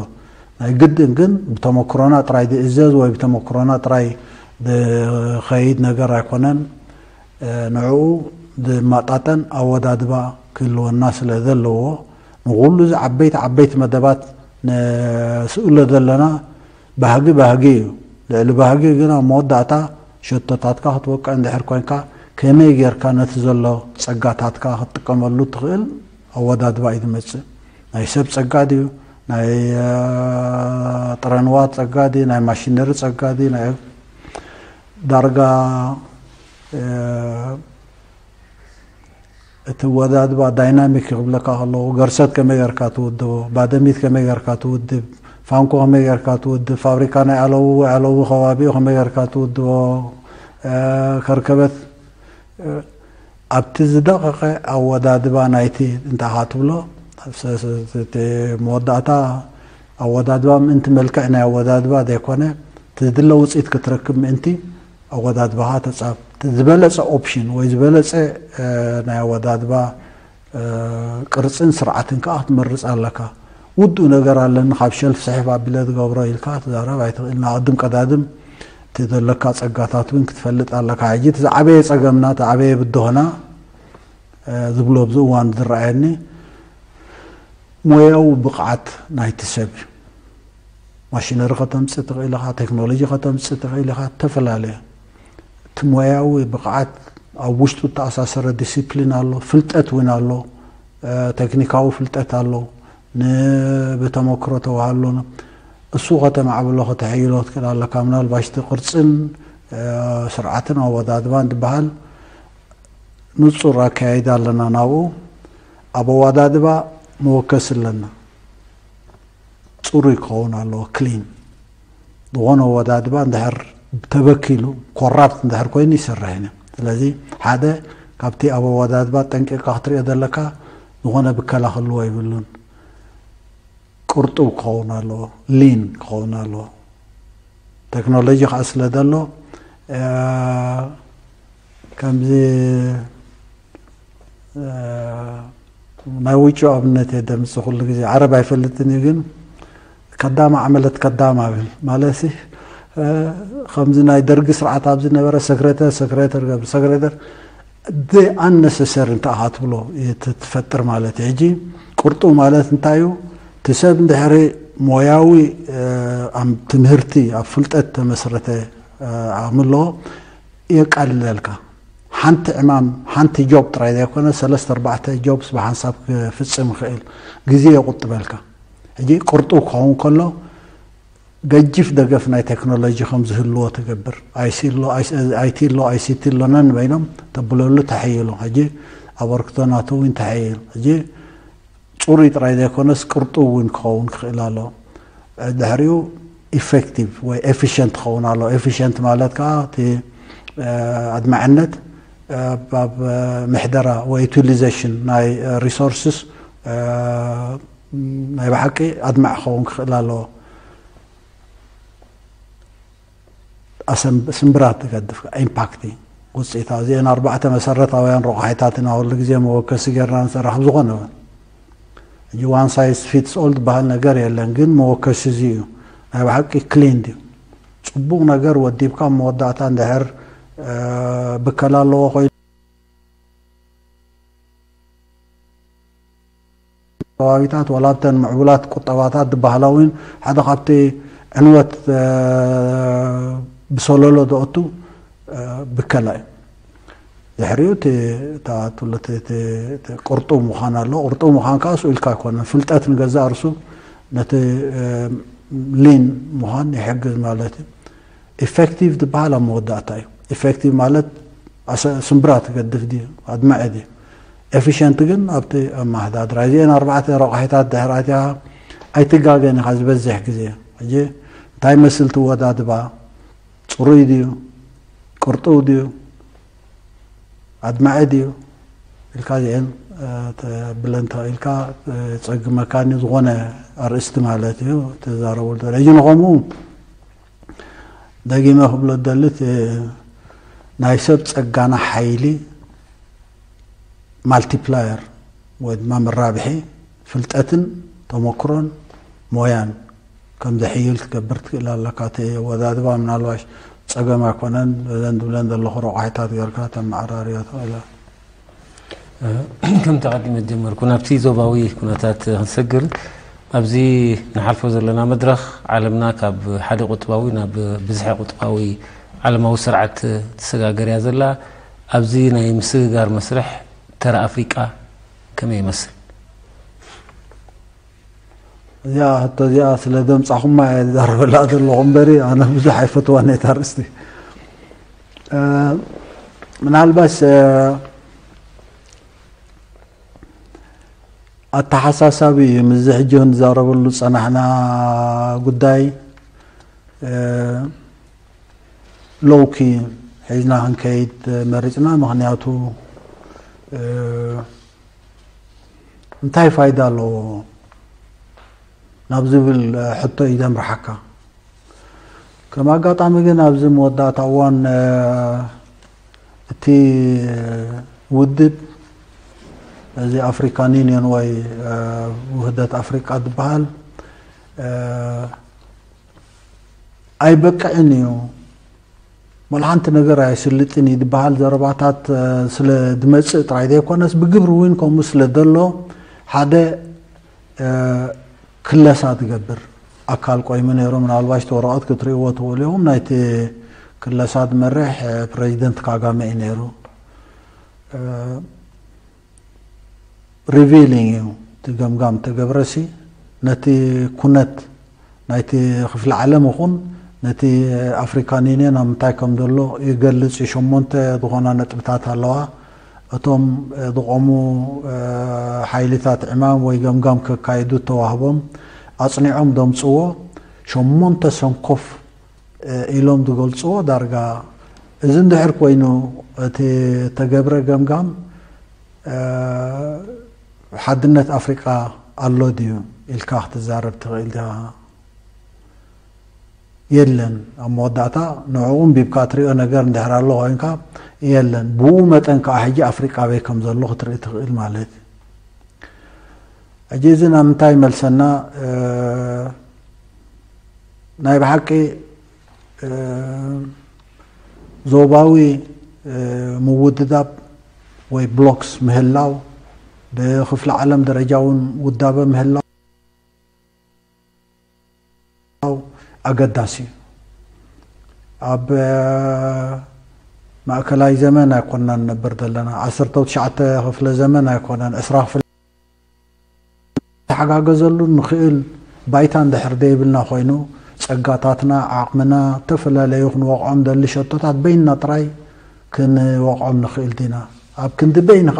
ናይ ግድን ግን ብተመክሮና ጥራይ ዝእዘዝ ወይ ብተመክሮና ጥራይ ዝኸይድ ነገር ኣይኮነን። ንዕኡ ዝመጣጠን ኣወዳድባ ክህልወና ስለ ዘለዎ፣ ንኹሉ እዚ ዓበይቲ ዓበይቲ መደባት ንስእሎ ዘለና ባህጊ ባህጊ እዩ። ልዕሊ ባህጊ ግን ኣብ መወዳእታ ሸቶታትካ ክትወቅዕ እንድሕር ኮንካ፣ ከመይ ጌርካ ነቲ ዘሎ ጸጋታትካ ክትጥቀመሉ ትኽእል ኣወዳድባ እዩ ዝመጽእ። ናይ ሰብ ጸጋ ድዩ? ናይ ጥረንዋት ጸጋ ድዩ? ናይ ማሽነሪ ጸጋ ድዩ? ናይ ዳርጋ እቲ ወዳድባ ዳይናሚክ ክብለካ ከለኹ፣ ገርሰት ከመይ ጌርካ ትውድቦ፣ ባደሚት ከመይ ጌርካ ትውድብ፣ ፋንኮ ከመይ ጌርካ ትውድብ፣ ፋብሪካ ናይ ኣለዉ ኣለዉ ከባቢኡ ከመይ ጌርካ ትውድቦ፣ ከርከበት ኣብቲ ዝደቐቐ ኣወዳድባ ናይቲ እንታይ ኢኻ ትብሎ፣ መወዳእታ ኣወዳድባ ምእንቲ መልክዕ ናይ ኣወዳድባ ዘይኮነ፣ እቲ ዝድለ ውፅኢት ክትረክብ ምእንቲ ኣወዳድባኻ ተጻብ ዝበለጸ ኦፕሽን ወይ ዝበለጸ ናይ ኣወዳድባ ቅርጽን ስርዓትን ከኣ ክትመርጽ ኣለካ። ውዱእ ነገር ኣለኒ ካብ ሸልፍ ስሕብ ኣቢለ ዝገብሮ ኢልካ ትዛረብ ኣይትኽእል። ናቕድም ቀዳድም እቲ ዘለካ ጸጋታት እውን ክትፈልጥ ኣለካ። ሕጂ እቲ ዝዓበየ ጸገምና፣ እቲ ዓበየ ብድሆና ዝብሎ ኣብዚ እዋን ዝረኣየኒ ሞያዊ ብቕዓት ናይቲ ሰብ እዩ። ማሽነሪ ከተምጽእ ትኽእል ኢኻ፣ ቴክኖሎጂ ከተምጽእ ትኽእል ኢኻ፣ ተፈላለየ። እቲ ሞያዊ ብቕዓት ኣብ ውሽጡ እተኣሳሰረ ዲሲፕሊን ኣሎ፣ ፍልጠት እውን ኣሎ፣ ተክኒካዊ ፍልጠት ኣሎ፣ ብተመክሮ ተዋሃሎ እሱ ከተማዕብሎ ከተሐይሎ ትክእል ኣለካ። ምናልባሽ እቲ ቅርፅን ስርዓትን ኣወዳድባን ዝበሃል ንፁር ኣካያይዳ ኣለና ናብኡ። ኣብ ኣወዳድባ መወከሲ ኣለና። ፅሩይ ክኸውን ኣለዎ፣ ክሊን ዝኾነ ኣወዳድባ እንድሕር ተበኪሉ ኮራፕት እንድሕር ኮይኑ ይሰርሕን እዩ። ስለዚ ሓደ ካብቲ ኣብ ኣወዳድባ ጠንቂቕካ ክትሪኦ ዘለካ ዝኾነ ብከላ ክህልዎ ይብሉን። ቅርጡብ ክኸውን ኣለዎ፣ ሊን ክኸውን ኣለዎ። ቴክኖሎጂ ከዓ ስለ ዘሎ ከምዚ ናይ ውጭ ኣብነት እየ ደምፅ ኩሉ ግዜ ዓረብ ኣይፈልጥን እዩ ግን ከዳማ ዓመለት ከዳማ ብል ማለት ከምዚ ናይ ደርጊ ስርዓት ኣብዚ ነበረ ሰክሬተር ሰክሬተር ገብር ሰክሬተር the unnecessary እንታይ ኢኻ ትብሎ ትፈጥር ማለት እዩ። ሕጂ ቅርጡ ማለት እንታይ እዩ? እቲ ሰብ እንድሕሪ ሞያዊ ትምህርቲ ኣብ ፍልጠት ተመስረተ ኣምሎ የቃልለልካ። ሓንቲ ዕማም ሓንቲ ጆብ ጥራይ ዘይኮነ ሰለስተ ኣርባዕተ ጆብስ ብሓንሳብ ክፍፅም ይኽእል ግዜ የቁጥበልካ። ሕጂ ቅርጡ ክኸውን ከሎ ገጅፍ ደገፍ ናይ ቴክኖሎጂ ከም ዝህልዎ ትገብር። ኣይቲ ኣሎ ኣይሲቲ ኣሎ ነን በይኖም ተብለሉ ተሐይሉ ሕጂ ኣበርክቶ ናቱ እውን ተሐይሉ ሕጂ ፅሩይ ጥራይ ዘይኮነስ ቅርጡ እውን ክኸውን ክኽእል ኣሎ። ድሕሪኡ ኢፌክቲቭ ወይ ኤፊሽንት ክኸውን ኣሎ። ኤፊሽንት ማለት ከዓ እቲ ኣድማዕነት ኣብ ምሕደራ ወይ ዩቲሊዜሽን ናይ ሪሶርስስ ናይ ብሓቂ ኣድማዕ ክኸውን ክኽእል ኣለዎ። ስምብራት ትገድፍ ኢምፓክቲ ውፅኢታ እዚአን ኣርባዕተ መሰረታውያን ረቋሒታት ኢና ኩሉ ግዜ መወከሲ ጌርና ንሰርሕ ኣብ ዝኾነ እውን ሕጂ ዋን ሳይዝ ፊትስ ኦል ዝበሃል ነገር የለን ግን መወከሲ እዚ እዩ። ናይ ብሓቂ ክሊን ድዩ ፅቡቕ ነገር ወዲብካ መወዳእታ እንድሕር ብከላ ኣለዎ ኮይኑ ከባቢታት ዋላ ኣብተን ምዕቡላት ቁጠባታት ዝበሃላ እውን ሓደ ካብቲ ዕንወት ብሰለሎ ዘእቱ ብከላ እዩ። ድሕሪኡ እቲ ቅርጡው ምዃን ኣሎ። ቅርጡው ምዃን ከዓ ስኡ ኢልካ ኣይኮነን። ፍልጠት ንገዛእ ርእሱ ነቲ ሊን ምዃን ይሕግዝ ማለት እዩ። ኢፌክቲቭ ዝበሃል ኣብ መወዳእታ እዩ። ኢፌክቲቭ ማለት ስምብራ ትገድፍ ድዩ ኣድማዒ ድዩ? ኤፊሽንት ግን ኣብቲ ኣመሓዳድራ። እዚአን ኣርባዕተ ረቋሒታት ድሕራትያ ኣይትጋገን ኢኻ ዝበዝሕ ግዜ። ሕጂ እንታይ መስል ትወዳድባ? ፅሩይ ድዩ? ቅርጡው ድዩ? ኣድማዒ ድዩ ኢልካ እዚአን ተብለን ተኽኢልካ ጸግመካኒ ዝኾነ ኣርእስቲ ማለት እዩ ተዛረበሉ። ሕጂ ንኸምኡ ደጊመ ክብሎ ደልት ናይ ሰብ ጸጋና ሓይሊ ማልቲፕላየር ወይ ድማ መራብሒ ፍልጠትን ተመክሮን ሞያን ከም ዘሕይል ትገብር ትክእል ኣለካ። እቲ ኣወዳድባ ምናልባሽ ጸገም ኣይኮነን። እዘን ዝብለን ዘለኹ ረቋሒታት ጌርካ ተመዓራርዮ ትኽእል። ከምቲ ቀዲመ ጀመርኩ ናብቲ ዞባዊ ኩነታት ክንሰግር ኣብዚ ንሓልፎ ዘለና መድረኽ ዓለምና ካብ ሓደ ቁጥባዊ ናብ ብዝሒ ቁጥባዊ ዓለማዊ ስርዓት ትሰጋገር እያ ዘላ። ኣብዚ ናይ ምስግጋር መስርሕ ተራ ኣፍሪቃ ከመይ ይመስል? እዚኣ ሕቶ እዚኣ ስለ ደምፃኹማ እየ ዝዛረበላ ዘለኹ እምበሪ ኣነ ብዙሕ ኣይፈትዋን እየ ኣርእስቲ። ምናልባሽ ኣተሓሳሳቢ እዩ ምስዚ ሕጂ ክንዛረበሉ ዝፀናሕና ጉዳይ። ሎውኪ ሒዝና ክንከይድ መሪፅና። ምክንያቱ እንታይ ፋይዳ ኣለዎ ናብ ዝብል ሕቶ እዩ ዘምርሓካ። ከም ኣጋጣሚ ግን ኣብዚ መወዳእታ እዋን እቲ ውድብ እዚ ኣፍሪካን ዩኒየን ወይ ውህደት ኣፍሪቃ ዝበሃል ኣይበቅዕን እዩ፣ መል ሓንቲ ነገር ኣይስልጥን እዩ ዝበሃል ዘረባታት ስለ ዝመፅእ ጥራይ ዘይኮነስ ብግብሪ እውን ከምኡ ስለ ዘሎ ሓደ ክለሳ ትገብር ኣካል ቆይሙ ነይሩ። ምናልባሽ እቲ ወረቐት ክትርእይዎ ትኽእሉ ኢኹም። ናይቲ ክለሳ ዝመርሕ ፕሬዚደንት ካጋመ እዩ ነይሩ። ሪቪሊንግ እዩ እቲ ገምጋም ተገብረሲ ነቲ ኩነት ናይቲ ክፍለ ዓለም ይኹን ነቲ ኣፍሪካን ዩኒየን ኣብ ምንታይ ከም ዘሎ ይገልጽ እዩ። ሸሞንተ ዝኾና ነጥብታት ኣለዋ። እቶም ዝቆሙ ሓይልታት ዕማም ወይ ገምጋም ከካይዱ ተዋህቦም ኣጽኒዖም ዘምጽዎ ሸሞንተ ሰንኮፍ ኢሎም ዝገልጽዎ ዳርጋ እዚ እንድሕር ኮይኑ እቲ ተገብረ ገምጋም ሓድነት ኣፍሪቃ ኣሎ ድዩ ኢልካ ክትዛረብ ትኽእል ዲኻ? የለን። ኣብ መወዳእታ ንዕኡ ኣንቢብካ ትሪኦ ነገር እንድሕር ኣሎ ኮይንካ የለን። ብኡ መጠን ከዓ ሕጂ ኣፍሪቃ ኣበይ ከም ዘሎ ክትርኢ ትኽእል ማለት እዩ። ሕጂ እዚ ናብ ምንታይ ይመልሰና? ናይ ብሓቂ ዞባዊ ምውድዳብ ወይ ብሎክስ ምህላው ብክፍለ ዓለም ደረጃ እውን ውዳበ ምህላው ኣገዳሲ እዩ። ኣብ ማእከላይ ዘመን ኣይኮናን ነበር ዘለና ዓሰርተ ትሽዓተ ክፍለ ዘመን ኣይኮነን ዕስራ ክፍለ ተሓጋገዘሉ ንኽእል ባይታ እንድሕር ዘይብልና ኮይኑ ጸጋታትና ዓቕምና ዝተፈላለዩ ክንወቕዖም ደሊ ሸቶታት በይንና ጥራይ ክንወቕዖም ንኽእል ዲና? ኣብ ክንዲ በይንኻ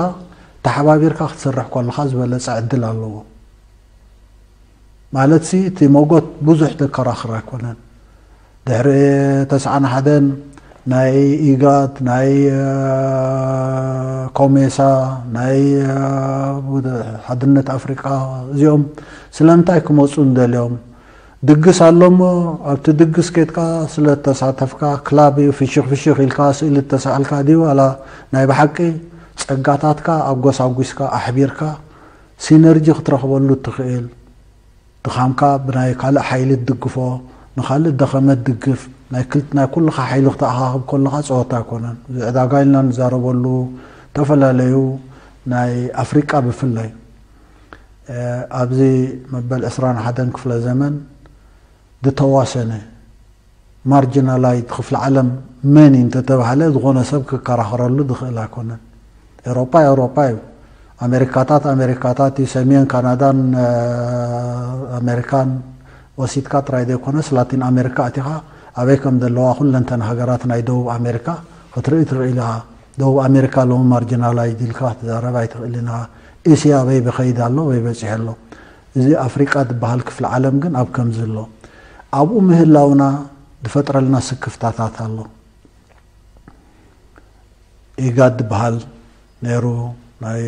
ተሓባቢርካ ክትሰርሕ ከለኻ ዝበለጸ ዕድል ኣለዎ። ማለት ሲ እቲ መጎት ብዙሕ ዘከራኽር ኣይኮነን። ድሕሪ ተስዓን ሓደን ናይ ኢጋድ ናይ ኮሜሳ ናይ ሓድነት ኣፍሪቃ እዚኦም ስለምንታይ ክመፁ እንደልዮም ድግስ ኣሎሞ ኣብቲ ድግስ ኬድካ ስለ ተሳተፍካ ክላብ እዩ ፍሽኽ ፍሽኽ ኢልካ ስእሊ ተሳእልካ ድዩ ዋላ ናይ ብሓቂ ጸጋታትካ ኣጎሳጒስካ ኣሕቢርካ ሲነርጂ ክትረኽበሉ እትኽእል ድኻምካ ብናይ ካልእ ሓይሊ ትድግፎ፣ ንኻልእ ደኸመ ትድግፍ፣ ናይ ክል ናይ ኩልኻ ሓይሊ ክተኣኻኽብ ከለኻ ጸወታ ኣይኮነን። እዚ ዕዳጋ ኢልና ንዛረበሉ፣ ዝተፈላለዩ ናይ ኣፍሪቃ ብፍላይ ኣብዚ መበል ዕስራን ሓደን ክፍለ ዘመን ዝተዋሰነ ማርጂናላይት ክፍለ ዓለም መን እዩ እንተተባህለ፣ ዝኾነ ሰብ ክከራኸረሉ ዝኽእል ኣይኮነን። ኤውሮጳ ኤውሮጳ እዩ። ኣሜሪካታት ኣሜሪካታት እዩ። ሰሜን ካናዳን ኣሜሪካን ወሲድካ ጥራይ ዘይኮነስ፣ ላቲን ኣሜሪካ ኣቲኻ ኣበይ ከም ዘለዋ ኩለንተን ሃገራት ናይ ደቡብ ኣሜሪካ ክትርኢ ትኽእል ኢኻ። ደቡብ ኣሜሪካ ሎሚ ማርጂናላይዝ ኢልካ ክትዛረብ ኣይትኽእልን ኢኻ። እስያ ኣበይ ብኸይድ ኣሎ ወይ በፂሑ ኣሎ። እዚ ኣፍሪቃ ዝበሃል ክፍሊ ዓለም ግን ኣብ ከምዚ ኣሎ። ኣብኡ ምህላውና ዝፈጥረልና ስክፍታታት ኣሎ። ኢጋድ ዝበሃል ነይሩ፣ ናይ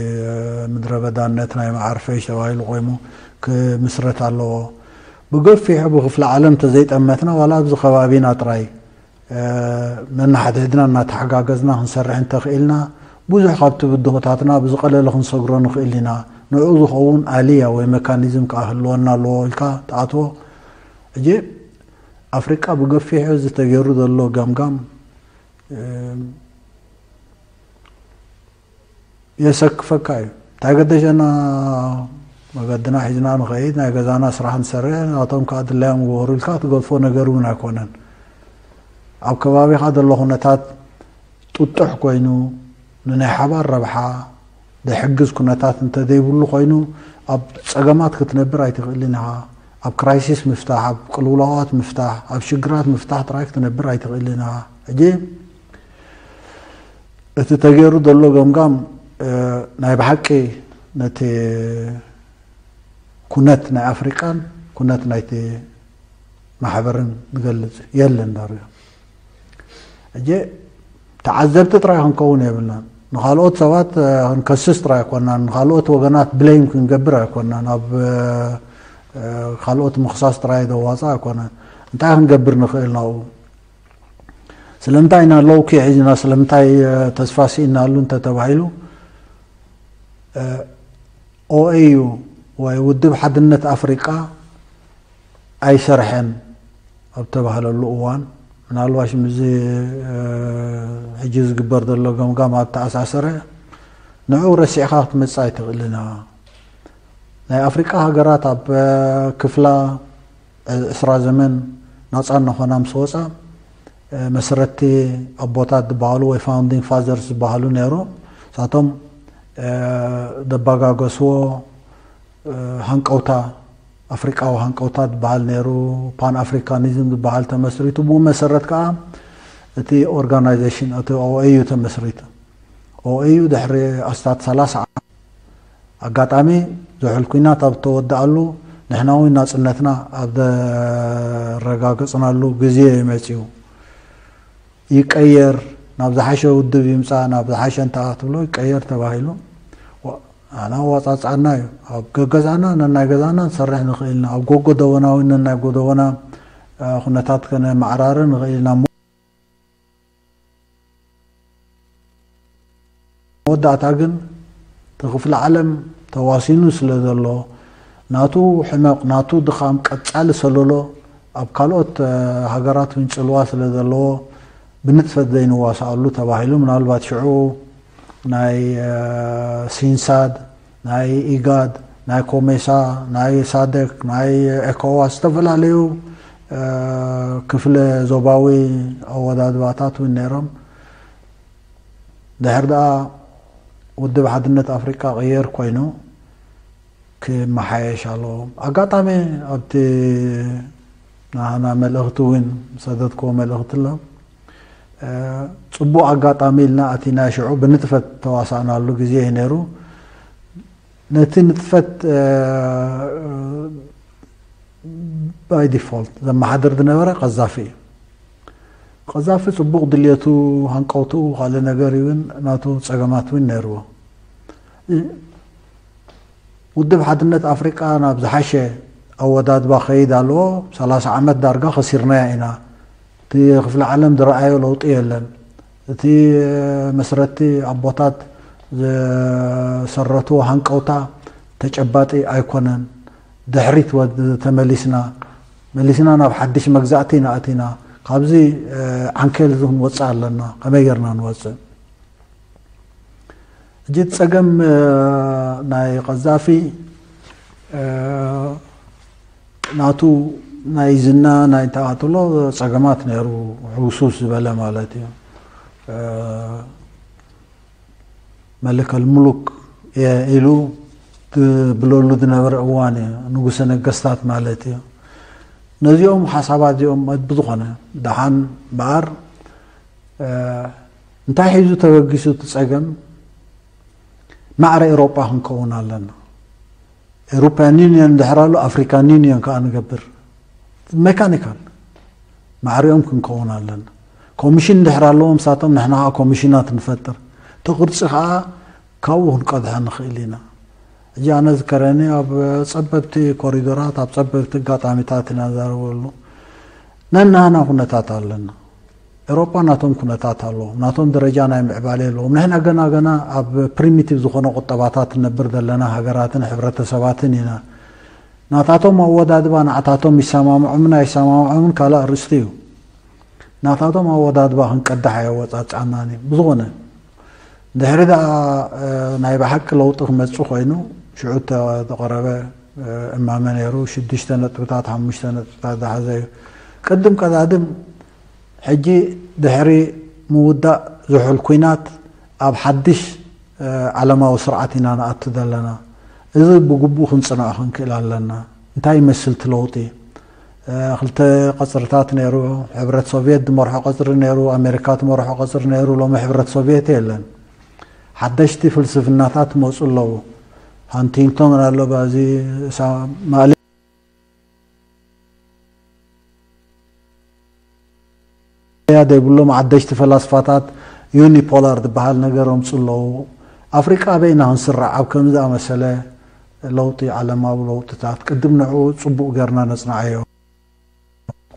ምድረ በዳነት ናይ መዓርፈይ ተባሂሉ ቆይሙ ክምስረት ኣለዎ። ብገፊሑ ብክፍሊ ዓለም ተዘይጠመትና ዋላ ኣብዚ ከባቢና ጥራይ ነናሓድሕድና እናተሓጋገዝና ክንሰርሕ እንተኽኢልና፣ ብዙሕ ካብቲ ብድሆታትና ብዝቐለለ ክንሰግሮ ንኽእል ኢና። ንዕኡ ዝኸውን ኣልያ ወይ መካኒዝም ከዓ ህልወና ኣለዎ ኢልካ ትኣትዎ። እጂ ኣፍሪቃ ብገፊሑ እዚ ተገይሩ ዘሎ ገምጋም የሰክፈካ እዩ። እንታይ ገደሸና፣ መገድና ሒዝና ንኸይድ፣ ናይ ገዛና ስራሕ ንሰርሕ፣ ናቶም ከዓ ድላዮም ግበሩ ኢልካ ትገድፎ ነገር እውን ኣይኮነን። ኣብ ከባቢኻ ዘሎ ኩነታት ጥጡሕ ኮይኑ፣ ንናይ ሓባር ረብሓ ዝሕግዝ ኩነታት እንተዘይብሉ ኮይኑ፣ ኣብ ፀገማት ክትነብር ኣይትኽእልን ኢኻ። ኣብ ክራይሲስ ምፍታሕ፣ ኣብ ቅልውላዋት ምፍታሕ፣ ኣብ ሽግራት ምፍታሕ ጥራይ ክትነብር ኣይትኽእልን ኢኻ። ሕጂ እቲ ተገይሩ ዘሎ ገምጋም ናይ ብሓቂ ነቲ ኩነት ናይ ኣፍሪቃን ኩነት ናይቲ ማሕበርን ዝገልጽ የለን ዳርጋ። እጀ ተዓዘብቲ ጥራይ ክንከውን የብልናን። ንኻልኦት ሰባት ክንከስስ ጥራይ ኣይኮናን፣ ንኻልኦት ወገናት ብለይም ክንገብር ኣይኮናን፣ ኣብ ካልኦት ምኽሳስ ጥራይ ዘዋፅእ ኣይኮነን። እንታይ ክንገብር ንኽእል ናብኡ? ስለምንታይ ኢና ሎው ኪ ሒዝና፣ ስለምንታይ ተስፋ ስኢናሉ እንተተባሂሉ፣ ኦኤዩ ወይ ውድብ ሓድነት ኣፍሪቃ ኣይሰርሐን ኣብ ተባህለሉ እዋን፣ ምናልባሽ ምስዚ ሕጂ ዝግበር ዘሎ ገምጋም ኣብ ተኣሳሰረ፣ ንዕኡ ረሲዕካ ክትመጽእ ኣይትኽእልን ኢኻ። ናይ ኣፍሪቃ ሃገራት ኣብ ክፍላ ዕስራ ዘመን ናጻ እናኾና ምስ ወጻ፣ መሰረቲ ኣቦታት ዝበሃሉ ወይ ፋውንዲንግ ፋዘርስ ዝበሃሉ ነይሮም። ንሳቶም ዘባጋገስዎ ሃንቀውታ፣ ኣፍሪቃዊ ሃንቀውታ ዝበሃል ነይሩ፣ ፓን ኣፍሪካኒዝም ዝበሃል ተመስሪቱ። ብኡ መሰረት ከዓ እቲ ኦርጋናይዜሽን፣ እቲ ኦኤዩ ተመስሪቱ። ኦኤዩ ድሕሪ ኣስታት ሰላሳ ዓመት ኣጋጣሚ ዝሑል ኲናት ኣብ እተወድኣሉ፣ ንሕና እውን ናጽነትና ኣብ ዘረጋገጽናሉ ግዜ እዩ መጺኡ። ይቀየር፣ ናብ ዝሓሸ ውድብ ይምጻእ፣ ናብ ዝሓሸ እንተ ትብሎ ይቀየር ተባሂሉ። ዋ-፣ ኣና ኣዋጻጽኣና እዩ። ኣብ ገገዛና ነናይ ገዛና ንሰርሕ ንኽእል ኢና። ኣብ ጎጎ ደበና እውን ነናይ ጎደበና፣ እ፣ ኩነታት ከነመዓራረ ንኽእል ኢና። እሞ መወዳእታ ግን እቲ ክፍለ ዓለም ተዋሲኑ ስለ ዘሎ፣ ናቱ ሕመቕ፣ ናቱ ድኻም ቀጻሊ ሰለሎ ኣብ ካልኦት፣ እ፣ ሃገራት እውን ጽልዋ ስለ ዘለዎ፣ ብንጥፈት ዘይንዋሳኣሉ ተባሂሉ። ምናልባት ሽዑ ናይ፣ እ፣ ሲንሳድ፣ ናይ ኢጋድ፣ ናይ ኮሜሳ፣ ናይ ሳደክ፣ ናይ ኤኮዋስ፣ ዝተፈላለዩ፣ እ፣ ክፍለ ዞባዊ ኣወዳድባታት እውን ነይሮም። ድሕር ደኣ ውድብ ሓድነት ኣፍሪቃ ቅየር ኮይኑ ክመሓየሽ ኣለዎ። ኣጋጣሚ ኣብቲ ናህና መልእኽቲ እውን ሰደድክዎ መልእኽቲ ኣሎ። እ፣ ጽቡቕ ኣጋጣሚ ኢልና ኣቲና ሽዑ ብንጥፈት ተዋሳእናሉ ግዜ እዩ ነይሩ። ነቲ ንጥፈት፣ እ፣ ባይ ዲፎልት ዘመሓድር ዝነበረ ቀዛፊ እዩ። ቀዛፊ ጽቡቕ ድልየቱ፣ ሃንቀውትኡ ካልእ ነገር እዩ፣ ግን ናቱ ጸገማት እውን ነይርዎ። እ፣ ውድብ ሓድነት ኣፍሪቃ ናብ ዝሓሸ ኣወዳድባ ከይድ ኣለዎ። ሰላሳ ዓመት ዳርጋ ከሲርናዮ ኢና። እቲ ክፍለ ዓለም ዝረኣዮ ለውጢ የለን። እቲ መስረቲ ኣቦታት ዝሰረትዎ ሃንቀውታ ተጨባጢ ኣይኮነን። ድሕሪት ወ-፣ ተመሊስና፣ መሊስና ናብ ሓድሽ መግዛእቲ ኢና ኣቲና። ካብዚ፣ እ፣ ዓንኬል እዚ ክንወፅእ ኣለና። ከመይ ጌርና ንወፅእ? ሕጂ እቲ ጸገም፣ እ፣ ናይ ቀዛፊ ናቱ ናይ ዝና ናይ ተኣትሎ ጸገማት ነይሩ፣ ሕውሱስ ዝበለ ማለት እዩ። መለከል ሙሉክ ኢሉ ትብለሉ ዝነበረ እዋን እዩ፣ ንጉሰ ነገስታት ማለት እዩ። ነዚኦም ሓሳባት እዚኦም ብዝኾነ ደሓን በኣር እንታይ ሒዙ ተበጊሱ እቲ ጸገም? ማዕረ ኤሮጳ ክንከውን ኣለና። ኤሮፓያን ዩኒየን ድሕር ኣሎ፣ ኣፍሪካን ዩኒየን ከዓ ንገብር። ሜካኒካል ማዕሪኦም ክንከውን ኣለና። ኮሚሽን ድሕር ኣለዎም ሳቶም፣ ንሕና ከዓ ኮሚሽናት ንፈጥር። እቲ ቅርፂ ከዓ ካብኡ ክንቀድሖ ንኽእል ኢና። ሕጂ ኣነ ዝከረኒ ኣብ ጸበብቲ ኮሪዶራት፣ ኣብ ጸበብቲ ኣጋጣሚታት ኢና ንዛረበሉ። ነናና ኩነታት ኣለና። ኤሮፓ ናቶም ኩነታት ኣለዎም፣ ናቶም ደረጃ ናይ ምዕባለ ኣለዎም። ንሕና ገና ገና ኣብ ፕሪሚቲቭ ዝኾነ ቁጠባታት ንነብር ዘለና ሃገራትን ሕብረተሰባትን ኢና። ናታቶም ኣወዳድባ ንዓታቶም ይሰማምዖምን ኣይሰማምዖምን ካልእ ኣርእስቲ እዩ። ናታቶም ኣወዳድባ ክንቀዳሕ ኣየወጻጽኣናን እዩ። ብዝኾነ ድሕሪ ደኣ ናይ ብሓቂ ለውጢ ክመጽእ ኮይኑ ሽዑ ተቐረበ እማመ ነይሩ። ሽዱሽተ ነጥብታት ሓሙሽተ ነጥብታት ዝሓዘ እዩ። ቅድም ቀዳድም ሕጂ ድሕሪ ምውዳእ ዝሑል ኲናት ኣብ ሓድሽ ዓለማዊ ስርዓት ኢና ንኣቱ ዘለና። እዚ ብግቡእ ክንጽንዖ ክንክእል ኣለና። እንታይ ይመስል እቲ ለውጢ? ክልተ ቀጽርታት ነይሩ። ሕብረት ሶቭየት ዝመርሖ ቀጽሪ ነይሩ፣ ኣሜሪካ ትመርሖ ቀጽሪ ነይሩ። ሎሚ ሕብረት ሶቭየት የለን። ሓደሽቲ ፍልስፍናታት መፁ ኣለዉ። ሃንቲንግቶን ኣሎ፣ በዚ ማእለያ ዘይብሎም ሓደሽቲ ፈላስፋታት ዩኒፖላር ዝበሃል ነገር ኣምፁ ኣለዉ። ኣፍሪቃ ኣበይ ኢና ክንስራዕ? ኣብ ከምዚ ኣመሰለ ለውጢ፣ ዓለማዊ ለውጥታት ቅድም ንዕኡ ፅቡቅ ጌርና ነፅንዓዮ።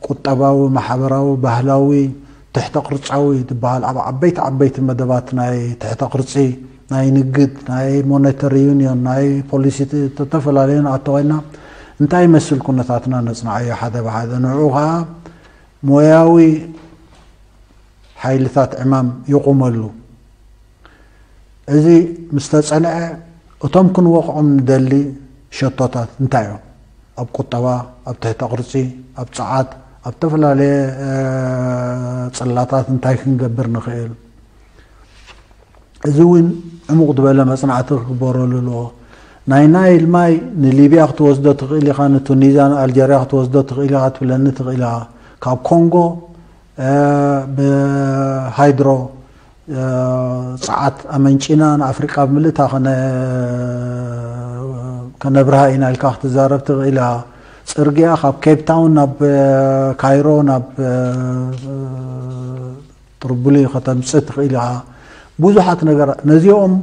ቁጠባዊ፣ ማሕበራዊ፣ ባህላዊ፣ ትሕተ ቅርጻዊ ዝበሃል ኣብ ዓበይቲ ዓበይቲ መደባት ናይ ትሕተ ቅርጺ፣ ናይ ንግድ፣ ናይ ሞኔተሪ ዩኒዮን፣ ናይ ፖሊሲ ተፈላለዩ ንኣቶ ኮይና እንታይ ይመስል ኩነታትና ነጽንዓዮ ሓደ ብሓደ። ንዕኡ ኸዓ ሞያዊ ሓይልታት ዕማም ይቑመሉ። እዚ ምስ ተጸንዐ እቶም ክንወቕዖም ንደሊ ሸቶታት እንታይ እዮም? ኣብ ቁጠባ፣ ኣብ ትሕተ ቅርጺ፣ ኣብ ጸዓት፣ ኣብ ዝተፈላለየ ጽላታት እንታይ ክንገብር ንኽእል? እዚ እውን ዕሙቕ ዝበለ መጽናዕቲ ክግበረሉ ኣለዎ። ናይ ናይል ማይ ንሊብያ ክትወስዶ ትኽእል ኢኻ፣ ንቱኒዝያ ንኣልጀርያ ክትወስዶ ትኽእል ኢኻ ትብለኒ ትኽእል ኢኻ። ካብ ኮንጎ ብሃይድሮ ጸዓት ኣመንጪና ንኣፍሪቃ ብምልእታ ከነብርሃ ኢና ኢልካ ክትዛረብ ትኽእል ኢኻ። ጽርግያ ካብ ኬፕ ታውን ናብ ካይሮ ናብ ጥርቡሊ ከተምጽእ ትኽእል ኢኻ። ብዙሓት ነገር ነዚኦም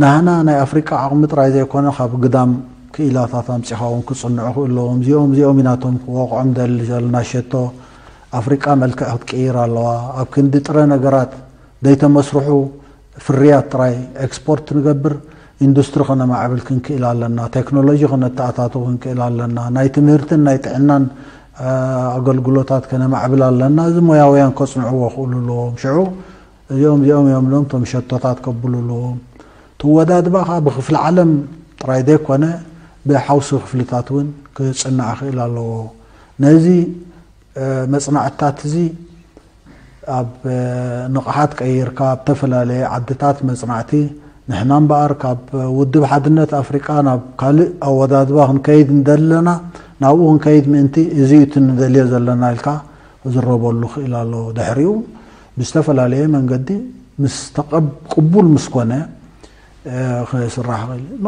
ናህና ናይ ኣፍሪቃ ዓቕሚ ጥራይ ዘይኮነ ካብ ግዳም ክኢላታት ኣምጺኻ እውን ክጽንዑ ክእለዎም እዚኦም እዚኦም ኢናቶም ክወቕዖም ደሊ ዘለና ሸቶ። ኣፍሪቃ መልክዕ ክትቅይር ኣለዋ። ኣብ ክንዲ ጥረ ነገራት ዘይተመስርሑ ፍርያት ጥራይ ኤክስፖርት ንገብር ኢንዱስትሪ ከነማዕብል ክንክእል ኣለና። ቴክኖሎጂ ከነተኣታቱ ክንክእል ኣለና። ናይ ትምህርትን ናይ ጥዕናን ኣገልግሎታት ከነማዕብል ኣለና። እዚ ሞያውያን ከጽንዕዎ ክእሉ ኣለዎም። ሽዑ እዚኦም እዚኦም እዮም ሎም ቶም ሸቶታት ከብሉ ኣለዎም። ትወዳድባ ከዓ ብክፍሊ ዓለም ጥራይ ዘይኮነ ብሓውሲ ክፍልታት እውን ክጽናዕ ክእል ኣለዎ። ነዚ መጽናዕትታት እዚ ኣብ ንቕሓት ቀይርካ ኣብ ተፈላለየ ዓድታት መጽናዕቲ ንሕና እምበኣር ካብ ውድብ ሓድነት ኣፍሪቃ ናብ ካልእ ኣወዳድባ ክንከይድ እንደለና ናብኡ ክንከይድ ምእንቲ እዚ እዩ እቲ ንደልዮ ዘለና ኢልካ ክዝረበሉ ክእል ኣሎ። ድሕሪኡ ብዝተፈላለየ መንገዲ ምስ ተቐብ-፣ ቅቡል ምስ ኮነ ክስራሕ ክእል። ኖ፣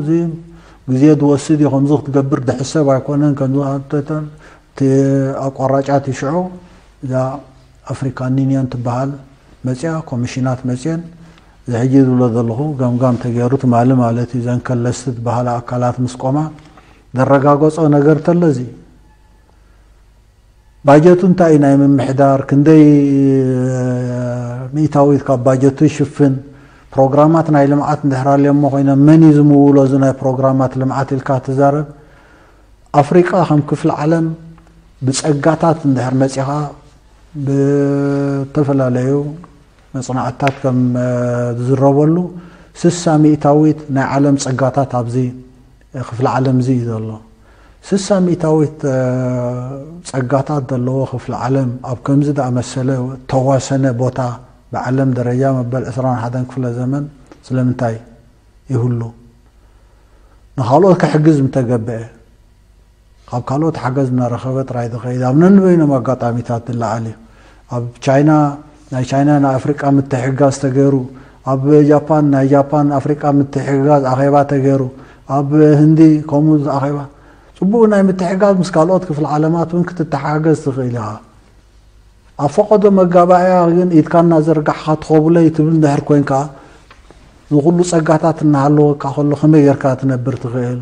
እዚ ግዜ ዝወስድ እዩ፣ ከምዚ ክትገብር ዝሕሰብ ኣይኮነን፣ ከምዚ ኣተተን እቲ ኣቋራጫት ይሽዑ እዛ ኣፍሪካን ዩኒየን ትበሃል መፅያ፣ ኮሚሽናት መፅየን፣ እዚ ሕጂ ዝብሎ ዘለኹ ገምጋም ተገይሩ ትማሊ ማለት እዩ። ዘን ከለስቲ ዝበሃላ ኣካላት ምስ ቆማ ዘረጋገጾ ነገር ተሎ እዚ ባጀቱ እንታይ እዩ ናይ ምምሕዳር፣ ክንደይ ሚእታዊት ካብ ባጀቱ ይሽፍን፣ ፕሮግራማት ናይ ልምዓት እንድሕር ኣልዮሞ ኮይኖም መን እዩ ዝምውሎ እዚ ናይ ፕሮግራማት ልምዓት ኢልካ ትዛረብ። ኣፍሪቃ ከም ክፍሊ ዓለም ብጸጋታት እንድሕር መጺኻ ብተፈላለዩ መጽናዕትታት ከም ዝዝረበሉ ስሳ ሚእታዊት ናይ ዓለም ጸጋታት ኣብዚ ክፍለ ዓለም እዚ እዩ ዘሎ። ስሳ ሚእታዊት ጸጋታት ዘለዎ ክፍለ ዓለም ኣብ ከምዚ ዝኣመሰለ ተዋሰነ ቦታ ብዓለም ደረጃ መበል ዕስራን ሓደን ክፍለ ዘመን ስለምንታይ ይህሉ? ንኻልኦት ክሕግዝ ምተገበአ፣ ካብ ካልኦት ሓገዝ እናረኸበ ጥራይ ዝኸይድ፣ ኣብ ነንበይኖም ኣጋጣሚታት ዝለዓል እዩ። ኣብ ቻይና፣ ናይ ቻይና ንኣፍሪቃ ምትሕግጋዝ ተገይሩ፣ ኣብ ጃፓን ናይ ጃፓን ኣፍሪቃ ምትሕግጋዝ ኣኼባ ተገይሩ፣ ኣብ ህንዲ ከምኡ ኣኼባ። ጽቡቕ ናይ ምትሕግጋዝ ምስ ካልኦት ክፍለ ዓለማት እውን ክትተሓጋገዝ ትኽእል ኢኻ። ኣብ ፈቐዶ መጋባእያ ግን ኢድካ እናዘርጋሕካ ትኸብለይ ትብል እንድሕር ኮይንካ፣ ንኹሉ ጸጋታት እናሃለወካ ከሎ ከመይ ጌርካ ትነብር ትኽእል?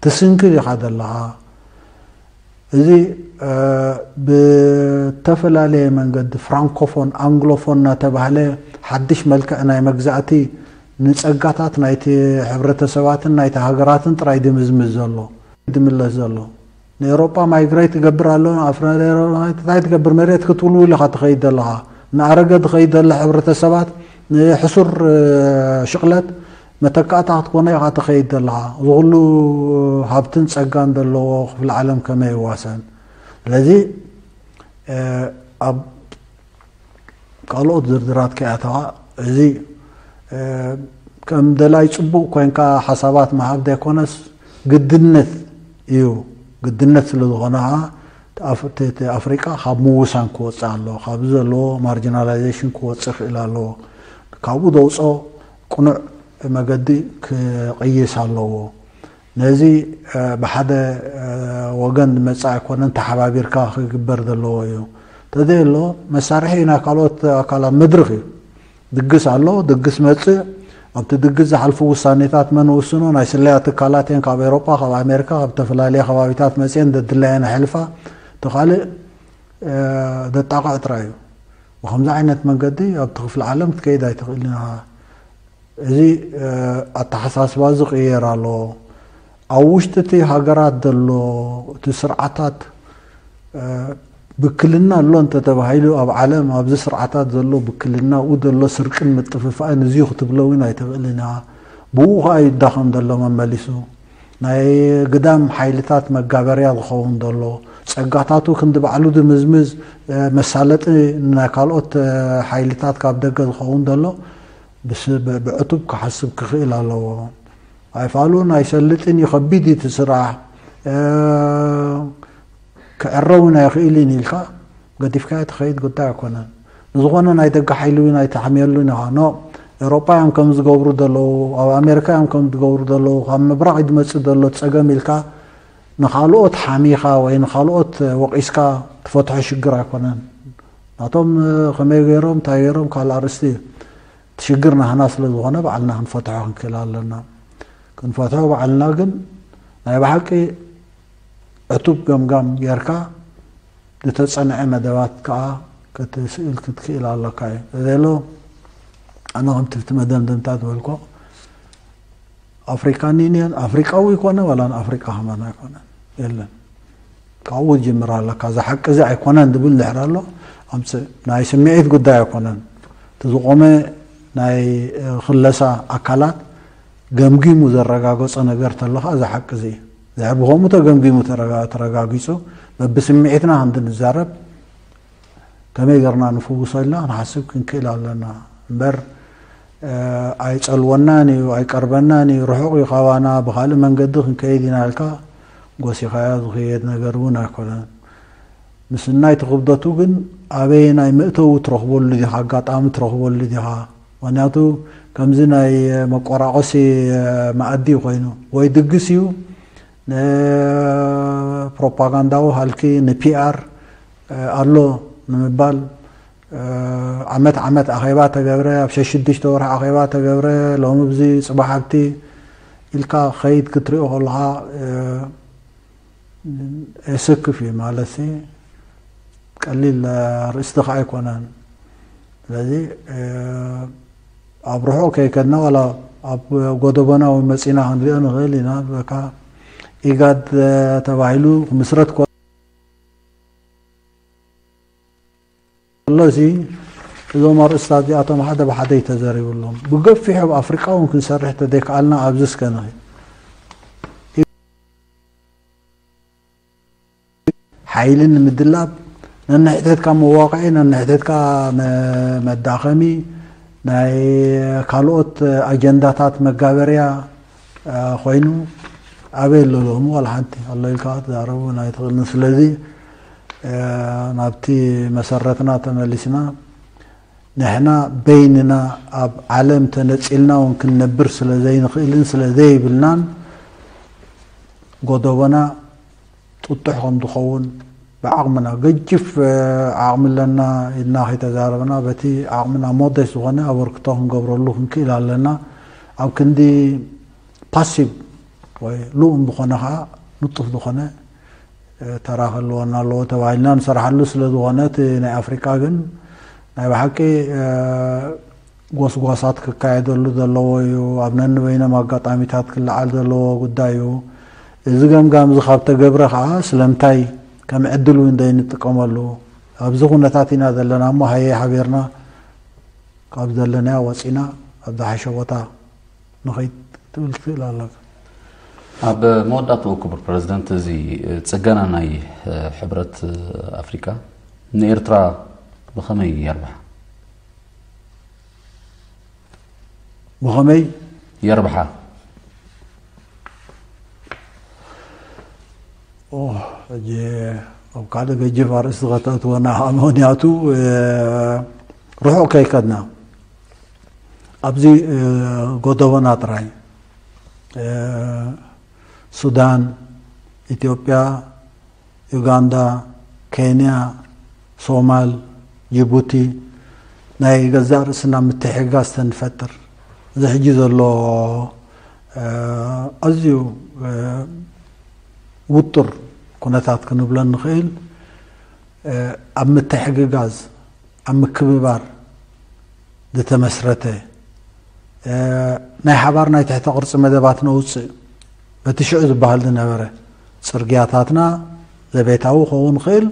ትስንክል ኢኻ ዘለኻ። እዚ ብተፈላለየ መንገዲ ፍራንኮፎን፣ ኣንግሎፎን እናተባህለ ሓድሽ መልክዕ ናይ መግዛእቲ ንጸጋታት ናይቲ ሕብረተሰባትን ናይቲ ሃገራትን ጥራይ ድምዝምዝ ዘሎ፣ ድምለስ ዘሎ። ንኤውሮጳ ማይግሬት ትገብር ኣሎ፣ ኣፍረ-፣ እንታይ ትገብር? መሬት ክትውልውል ኢኻ ትኸይድ ዘለኻ። ንኣረገ ዝኸይድ ዘሎ ሕብረተሰባት ንሕሱር ሽቕለት መተካእታ ክትኮነ ኢኻ ትኸይድ ዘለኻ። እዚ ኩሉ ሃብትን ጸጋን ዘለዎ ክፍለ ዓለም ከመይ ይዋሰን? ስለዚ ኣብ ካልኦት ዝርዝራት ከይኣተኻ፣ እዚ ከም ደላይ ጽቡቕ ኮይንካ ሓሳባት ምሃብ ዘይኮነስ ግድነት እዩ። ግድነት ስለ ዝኾነ ኸዓ እቲ ኣፍሪቃ ካብ ምውሳን ክወፅእ ኣለዎ። ካብዚ ዘለዎ ማርጂናላይዜሽን ክወፅእ ክእል ኣለዎ። ካብኡ ዘውፅኦ ቅኑዕ መገዲ ክቕይስ ኣለዎ። ነዚ ብሓደ ወገን ዝመፅእ ኣይኮነን፣ ተሓባቢርካ ክግበር ዘለዎ እዩ። ተዘየሎ መሳርሒ ናይ ካልኦት ኣካላት መድርኽ እዩ። ድግስ ኣሎ፣ ድግስ መፅእ፣ ኣብቲ ድግስ ዝሓልፉ ውሳኔታት መን ወስኖ? ናይ ስለያ ትካላት እየን፣ ካብ ኤውሮጳ፣ ካብ ኣሜሪካ፣ ካብ ዝተፈላለየ ከባቢታት መፅየን ደድለየን ኣሕልፋ፣ እቲ ካልእ ደጣቕዕ ጥራይ እዩ። ብከምዚ ዓይነት መንገዲ ኣብቲ ክፍሊ ዓለም ክትከይድ ኣይትኽእልን ኢኻ። እዚ ኣተሓሳስባ እዚ ክቕየር ኣለዎ። ኣብ ውሽጢ እቲ ሃገራት ዘሎ እቲ ስርዓታት ብክልና ኣሎ እንተተባሂሉ፣ ኣብ ዓለም ኣብዚ ስርዓታት ዘሎ ብክልና፣ ኣብኡ ዘሎ ስርቅን ምጥፍፋእን እዚ ክትብሎ እውን ኣይትኽእልን ኢኻ። ብኡ ከዓ ይዳኸም ዘሎ መመሊሱ። ናይ ግዳም ሓይልታት መጋበርያ ዝኸውን ዘሎ፣ ጸጋታቱ ክንዲ ባዕሉ ድምዝምዝ መሳለጢ ናይ ካልኦት ሓይልታት ካብ ደገ ዝኸውን ዘሎ፣ ብዕቱብ ክሓስብ ክኽእል ኣለዎ። ኣይፋሉን ኣይሰልጥን እዩ፣ ከቢድ እዩ እቲ ስራሕ፣ ክዕረ እውን ኣይኽእልን ኢልካ ገዲፍካዮ ትኸይድ ጉዳይ ኣይኮነን። ንዝኾነ ናይ ደገ ሓይሊ እውን ኣይትሓምየሉን ኢኻ። ኖ፣ ኤውሮጳ እዮም ከም ዝገብሩ ዘለዉ፣ ኣብ ኣሜሪካ እዮም ከም ዝገብሩ ዘለዉ፣ ካብ ምብራቕ እዩ ዝመጽእ ዘሎ ጸገም ኢልካ ንኻልኦት ሓሚኻ ወይ ንኻልኦት ወቒስካ ትፈትሖ ሽግር ኣይኮነን። ናቶም ከመይ ገይሮም እንታይ ገይሮም ካልእ ኣርእስቲ እዩ። እቲ ሽግር ናህና ስለ ዝኾነ ባዕልና ክንፈትሖ ክንክእል ኣለና። ክንፈትሖ ባዕልና ግን ናይ ብሓቂ ዕቱብ ገምጋም ጌርካ ዝተጸንዐ መደባት ከኣ ክትስእል ክትክእል ኣለካ እዩ። ዘሎ ኣነ ከምቲ እቲ መደምደምታ ዝበልኮ ኣፍሪካን ዩኒየን ኣፍሪቃዊ ይኮነ ዋላ ንኣፍሪቃ ከማን ኣይኮነን የለን። ካብኡ ዝጅምር ኣለካ። እዚ ሓቂ እዚ ኣይኮነን ዝብል ድሕር ኣሎ ኣምጽእ። ናይ ስምዒት ጉዳይ ኣይኮነን። እቲ ዝቆመ ናይ ክለሳ ኣካላት ገምጊሙ ዘረጋገጾ ነገር ተሎ ከኣ እዚ ሓቂ እዚ እዩ። ድሕር ብኸምኡ ተገምጊሙ ተረጋ-፣ ተረጋጊጹ በብስምዒትና ክንድንዛረብ ከመይ ገርና ንፍውሶ ኢልና ክንሓስብ ክንክእል ኣለና እምበር፣ ኣይጸልወናን እዩ፣ ኣይቀርበናን እዩ፣ ርሑቕ እዩ ካባና፣ ብኻልእ መንገዲ ክንከይድ ኢና ኢልካ ጎሲኻዮ ዝኽየድ ነገር እውን ኣይኮነን። ምስናይ እቲ ክብደቱ ግን ኣበየናይ መእተዊ ትረኽበሉ ዲኻ፣ ኣጋጣሚ ትረኽበሉ ዲኻ? ምኽንያቱ ከምዚ ናይ መቆራቆሲ መኣዲ ኮይኑ ወይ ድግስ እዩ፣ ንፕሮፓጋንዳዊ ሃልኪ፣ ንፒኣር ኣሎ ንምባል፣ ዓመት ዓመት ኣኼባ ተገብረ፣ ኣብ ሸሽ ሽዱሽተ ወርሒ ኣኼባ ተገብረ፣ ሎሚ ብዚ ጽባሕ ኣብቲ ኢልካ ኸይድ ክትሪኦ ከለኻ የሰክፍ እዩ። ማለት ቀሊል ኣርእስቲ ከዓ ኣይኮነን። ስለዚ ኣብ ርሑቕ ከይከድና ዋላ ኣብ ጎደቦና እውን መጺና ክንሪኦ ንኽእል ኢና። በቃ ኢጋድ ተባሂሉ ክምስረት ከሎ እዚ እዞም ኣርእስታት እዚኣቶም ሓደ ብሓደ እዩ ተዘሪብሎም። ብገፊሑ ኣብ ኣፍሪቃ እውን ክንሰርሕ ተደይከኣልና ኣብዚ እስከ ንኺድ። ሓይሊ ንምድላብ፣ ነንሕድሕድካ መዋቕዒ፣ ነንሕድሕድካ መ-፣ መዳኸሚ፣ ናይ ካልኦት ኣጀንዳታት መጋበርያ፣ እ፣ ኮይኑ ኣበይ ኣሎ ሎሚ ዋላ ሓንቲ ኣሎ ኢልካ ክትዛረቡ ኣይትኽእልን። ስለዚ፣ እ፣ ናብቲ መሰረትና ተመሊስና፣ ንሕና በይንና ኣብ ዓለም ተነጺልና እውን ክንነብር ስለ ዘይንኽእልን ስለ ዘይብልናን፣ ጎደቦና ጥጡሕ ከም ዝኸውን ብዓቕምና፣ ገጅፍ፣ እ፣ ዓቕሚ ኣለና ኢልና ከይተዛረብና፣ በቲ ዓቕምና ሞደስ ዝኾነ ኣበርክቶ ክንገብረሉ ክንክእል ኣለና። ኣብ ክንዲ ፓሲቭ ወይ ልኡም ዝኾነ ከዓ ንጡፍ ዝኾነ፣ እ፣ ተራ ክህልወና ኣለዎ ተባሂልና ንሰርሓሉ ስለ ዝኾነ፣ እቲ ናይ ኣፍሪቃ ግን ናይ ብሓቂ፣ እ፣ ጎስጓሳት ክካየደሉ ዘለዎ እዩ። ኣብ ነንበይኖም ኣጋጣሚታት ክለዓል ዘለዎ ጉዳይ እዩ። እዚ ገምጋም እዚ ካብ ተገብረ ከዓ ስለምንታይ ከም ዕድል እውን ዘይንጥቀመሉ? ኣብዚ ኩነታት ኢና ዘለና እሞ ሃየ ሓቢርና ካብ ዘለናዮ ወፂና ኣብ ዝሓሸ ቦታ ንኸይድ ትብል ትኽእል ኣለካ። ኣብ መወዳእትኡ ክቡር ፕረዚደንት፣ እዚ ጽገና ናይ ሕብረት ኣፍሪቃ ንኤርትራ ብኸመይ የርብሓ? ብኸመይ የርብሓ? ኦ፣ ሕጂ ኣብ ካልእ ገጅፍ ኣርእስቲ ከተእትወና፣ ምኽንያቱ፣ እ፣ ርሑቕ ከይከድና ኣብዚ፣ እ፣ ጎደቦና ጥራይ፣ እ፣ ሱዳን፣ ኢትዮጵያ፣ ዩጋንዳ፣ ኬንያ፣ ሶማል፣ ጅቡቲ ናይ ገዛእ ርእስና ምትሕግጋዝ ተንፈጥር። እዚ ሕጂ ዘሎ፣ እ፣ ኣዝዩ፣ እ፣ ውጡር ኩነታት ክንብሎ ንኽእል፣ እ፣ ኣብ ምትሕግጋዝ፣ ኣብ ምክብባር ዝተመስረተ፣ እ፣ ናይ ሓባር ናይ ትሕተ ቅርጺ መደባት ነውጽእ። በቲ ሽዑ ዝበሃል ዝነበረ ጽርግያታትና ዘቤታዊ ክኸውን ይኽእል፣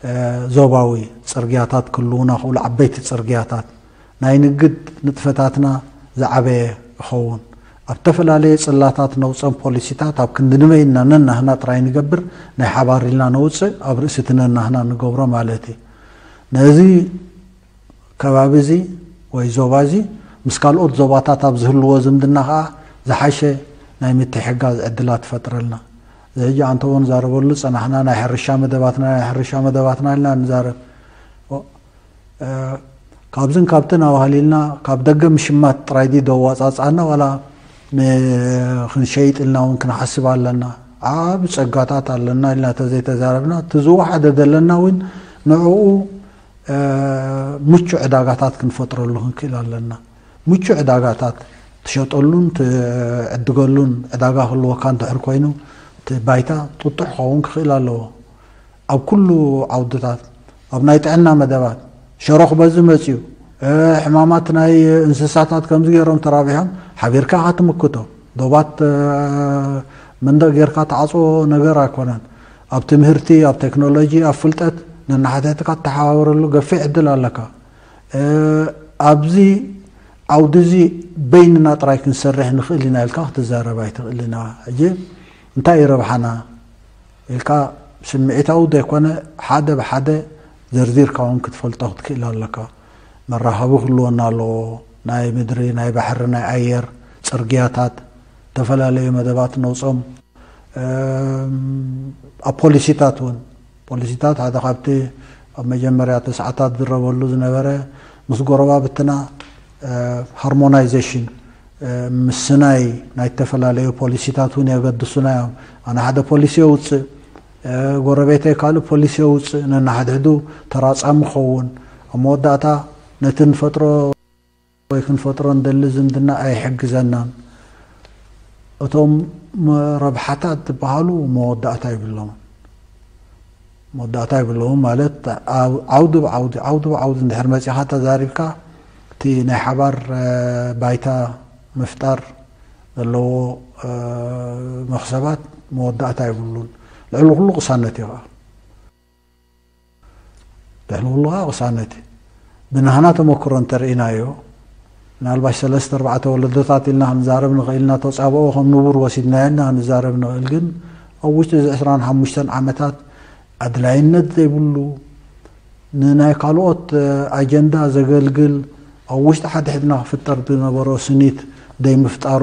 እ፣ ዞባዊ ጽርግያታት ክህልዉና ክብሉ ዓበይቲ ጽርግያታት፣ ናይ ንግድ ንጥፈታትና ዝዓበየ ይኸውን። ኣብ ዝተፈላለየ ጽላታት ነውጸን ፖሊሲታት ኣብ ክንዲ ንበይንና ነናህና ጥራይ ንገብር፣ ናይ ሓባር ኢልና ነውጽእ፣ ኣብ ርእሲ እቲ ነናህና ንገብሮ ማለት እዩ። ነዚ ከባቢ እዚ ወይ ዞባ እዚ ምስ ካልኦት ዞባታት ኣብ ዝህልዎ ዝምድና ኸዓ ዝሓሸ ናይ ምትሕግጋዝ ዕድላት ትፈጥረልና። እዚ ሕጂ ኣንተ እውን ንዛረበሉ ዝጸናሕና ናይ ሕርሻ መደባትና፣ ናይ ሕርሻ መደባትና ኢልና ንዛረብ። ኦ፣ እ፣ ካብዝን ካብትን ኣዋህሊልና ካብ ደገ ምሽማት ጥራይ ድዩ ደዋጻጽኣና ዋላ ን-፣ ክንሸይጥ ኢልና እውን ክንሓስብ ኣለና። ዓቢ ጸጋታት ኣለና ኢልና ተዘይተዛረብና፣ እቲ ዝወሓደ ዘለና እውን ንዕኡ፣ እ፣ ምቹ ዕዳጋታት ክንፈጥረሉ ክንክእል ኣለና። ምቹ ዕዳጋታት ትሸጠሉን ትዕድገሉን ዕዳጋ ክህልወካ እንድሕር ኮይኑ፣ እቲ ባይታ ጥጡሕ ክኸውን ክኽእል ኣለዎ። ኣብ ኩሉ ዓውድታት፣ ኣብ ናይ ጥዕና መደባት፣ ሸሮኽ በዚ መጽዩ፣ እ፣ ሕማማት ናይ እንስሳታት ከምዚ ገይሮም ተራቢሖም፣ ሓቢርካ ኢኻ ትምክቶ። ዶባት፣ እ፣ መንደቕ ጌርካ ትዓጽዎ ነገር ኣይኮነን። ኣብ ትምህርቲ፣ ኣብ ቴክኖሎጂ፣ ኣብ ፍልጠት ነንሓድሕድካ ትተሓባበረሉ ገፊሕ ዕድል ኣለካ። እ፣ ኣብዚ ዓውዲ እዚ በይንና ጥራይ ክንሰርሕ ንኽእል ኢና ኢልካ ክትዛረብ ኣይትኽእልን ኢኻ። ሕጂ እንታይ እዩ ረብሓና? ኢልካ ስምዒታዊ ዘይኮነ ሓደ ብሓደ ዘርዚርካ እውን ክትፈልጦ ክትክእል ኣለካ። መራኸቢ ክህልወና ኣለዎ። ናይ ምድሪ፣ ናይ ባሕሪ፣ ናይ ኣየር፣ ጽርግያታት፣ ዝተፈላለዩ መደባት ነውጾም። እም፣ ኣብ ፖሊሲታት እውን፣ ፖሊሲታት ሓደ ካብቲ ኣብ መጀመርያ ተስዓታት ዝረበሉ ዝነበረ ምስ ጎረባብትና፣ እ፣ ሃርሞናይዜሽን፣ እ፣ ምስናይ ናይ ዝተፈላለዩ ፖሊሲታት እውን የገድሱና እዮም። ኣነ ሓደ ፖሊሲ የውፅእ፣ እ፣ ጎረቤተይ ካልእ ፖሊሲ የውፅእ፣ ነንሓድሕዱ ተራፃሚ ክኸውን፣ ኣብ መወዳእታ ነቲ ንፈጥሮ ወይ ክንፈጥሮ እንደሊ ዝምድና ኣይሕግዘናን። እቶም ረብሓታት ዝበሃሉ መወዳእታ ይብሎምን። መወዳእታ ይብሎምን ማለት፣ ዓው-፣ ዓውዲ ብዓውዲ፣ ዓውዲ ብዓውዲ እንድሕር መጺኻ ተዛሪብካ፣ እቲ ናይ ሓባር፣ እ፣ ባይታ ምፍጣር ዘለዎ፣ እ፣ መኽሰባት መወዳእታ ይብሉን። ልዕሊ ኩሉ ቅሳነት እዩ ኸዓ። ልዕሊ ኩሉ ኸዓ ቅሳነት እዩ። ብናህና ተመክሮ እንተርኢናዮ፣ ምናልባሽ ሰለስተ ኣርባዕተ ወለዶታት ኢልና ክንዛረብ ንኽእል ኢና፣ ተጻብኦ ከም ንቡር ወሲድናዮ ኢና ክንዛረብ ንኽእል። ግን ኣብ ውሽጢ እዚ ዕስራን ሓሙሽተን ዓመታት ኣድላይነት ዘይብሉ፣ ንናይ ካልኦት ኣጀንዳ ዘገልግል፣ ኣብ ውሽጢ ሓድሕድና ክፍጠር ዝነበሮ ስኒት ዘይምፍጣሩ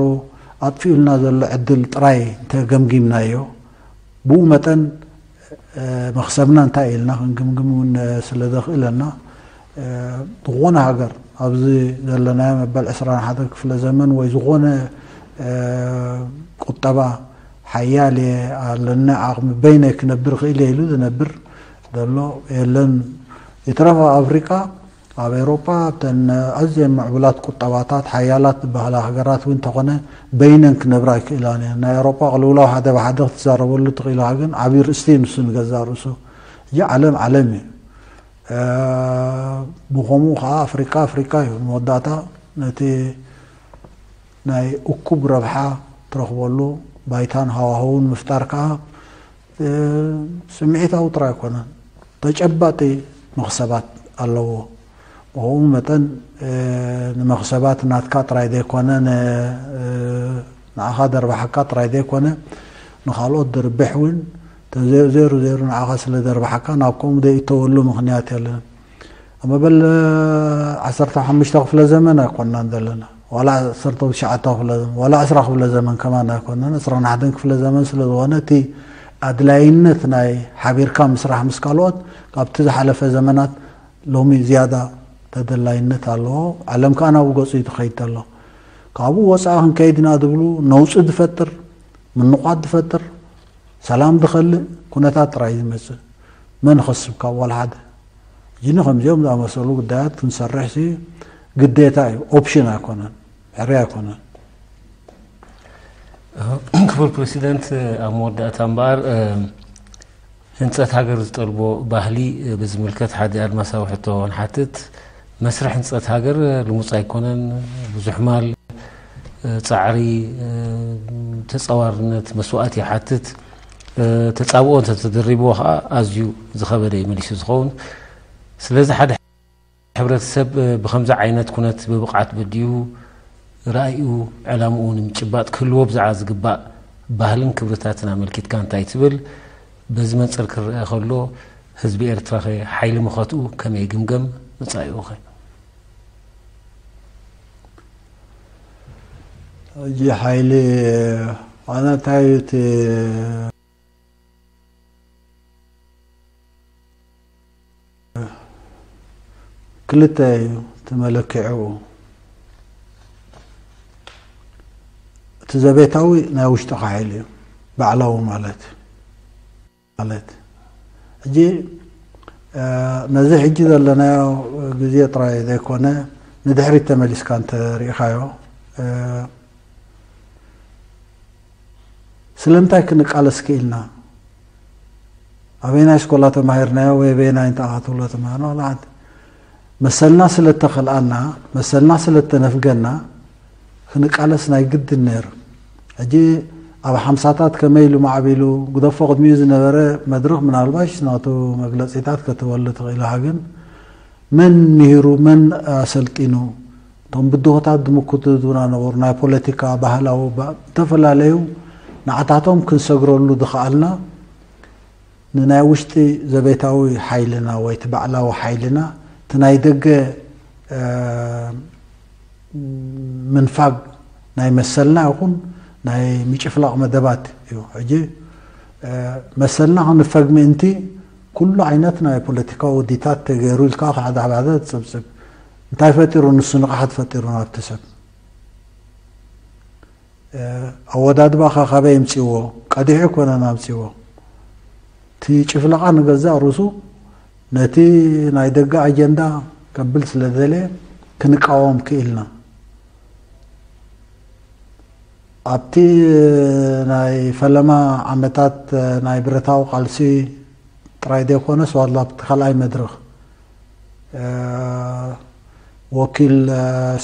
ኣጥፊኡልና ዘሎ ዕድል ጥራይ እንተገምጊምናዮ፣ ብኡ መጠን መኽሰብና እንታይ ኢልና ክንግምግም እውን ስለ ዘኽእለና፣ ዝኾነ ሃገር ኣብዚ ዘለናዮ መበል ዕስራን ሓደን ክፍለ ዘመን ወይ ዝኾነ ቁጠባ ሓያል እየ፣ ኣለኒ ዓቕሚ፣ በይነይ ክነብር ክእል እየ ኢሉ ዝነብር ዘሎ የለን። ይትረፍ ኣብ ኣፍሪቃ፣ ኣብ ኤውሮጳ፣ ኣብተን ኣዝየን ምዕቡላት ቁጠባታት ሓያላት ዝበሃላ ሃገራት እውን እንተኾነ በይነን ክነብራ ኣይክእላን እየን። ናይ ኤውሮጳ ቅልውላው ሓደ ብሓደ ክትዛረበሉ ትኽእል ኢኻ፣ ግን ዓብዪ ርእስቲ እዩ ንሱ ንገዛእ ርእሱ። ሕጂ ዓለም ዓለም እዩ። ብኸምኡ ከዓ ኣፍሪቃ ኣፍሪቃ እዩ። መወዳእታ ነቲ ናይ እኩብ ረብሓ ትረኽበሉ ባይታን ሃዋህውን ምፍጣር ከዓ ስምዒታዊ ጥራይ ኣይኮነን፣ ተጨባጢ መኽሰባት ኣለዎ። ብኸምኡ መጠን ንመኽሰባት ናትካ ጥራይ ዘይኮነ፣ ንዓኻ ደርባሓካ ጥራይ ዘይኮነ፣ ንኻልኦት ድርብሕ እውን፣ ተዘይሩ ዘይሩ ንዓኻ ስለ ደርባሓካ ናብ ከምኡ ዘይእተወሉ ምኽንያት የለን። ኣብ መበል ዓሰርተ ሓሙሽተ ክፍለ ዘመን ኣይኮንናን ዘለና፣ ዋላ ዓሰርተ ትሽዓተ ክፍለ ዘመን፣ ዋላ ዕስራ ክፍለ ዘመን ከማን ኣይኮንናን። ዕስራን ሓደን ክፍለ ዘመን ስለ ዝኾነ፣ እቲ ኣድላይነት ናይ ሓቢርካ ምስራሕ ምስ ካልኦት ካብቲ ዝሓለፈ ዘመናት ሎሚ ዝያዳ ተደላይነት ኣለዎ። ዓለም ከኣ ናብኡ ገጹ እዩ ትኸይድ ዘሎ። ካብኡ ወጻኢ ክንከይድ ኢና ዝብሉ፣ ነውጺ ዝፈጥር፣ ምንቋት ዝፈጥር፣ ሰላም ዝኸልእ ኩነታት ጥራይ ዝመጽእ። መን ይኸስብ ካብ ዋላ ሓደ? እዚኒ ከምዚኦም ዝኣመሰሉ ጉዳያት ክንሰርሕ ሲ ግዴታ እዩ፣ ኦፕሽን ኣይኮነን፣ ሕርያ ኣይኮነን። ክቡር ፕሬሲደንት፣ ኣብ መወዳእታ እምበኣር፣ ህንጸት ሃገር ዝጠልቦ ባህሊ ብዝምልከት ሓደ ኣድማሳዊ ሕቶ ንሓትት። መስርሕ ህንጸት ሃገር ልሙጽ ኣይኮነን። ብዙሕ ማል፣ ጻዕሪ፣ ተጻዋርነት፣ መስዋእቲ ይሓትት። ተጻብኦ እንተተደሪብዎ ከዓ ኣዝዩ ዝኸበደ እዩ መሊሱ ዝኸውን። ስለዚ ሓደ ሕብረተሰብ ብኸምዚ ዓይነት ኩነት ብብቕዓት በዲኡ ራእይኡ፣ ዕላምኡ ንምጭባጥ ክህልዎ ብዛዕባ ዝግባእ ባህልን ክብርታትን ኣመልኪትካ እንታይ ትብል? በዚ መነጽር ክረኣ ከሎ ህዝቢ ኤርትራኸ ሓይሊ መኸትኡ ከመይ ይግምገም? መጻኢኡኸ? ሕጂ ሓይሊ ኣነ እንታይ እዩ እቲ ክልተ እዩ እቲ መለክዒኡ። እቲ ዘቤታዊ ናይ ውሽጥኻ ሓይሊ እዩ፣ ባዕላዊ ማለት ማለት ሕጂ ነዚ ሕጂ ዘለናዮ ግዜ ጥራይ ዘይኮነ ንድሕሪት ተመሊስካ እንተሪኢኻዮ ስለምንታይ ክንቃለስ ክኢልና? ኣበየናይ ስኮላ ተማሂርናዮ ወይ ኣበየናይ እንተኣኻትብሎ ተማሂርና ዋላ ሓንቲ መሰልና ስለ እተኸልኣና መሰልና ስለ እተነፍገና ክንቃለስ ናይ ግድን ነይሩ። ሕጂ ኣብ ሓምሳታት ከመይ ኢሉ ማዕቢሉ ግደፎ ቅድሚኡ ዝነበረ መድረኽ ምናልባሽ ናቱ መግለፂታት ከተበሉ ትኽእል ኢኻ፣ ግን መን ምሂሩ መን ኣሰልጢኑ እቶም ብድሆታት ዝምክቱ ዝውና ነበሩ ናይ ፖለቲካ ባህላዊ ዝተፈላለዩ ንዓታቶም ክንሰግረሉ ዝኸኣልና ንናይ ውሽጢ ዘቤታዊ ሓይልና ወይ እቲ ባዕላዊ ሓይልና እቲ ናይ ደገ ምንፋግ ናይ መሰልና ይኹን ናይ ምጭፍላቕ መደባት እዩ። ሕጂ መሰልና ክንፈግ ምእንቲ ኩሉ ዓይነት ናይ ፖለቲካዊ ውዲታት ተገይሩ ኢልካ ሓደ ሓደ ትጽብጽብ እንታይ ፈጢሩ ንሱ ንቕሓት ፈጢሩ ናብቲ ሰብ ኣወዳድባኻ ካበይ የምፅዎ? ቀዲሑ ኣይኮነን ኣምፅዎ። እቲ ጭፍለቓ ንገዛእ ርእሱ ነቲ ናይ ደገ ኣጀንዳ ከብል ስለ ዝደለየ ክንቃወም ክኢልና። ኣብቲ ናይ ፈለማ ዓመታት ናይ ብረታዊ ቃልሲ ጥራይ ዘይኮነስ ዋላ ኣብቲ ካልኣይ መድረኽ ወኪል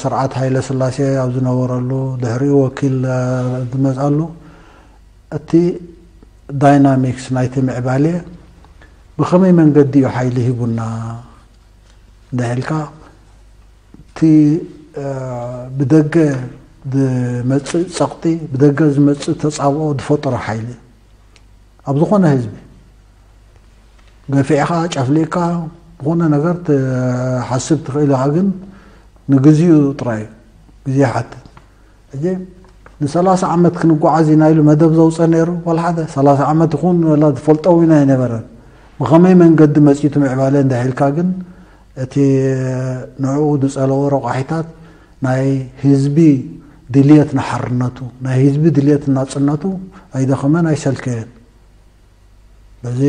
ስርዓት ሃይለ ስላሴ ኣብ ዝነበረሉ ድሕሪኡ ወኪል ዝመፅኣሉ እቲ ዳይናሚክስ ናይቲ ምዕባሌ ብኸመይ መንገዲ እዩ ሓይሊ ሂቡና እንድሕልካ እቲ ብደገ ዝመፅእ ፀቕጢ ብደገ ዝመፅእ ተፃብኦ ዝፈጠሮ ሓይሊ ኣብ ዝኾነ ህዝቢ ገፊዕኻ ጨፍሊቕካ ዝኾነ ነገር ትሓስብ ትኽእል ኢኻ፣ ግን ንግዚኡ ጥራይ ግዜ ይሓትት። ሕጂ ንሰላሳ ዓመት ክንጓዓዝ ኢና ኢሉ መደብ ዘውፀ ነይሩ፣ ዋላ ሓደ ሰላሳ ዓመት ይኹን ወላ ዝፈልጦ እውን ኣይነበረን። ብኸመይ መንገዲ መፂቱ ምዕባለ እንድሕር ኢልካ ግን እቲ ንዕኡ ዝፀለዎ ረቋሒታት ናይ ህዝቢ ድልየት ንሓርነቱ፣ ናይ ህዝቢ ድልየት ናፅነቱ ኣይደኸመን ኣይሰልከየን። በዚ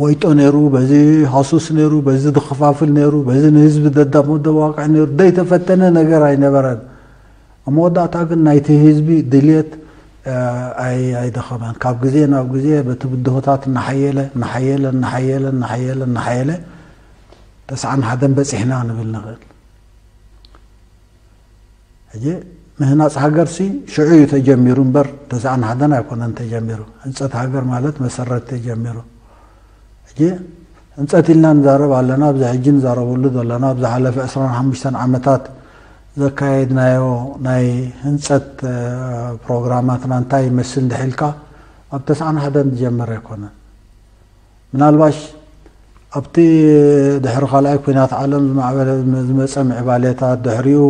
ወይጦ ነይሩ፣ በዚ ሃሱስ ነይሩ፣ በዚ ዝኸፋፍል ነይሩ፣ በዚ ንህዝቢ ደዳሞ ደዋቅዕ ነይሩ፣ ዘይተፈተነ ነገር ኣይነበረን። ኣብ መወዳእታ ግን ናይቲ ህዝቢ ድልየት ኣይደኸመን። ካብ ግዜ ናብ ግዜ በቲ ብድሆታት እናሓየለ እናሓየለ እናሓየለ እናሓየለ እናሓየለ ተስዓን ሓደን በፂሕና ንብል ንኽእል። ሕጂ ምህናፅ ሃገርሲ ሽዑ እዩ ተጀሚሩ እምበር ተስዓን ሓደን ኣይኮነን ተጀሚሩ። ህንፀት ሃገር ማለት መሰረት ተጀሚሩ። ሕጂ ህንፀት ኢልና ንዛረብ ኣለና። ኣብዚ ሕጂ ንዛረበሉ ዘለና ኣብ ዝሓለፈ ዕስራን ሓሙሽተን ዓመታት ዘካየድናዮ ናይ ህንፀት ፕሮግራማትና እንታይ ይመስል እንድሕር ኢልካ ኣብ ተስዓን ሓደን ዝጀመረ ኣይኮነን። ምናልባሽ ኣብቲ ድሕሪ ካልኣይ ኩናት ዓለም ዝማዕበለ ዝመፀ ምዕባሌታት ድሕሪኡ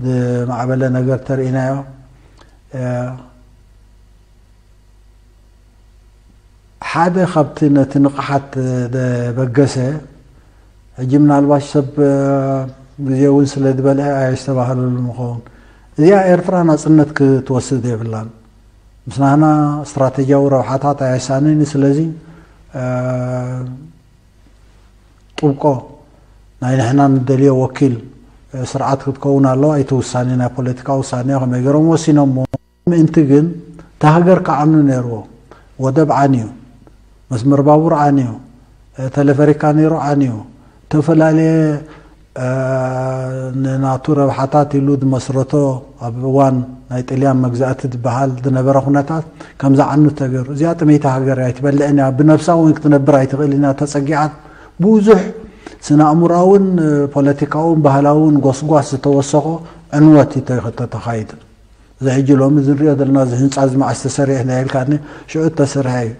ዝማዕበለ ነገር ተርእናዮ። ሓደ ካብቲ ነቲ ንቕሓት ዘበገሰ ሕጂ ምናልባሽ ሰብ ግዜ እውን ስለ ዝበልዐ ኣየስተባህለሉ ምኸውን እዚኣ ኤርትራ ናፅነት ክትወስድ የብላን። ምስ ናህና ስትራተጂያዊ ረብሓታት ኣየሳንን እዩ። ስለዚ ጥብቆ ናይ ንሕና ንደልዮ ወኪል ስርዓት ክትከውን ኣለዋ። ኣይተ ውሳኔ ናይ ፖለቲካ ውሳኔ ከመይ ገይሮም ወሲኖሞ ምእንቲ ግን እታ ሃገር ክዓኑ ነይርዎ። ወደብ ዓንዩ፣ መስመር ባቡር ዓንዩ፣ ተለፈሪካ ነይሩ ዓንዩ፣ ዝተፈላለየ ንናቱ ረብሓታት ኢሉ ዝመስረቶ ኣብ እዋን ናይ ጥልያን መግዛእቲ ዝበሃል ዝነበረ ኩነታት ከምዚ ዓኑ ተገይሩ። እዚኣ ጥመይቲ ሃገር እያ፣ ኣይትበልዕን እያ፣ ብነብሳ እውን ክትነብር ኣይትኽእልን እያ፣ ተጸጊዓት ብዙሕ ስነ ኣእምሮኣውን ፖለቲካውን ባህላውን ጎስጓስ ዝተወሰኾ ዕንወት እዩ ተኻይዱ። እዚ ሕጂ ሎሚ እዚ ንሪኦ ዘለና እዚ ህንፃ እዚ መዓስ ተሰሪሐ ናይ ኢልካኒ ሽዑ እተሰርሐ እዩ።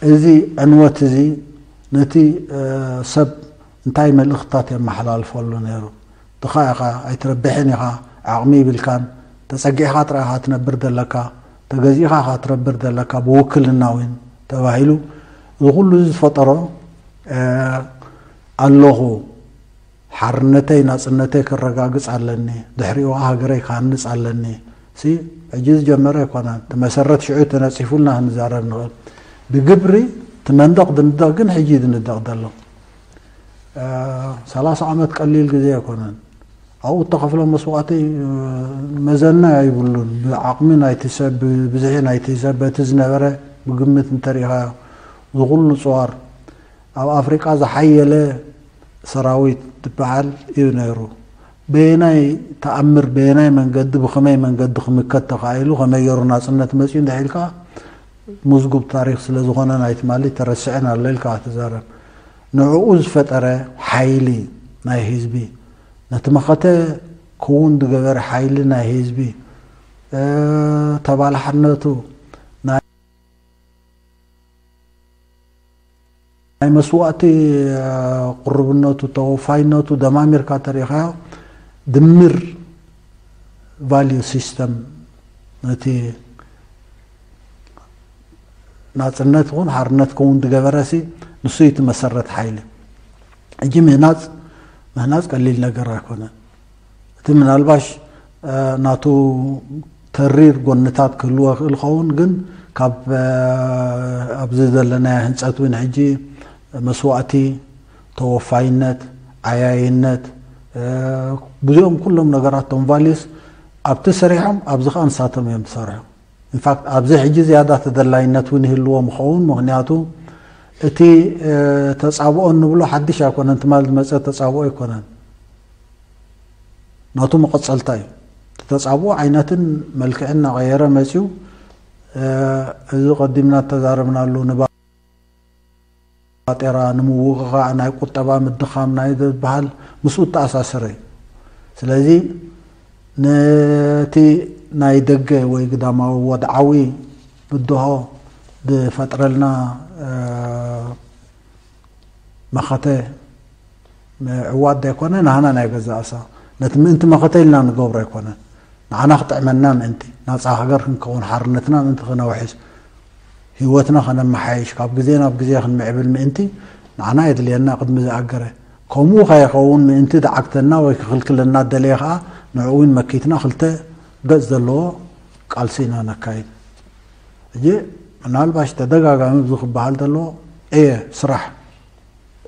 እዚ ዕንወት እዚ ነቲ ሰብ እንታይ መልእኽትታት የመሓላልፈሉ ነይሩ? ድኻ ኢኻ፣ ኣይትረብሕን ኢኻ፣ ዓቕሚ ይብልካን፣ ተጸጊዕኻ ጥራይ ኢኻ ትነብር ዘለካ፣ ተገዚእኻ ኢኻ ትነብር ዘለካ ብውክልና እውን ተባሂሉ እዚ ኩሉ እዚ ዝፈጠሮ ኣለኹ ሓርነተይ ናጽነተይ ከረጋግጽ ኣለኒ፣ ድሕሪኡ ሃገረይ ክሃንጽ ኣለኒ። ሲ ሕጂ ዝጀመረ ኣይኮነን። እቲ መሰረት ሽዑ ተነጺፉልና ክንዛረብ ንኽእል። ብግብሪ እቲ መንደቕ ዝንደቕ ግን ሕጂ ዝንደቕ ዘሎ። ሰላሳ ዓመት ቀሊል ግዜ ኣይኮነን። ኣብኡ እተኸፍሎ መስዋእቲ መዘና ኣይብሉን። ብዓቕሚ ናይቲ ሰብ፣ ብብዝሒ ናይቲ ሰብ፣ በቲ ዝነበረ ብግምት እንተሪኢኻዮ ዝኹሉ ጽዋር ኣብ ኣፍሪቃ ዝሓየለ ሰራዊት ዝበሃል እዩ ነይሩ። በየናይ ተኣምር በየናይ መንገዲ ብኸመይ መንገዲ ክምከት ተኻኢሉ ከመይ ገይሩ ናፅነት መፅኡ እንድሕር ኢልካ ምዝጉብ ታሪክ ስለ ዝኾነ ናይ ትማሊ ተረስዐን ኣሎ ኢልካ ትዛረብ። ንዕኡ ዝፈጠረ ሓይሊ ናይ ህዝቢ ነቲ መኸተ ክውን ዝገበረ ሓይሊ ናይ ህዝቢ ተባላሕነቱ ናይ መስዋእቲ ቁርብነቱ ተወፋይነቱ ደማሚርካ ተሪኢኻዮ ድምር ቫልዩ ሲስተም ነቲ ናፅነት ይኹን ሓርነት ክውን ዝገበረሲ ንሱ እዩ እቲ መሰረት ሓይሊ። ሕጂ ምህናፅ ምህናፅ ቀሊል ነገር ኣይኮነን። እቲ ምናልባሽ ናቱ ተሪር ጎንታት ክህልዎ ይኽእል ኸውን ግን ካብ ኣብዚ ዘለናዮ ህንፀት እውን ሕጂ መስዋእቲ ተወፋይነት ዓያይነት ብዙኦም ኩሎም ነገራት ቶም ቫልዩስ ኣብቲ ሰሪሖም ኣብዚ ከዓ ንሳቶም እዮም ዝሰርሑ። ኢንፋክት ኣብዚ ሕጂ ዝያዳ ተደላይነት እውን ይህልዎም ይኸውን ምክንያቱ እቲ ተፃብኦ እንብሎ ሓድሽ ኣይኮነን ትማል ዝመፀ ተፃብኦ ኣይኮነን ናቱ መቐፀልታ እዩ። ተጻብኦ ዓይነትን መልክዕን እናቐየረ መጺኡ። እዚ ቀዲምና እተዛረብናሉ ንባጤራ ንምውቕቓዕ ናይ ቁጠባ ምድኻም ናይ ዝበሃል ምስኡ እተኣሳሰረ እዩ። ስለዚ ነቲ ናይ ደገ ወይ ግዳማዊ ወድዓዊ ብድሆ ዝፈጥረልና መኸተ ምዕዋት ዘይኮነ፣ ናህና ናይ ገዛእሳ፣ ነቲ ምእንቲ መኸተ ኢልና ንገብሮ ኣይኮነን። ንዓና ክጥዕመና ምእንቲ፣ ናፃ ሃገር ክንከውን፣ ሓርነትና ምእንቲ ክነውሕስ፣ ህይወትና ከነመሓይሽ፣ ካብ ግዜ ናብ ግዜ ክንምዕብል ምእንቲ ንዓና የድልየና። ቅድሚ ዝኣገረ ከምኡ ከይኸውን ምእንቲ ዝዓግተና ወይ ክኽልክለና ደለየ ከዓ ንዕኡ እውን መኪትና ክልተ ገፅ ዘለዎ ቃልሲ ኢና ነካይድ። ሕጂ ምናልባሽ ተደጋጋሚ ብዙ ክበሃል ዘለዎ እየ ስራሕ፣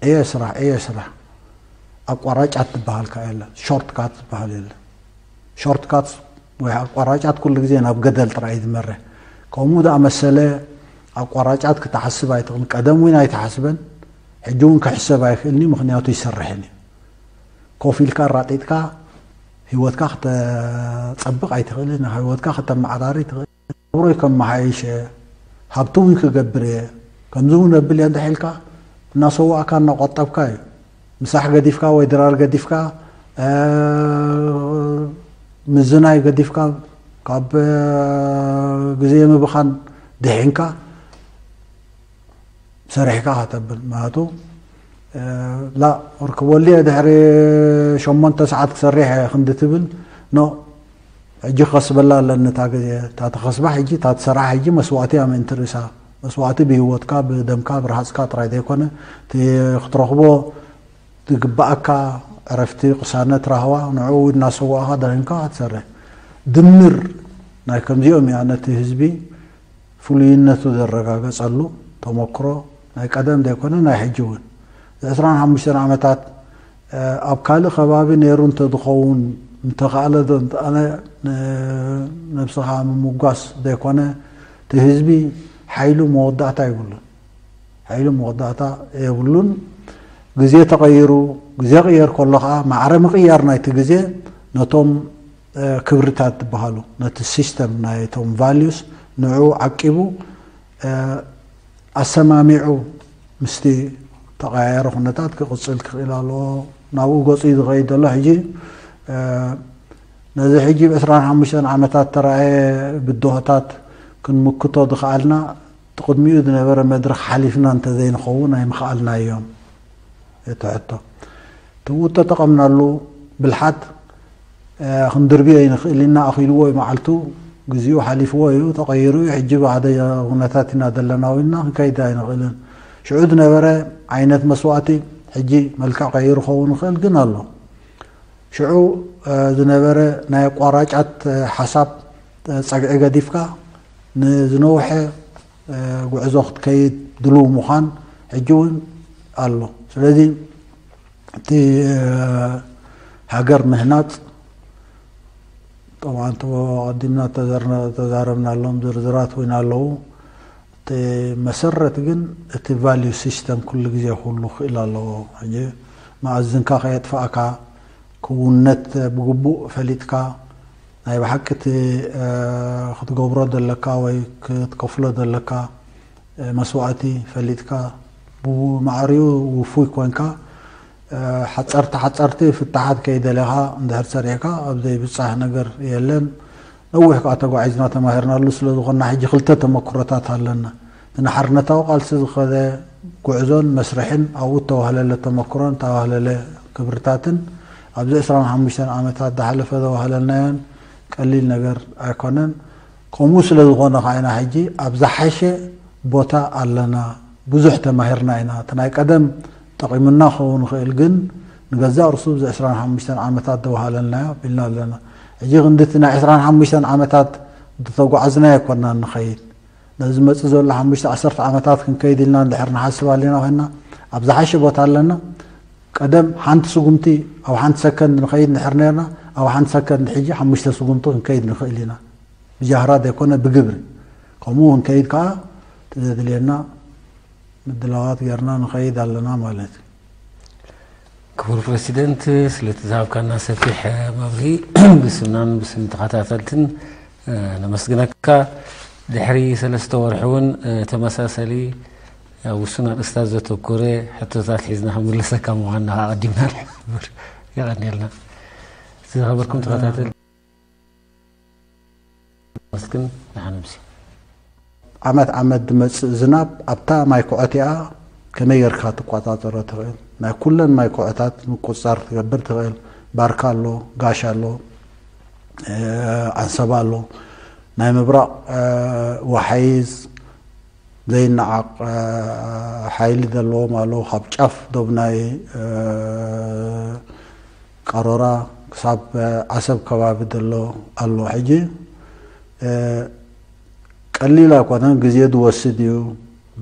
እየ ስራሕ፣ እየ ስራሕ፣ ኣቋራጫት ዝበሃል ከዓ የለን፣ ሾርት ካት ዝበሃል የለን። ሾርት ካት ወይ ኣቋራጫት ኩሉ ግዜ ናብ ገደል ጥራይ እዩ ዝመርሕ። ከምኡ ዝኣመሰለ ኣቋራጫት ክትሓስብ ኣይትኽእል። ቀደም እውን ኣይተሓስበን፣ ሕጂ እውን ክሕሰብ ኣይክእልኒ፣ ምኽንያቱ ይሰርሕን እዩ። ኮፍ ኢልካ ኣራጢጥካ ህይወትካ ክተፀብቕ ኣይትኽእልን፣ ህይወትካ ክተመዓራሪ ትኽእል። ኣብሮይ ከመሓይሸ፣ ሃብቲ እውን ክገብር እየ፣ ከምዚ እውን ኣብል እየ እንድሕር ኢልካ፣ እናሰዋእካ እናቆጠብካ እዩ። ምሳሕ ገዲፍካ ወይ ድራር ገዲፍካ፣ ምዝናይ ገዲፍካ፣ ካብ ግዜ ምብኻን ድሒንካ ሰሪሕካ ከተብል። ምክንያቱ ላ ርክበሉ እየ፣ ድሕሪ ሸሞንተ ሰዓት ክሰርሕ እየ ክንዲ ትብል፣ ኖ፣ ሕጂ ክኸስበላ ኣለኒ እታ ግዜ። እታ ትኸስባ ሕጂ፣ እታ ትሰርሓ ሕጂ መስዋእቲ እያ ምእንቲ ርእሳ። መስዋእቲ ብህይወትካ፣ ብደምካ፣ ብረሃፅካ ጥራይ ዘይኮነ፣ እቲ ክትረኽቦ ዝግባኣካ ዕረፍቲ፣ ቅሳነት፣ ራህዋ፣ ንዕኡ እናሰዋእኻ ደኺምካ ክትሰርሕ። ድምር ናይ ከምዚኦም እያ ነቲ ህዝቢ ፍሉይነቱ ዘረጋገጸሉ ተመክሮ፣ ናይ ቀደም ዘይኮነ ናይ ሕጂ እውን። እዚ ዕስራን ሓሙሽተን ዓመታት ኣብ ካልእ ከባቢ ነይሩ እንተዝኸውን፣ ምተኻእለ ዶ እንተኣነ፣ ነብስኻ ምምጓስ ዘይኮነ፣ እቲ ህዝቢ ሓይሉ መወዳእታ የብሉን። ሓይሉ መወዳእታ የብሉን። ግዜ ተቐይሩ፣ ግዜ ቅየር ከሎ ከዓ ማዕረ ምቕያር ናይቲ ግዜ ነቶም ክብርታት ዝበሃሉ፣ ነቲ ሲስተም ናይቶም ቫልዩስ ንዑ ዓቂቡ ኣሰማሚዑ ምስቲ ተቐያየረ ኩነታት ክቕፅል ክኽእል ኣለዎ። ናብኡ ገፁ እዩ ዝኸይድ ዘሎ። ሕጂ ነዚ ሕጂ ብ ዕስራን ሓሙሽተን ዓመታት ተረኣየ ብድሆታት ክንምክቶ ዝኸኣልና፣ እቲ ቅድሚኡ ዝነበረ መድረኽ ሓሊፍና እንተዘይንኸውን ኣይምኸኣልናዮን። እቲ ሕቶ፣ እቲ ተጠቐምናሉ ብልሓት ክንድርብዮ ኣይንኽእል ኢና። ኣኺልዎ እዩ መዓልቱ፣ ግዚኡ ሓሊፍዎ እዩ፣ ተቐይሩ እዩ። ሕጂ ብሓደ ኩነታት ኢና ዘለና ኢልና ክንከይድ ኣይንኽእልን። ሽዑ ዝነበረ ዓይነት መስዋእቲ ሕጂ መልክዕ ቀይሩ ክኸውን ይኽእል ግን ኣሎ። ሽዑ ዝነበረ ናይ ኣቋራጫት ሓሳብ ጸግዒ ገዲፍካ ንዝነውሐ ጉዕዞ ክትከይድ ድሉው ምዃን ሕጂ እውን ኣሎ። ስለዚ እቲ ሃገር ምህናጽ፣ ጠብዓን እቲ ቀዲምና ተዘርና-፣ ተዛረብናሎም ዝርዝራት እውን ኣለዉ። እቲ መሰረት ግን እቲ ቫልዩ ሲስተም ኩሉ ግዜ ክህሉ ክኽእል ኣለዎ። ሕጂ መኣዝንካ ከየጥፋእካ፣ ክውንነት ብግቡእ ፈሊጥካ፣ ናይ ብሓቂ እቲ ክትገብሮ ዘለካ ወይ ክትከፍሎ ዘለካ መስዋእቲ ፈሊጥካ፣ ብማዕሪኡ ውፉይ ኮንካ፣ ሓፀርቲ ሓፀርቲ ፍታሓት ከይደለኻ እንድሕር ሰሪሕካ፣ ኣብ ዘይብፃሕ ነገር የለን። ነዊሕ ከዓ ተጓዒዝና ተማሂርናሉ ስለ ዝኾንና፣ ሕጂ ክልተ ተመክሮታት ኣለና። እቲ ንሓርነታዊ ቃልሲ ዝኸደ ጉዕዞን መስርሕን፣ ኣብኡ እተዋህለለ ተመክሮን እተዋህለለ ክብርታትን፣ ኣብዚ ዕስራን ሓሙሽተን ዓመታት ዝሓለፈ ዘዋህለልናዮን ቀሊል ነገር ኣይኮነን። ከምኡ ስለ ዝኾነ ከዓ ኢና ሕጂ ኣብ ዝሓሸ ቦታ ኣለና። ብዙሕ ተማሂርና ኢና። እቲ ናይ ቀደም ጠቒሙና ክኸውን ይኽእል፣ ግን ንገዛእ ርእሱ ኣብዚ ዕስራን ሓሙሽተን ዓመታት ዘዋህለልናዮ ኣቢልና ኣለና። ሕጂ ክንዲ እቲ ናይ ዕስራን ሓሙሽተን ዓመታት ዝተጓዕዝናዮ ኣይኮንና ንኸይድ። ነዚ ዝመጽእ ዘሎ ሓሙሽተ ዓሰርተ ዓመታት ክንከይድ ኢልና እንድሕር ንሓስብ ኣለና ኮይንና፣ ኣብ ዝሓሸ ቦታ ኣለና። ቀደም ሓንቲ ስጉምቲ ኣብ ሓንቲ ሰከንድ ንኸይድ እንድሕር ነርና፣ ኣብ ሓንቲ ሰከንድ ሕጂ ሓሙሽተ ስጉምቲ ክንከይድ ንኽእል ኢና። ብጃህራ ዘይኮነ ብግብሪ። ከምኡ ክንከይድ ከኣ እቲ ዘድልየና ምድላዋት ጌርና ንኸይድ ኣለና ማለት እዩ። ክቡር ፕረሲደንት፣ ስለቲ ዝሃብካና ሰፊሕ መብርሂ ብስምናን ብስም ተኸታተልትን ነመስግነካ። ድሕሪ ሰለስተ ወርሒ እውን ተመሳሳሊ ኣብ ውሱን ኣርእስታት ዘተኮረ ሕቶታት ሒዝና ክምልሰካ ምዃንና ኣቐዲምና ንሕብር። የቐንየልና። ዝኸበርኩም ተኸታተል መስግን ንሓንምሲ። ዓመት ዓመት ዝመጽእ ዝናብ ኣብታ ማይ ኩዖ እቲኣ ከመይ ጌርካ ትቆጻጸሮ ትኽእል? ናይ ኩለን ማይ ኩዖታት ምቁጽጻር ትገብር ትኽእል። ባርካ ኣሎ፣ ጋሽ ኣሎ፣ እ፣ ዓንሰባ ኣሎ። ናይ ምብራቕ፣ እ፣ ወሓይዝ ዘይነዓቕ፣ እ፣ ሓይሊ ዘለዎም ኣለዉ። ካብ ጫፍ ዶብ ናይ፣ እ፣ ቀሮራ ክሳብ፣ እ፣ ዓሰብ ከባቢ ዘሎ ኣሎ። ሕጂ፣ እ፣ ቀሊል ኣይኮነን፣ ግዜ ዝወስድ እዩ።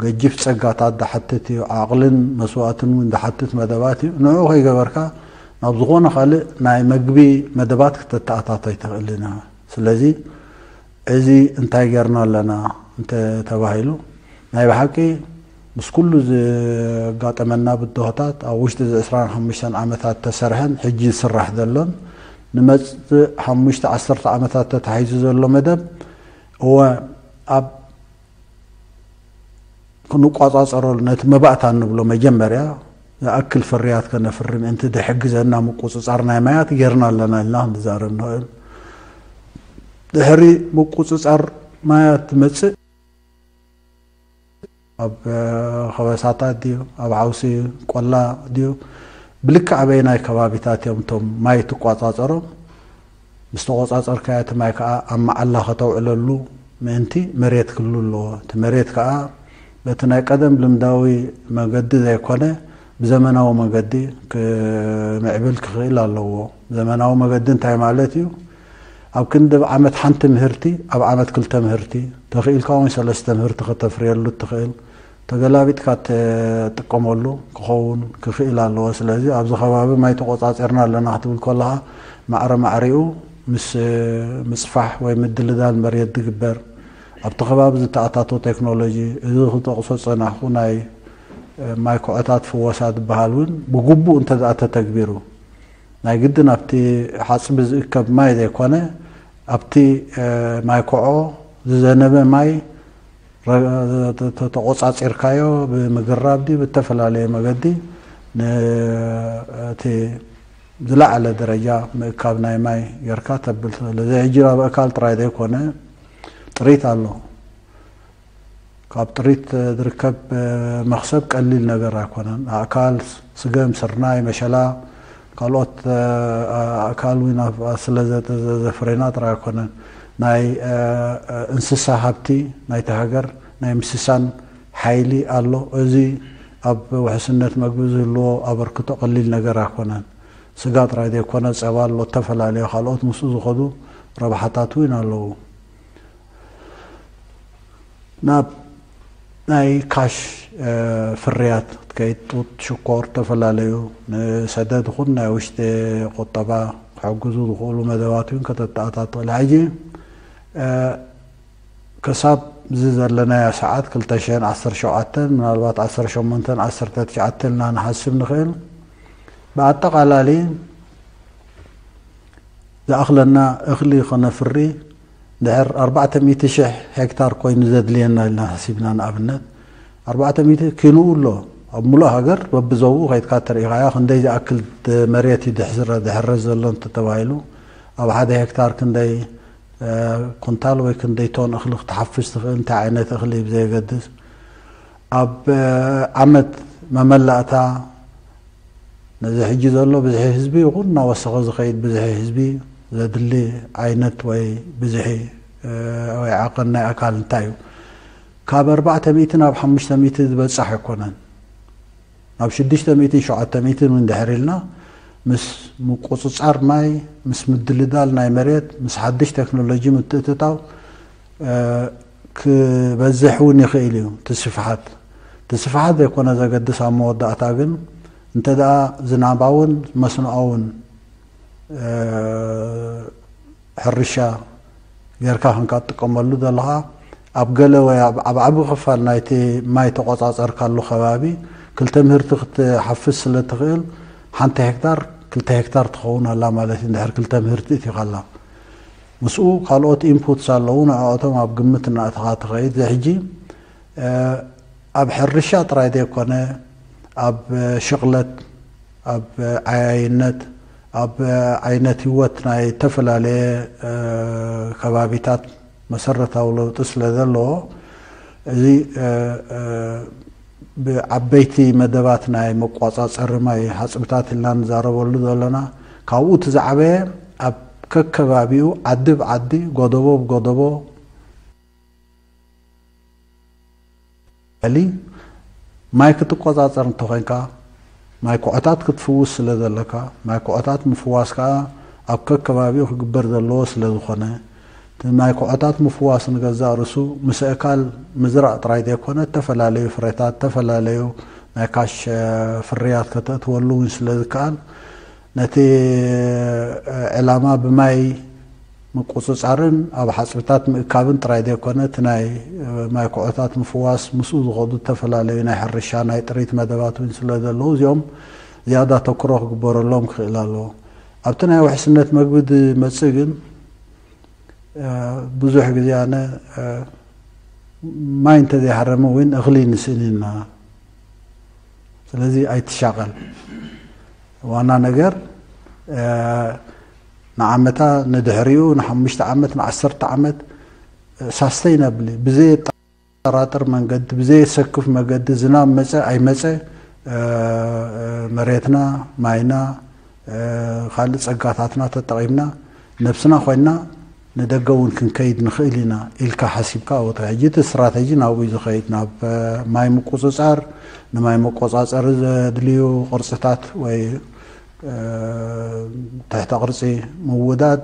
ገጂፍ ጸጋታት ዝሓትት እዩ። ዓቕልን መስዋእትን እውን ዝሓትት መደባት እዩ። ንዕኡ ከይገበርካ ናብ ዝኾነ ካልእ ናይ መግቢ መደባት ክተተኣታቶ ኣይትኽእልን ኢኻ። ስለዚ እዚ እንታይ ጌርና ኣለና እንተ ተባሂሉ፣ ናይ ብሓቂ ምስ ኩሉ ዘጋጠመና ብድሆታት ኣብ ውሽጢ እዚ ዕስራን ሓሙሽተን ዓመታት ተሰርሐን ሕጂ ዝስራሕ ዘሎን ንመጽእ ሓሙሽተ ዓሰርተ ዓመታት ተታሒዙ ዘሎ መደብ እወ ኣብ ክንቋጻጸረሉ ነቲ መባእታ እንብሎ መጀመርያ ዝኣክል ፍርያት ከነፍሪ ምእንቲ ዝሕግዘና ምቁጽጻር ናይ ማያት ጌርና ኣለና ኢልና ክንዛረብ ንኽእል። ድሕሪ ምቁጽጻር ማያት ትመጽእ ኣብ፣ እ፣ ከበሳታት ድዩ፣ ኣብ ሓውሲ ቆላ ድዩ፣ ብልክዕ ኣበየናይ ከባቢታት እዮም እቶም ማይ ትቋጻጸሮም? ምስ ተቆጻጸርካዮ እቲ ማይ ከኣ ኣብ መዓላ ከተውዕለሉ ምእንቲ መሬት ክህሉ ኣለዎ። እቲ መሬት ከኣ በቲ ናይ ቀደም ልምዳዊ መገዲ ዘይኮነ ብዘመናዊ መገዲ ክምዕብል ክኽእል ኣለዎ። ዘመናዊ መገዲ እንታይ ማለት እዩ? ኣብ ክንዲ ዓመት ሓንቲ ምህርቲ፣ ኣብ ዓመት ክልተ ምህርቲ፣ ተኽኢልካ እውን ሰለስተ ምህርቲ ከተፍርየሉ እትኽእል፣ ተገላቢጥካ እትጥቀመሉ ክኸውን ክኽእል ኣለዎ። ስለዚ ኣብዚ ከባቢ ማይ ተቆጻጺርና ኣለና ክትብል ከለኻ ማዕረ ማዕሪኡ ምስ ምጽፋሕ ወይ ምድልዳል መሬት ዝግበር ኣብቲ ከባቢ ዝተኣታቶ ቴክኖሎጂ፣ እዚ ክጠቕሶ ዝጸናሕኩ ናይ ማይ ኩዖታት ፍወሳ ዝበሃል እውን ብግቡእ እንተ ደኣ ተተግቢሩ፣ ናይ ግድን ኣብቲ ሓጽቢ ዝእከብ ማይ ዘይኮነ፣ ኣብቲ፣ እ፣ ማይ ኩዖ ዝዘነበ ማይ ረ-፣ ተ-፣ ተ-፣ ተቆጻጺርካዮ ብምግራብ ድዩ ብተፈላለየ መገዲ ን-፣ እቲ ዝለዓለ ደረጃ ምእካብ ናይ ማይ ጌርካ ተብል ትኽእል። እዚ ሕጂ ኣብ ኣእካል ጥራይ ዘይኮነ ጥሪት ኣሎ። ካብ ጥሪት ዝርከብ መኽሰብ ቀሊል ነገር ኣይኮነን። ኣእካል፣ ስገም፣ ስርናይ፣ መሸላ፣ ካልኦት ኣእካል እውን ኣብ ስለ ዘ-፣ ዘ-፣ ዘፍሬና ጥራይ ኣይኮነን። ናይ እንስሳ ሃብቲ ናይቲ ሃገር ናይ ምስሳን ሓይሊ ኣሎ። እዚ ኣብ ውሕስነት መግቢ ዝህልዎ ኣበርክቶ ቀሊል ነገር ኣይኮነን። ስጋ ጥራይ ዘይኮነ ጸባ ኣሎ፣ ዝተፈላለዩ ካልኦት ምስኡ ዝኸዱ ረብሓታት እውን ኣለዉ። ናብ ናይ ካሽ፣ እ፣ ፍርያት ክትከይድ ጡጥ፣ ሽኮር፣ ዝተፈላለዩ ንሰደድ ይኹን ናይ ውሽጢ ቁጠባ ክሕግዙ ዝኽእሉ መደባት እውን ከተተኣታትኽ። ሕጂ፣ እ፣ ክሳብ እዚ ዘለናዮ ሰዓት ክልተ ሽሕን ዓሰርተ ሸውዓተን ምናልባት ዓሰርተ ሸሞንተን ዓሰርተ ትሽዓተን ኢልና ንሓስብ ንኽእል። ብኣጠቓላሊ ዝኣኽለና እኽሊ ኸነፍሪ ድሕር ኣርባዕተ ሚእቲ ሽሕ ሄክታር ኮይኑ ዘድልየና ኢልና ሓሲብና። ንኣብነት ኣርባዕተ ሚእቲ ኪንኡ ኣሎ። ኣብ ሙሉእ ሃገር በብዞብኡ ከይድካ ተሪኢኻዮ ክንደይ ዝኣክል መሬት እዩ ድሕዝረ-፣ ድሕረስ ዘሎ እንተተባሂሉ ኣብ ሓደ ሄክታር ክንደይ፣ እ፣ ኩንታል ወይ ክንደይ ቶን እኽሊ ክትሓፍስ ትኽእል፣ እንታይ ዓይነት እኽሊ ብዘየገድስ። ኣብ፣ እ፣ ዓመት መመላእታ ነዚ ሕጂ ዘሎ ብዝሒ ህዝቢ ይኹን እናወሰኸ ዝኸይድ ብዝሒ ህዝቢ ዘድሊ ዓይነት ወይ ብዝሒ፣ እ፣ ወይ ዓቐን ናይ ኣካል እንታይ እዩ? ካብ ኣርባዕተ ሚእቲ ናብ ሓሙሽተ ሚእቲ ዝበጽሕ ኣይኮነን። ናብ ሽዱሽተ ሚእትን ሸውዓተ ሚእትን እውን ድሕር ኢልና ምስ ምቁጽጻር ማይ፣ ምስ ምድልዳል ናይ መሬት፣ ምስ ሓድሽ ቴክኖሎጂ ምትእትታው፣ እ፣ ክበዝሕ እውን ይኽእል እዩ። እቲ ስፍሓት፣ እቲ ስፍሓት ዘይኮነ ዘገድስ ኣብ መወዳእታ ግን እንተ ደኣ ዝናባውን መስኖኣውን፣ እ፣ ሕርሻ ጌርካ ክንካ ትጥቀመሉ ዘለኻ፣ ኣብ ገለ ወይ ኣብ፣ ኣብ ዓቢ ክፋል ናይቲ ማይ ተቆጻጸርካሉ ከባቢ ክልተ ምህርቲ ክትሓፍስ ስለ ትኽእል፣ ሓንቲ ሄክታር ክልተ ሄክታር ትኸውን ኣላ ማለት እዩ። እንድሕር ክልተ ምህርቲ እቲኻላ፣ ምስኡ ካልኦት ኢንፑትስ ኣለዉ፣ ንዕኦቶም ኣብ ግምት እናእተኻ ትኸይድ። እዚ ሕጂ፣ እ፣ ኣብ ሕርሻ ጥራይ ዘይኮነ፣ ኣብ ሽቕለት፣ ኣብ ዓያይነት፣ ኣብ ዓይነት ህይወት ናይ ዝተፈላለየ፣ እ፣ ከባቢታት መሰረታዊ ለውጢ ስለ ዘለዎ፣ እዚ ብዓበይቲ መደባት ናይ መቋፃፀሪ ማይ ሓፅብታት ኢልና ንዛረበሉ ዘለና፣ ካብኡ እቲ ዝዓበየ ኣብ ከከባቢኡ ዓዲ ብዓዲ፣ ጎደቦ ብጎደቦ፣ ልዕሊ ማይ ክትቆጻጸር እንተኾይንካ፣ ማይ ኩዖታት ክትፍውስ ስለ ዘለካ፣ ማይ ኩዖታት ምፍዋስ ከኣ ኣብ ከከባቢኡ ክግበር ዘለዎ ስለ ዝኾነ፣ እቲ ማይ ኩዖታት ምፍዋስ ንገዛእ ርእሱ ምስ ኣእካል ምዝራእ ጥራይ ዘይኮነ፣ እተፈላለዩ ፍረታት፣ እተፈላለዩ ናይ ካሽ ፍርያት ከተእትወሉ እውን ስለ ዝከኣል፣ ነቲ ዕላማ ብማይ ምቁጽጻርን ኣብ ሓጽብታት ምእካብን ጥራይ ዘይኮነ፣ እቲ ናይ ማይ ኩዖታት ምፍዋስ፣ ምስኡ ዝኸዱ ዝተፈላለዩ ናይ ሕርሻ፣ ናይ ጥሪት መደባት እውን ስለ ዘለዉ፣ እዚኦም ዝያዳ ተክሮ ክግበረሎም ክኽእል ኣለዎ። ኣብቲ ናይ ውሕስነት መግቢ ዝመጽእ ግን፣ ብዙሕ ግዜ ኣነ ማይ እንተዘይሃረመ እውን እኽሊ ንስእን ኢና። ስለዚ ኣይትሻቐል። ዋና ነገር ንዓመታ፣ ንድሕሪኡ፣ ንሓሙሽተ ዓመት፣ ንዓሰርተ ዓመት ሳስተይናብሊ፣ ብዘየጠራጥር መንገዲ፣ ብዘየሰክፍ መንገዲ፣ ዝናብ መጸ ኣይመጸ፣ መሬትና፣ ማይና፣ ካልእ ጸጋታትና ተጠቒምና፣ ነብስና ኮይንና ንደገ እውን ክንከይድ ንኽእል ኢና ኢልካ ሓሲብካ ኣወታ። ሕጂ እቲ ስትራተጂ ናብኡ እዩ ዝኸይድ፣ ናብ ማይ ምቁጽጻር፣ ንማይ መቆጻጸሪ ዘድልዩ ቅርጽታት ወይ ትሕተ ቅርጺ ምውዳድ፣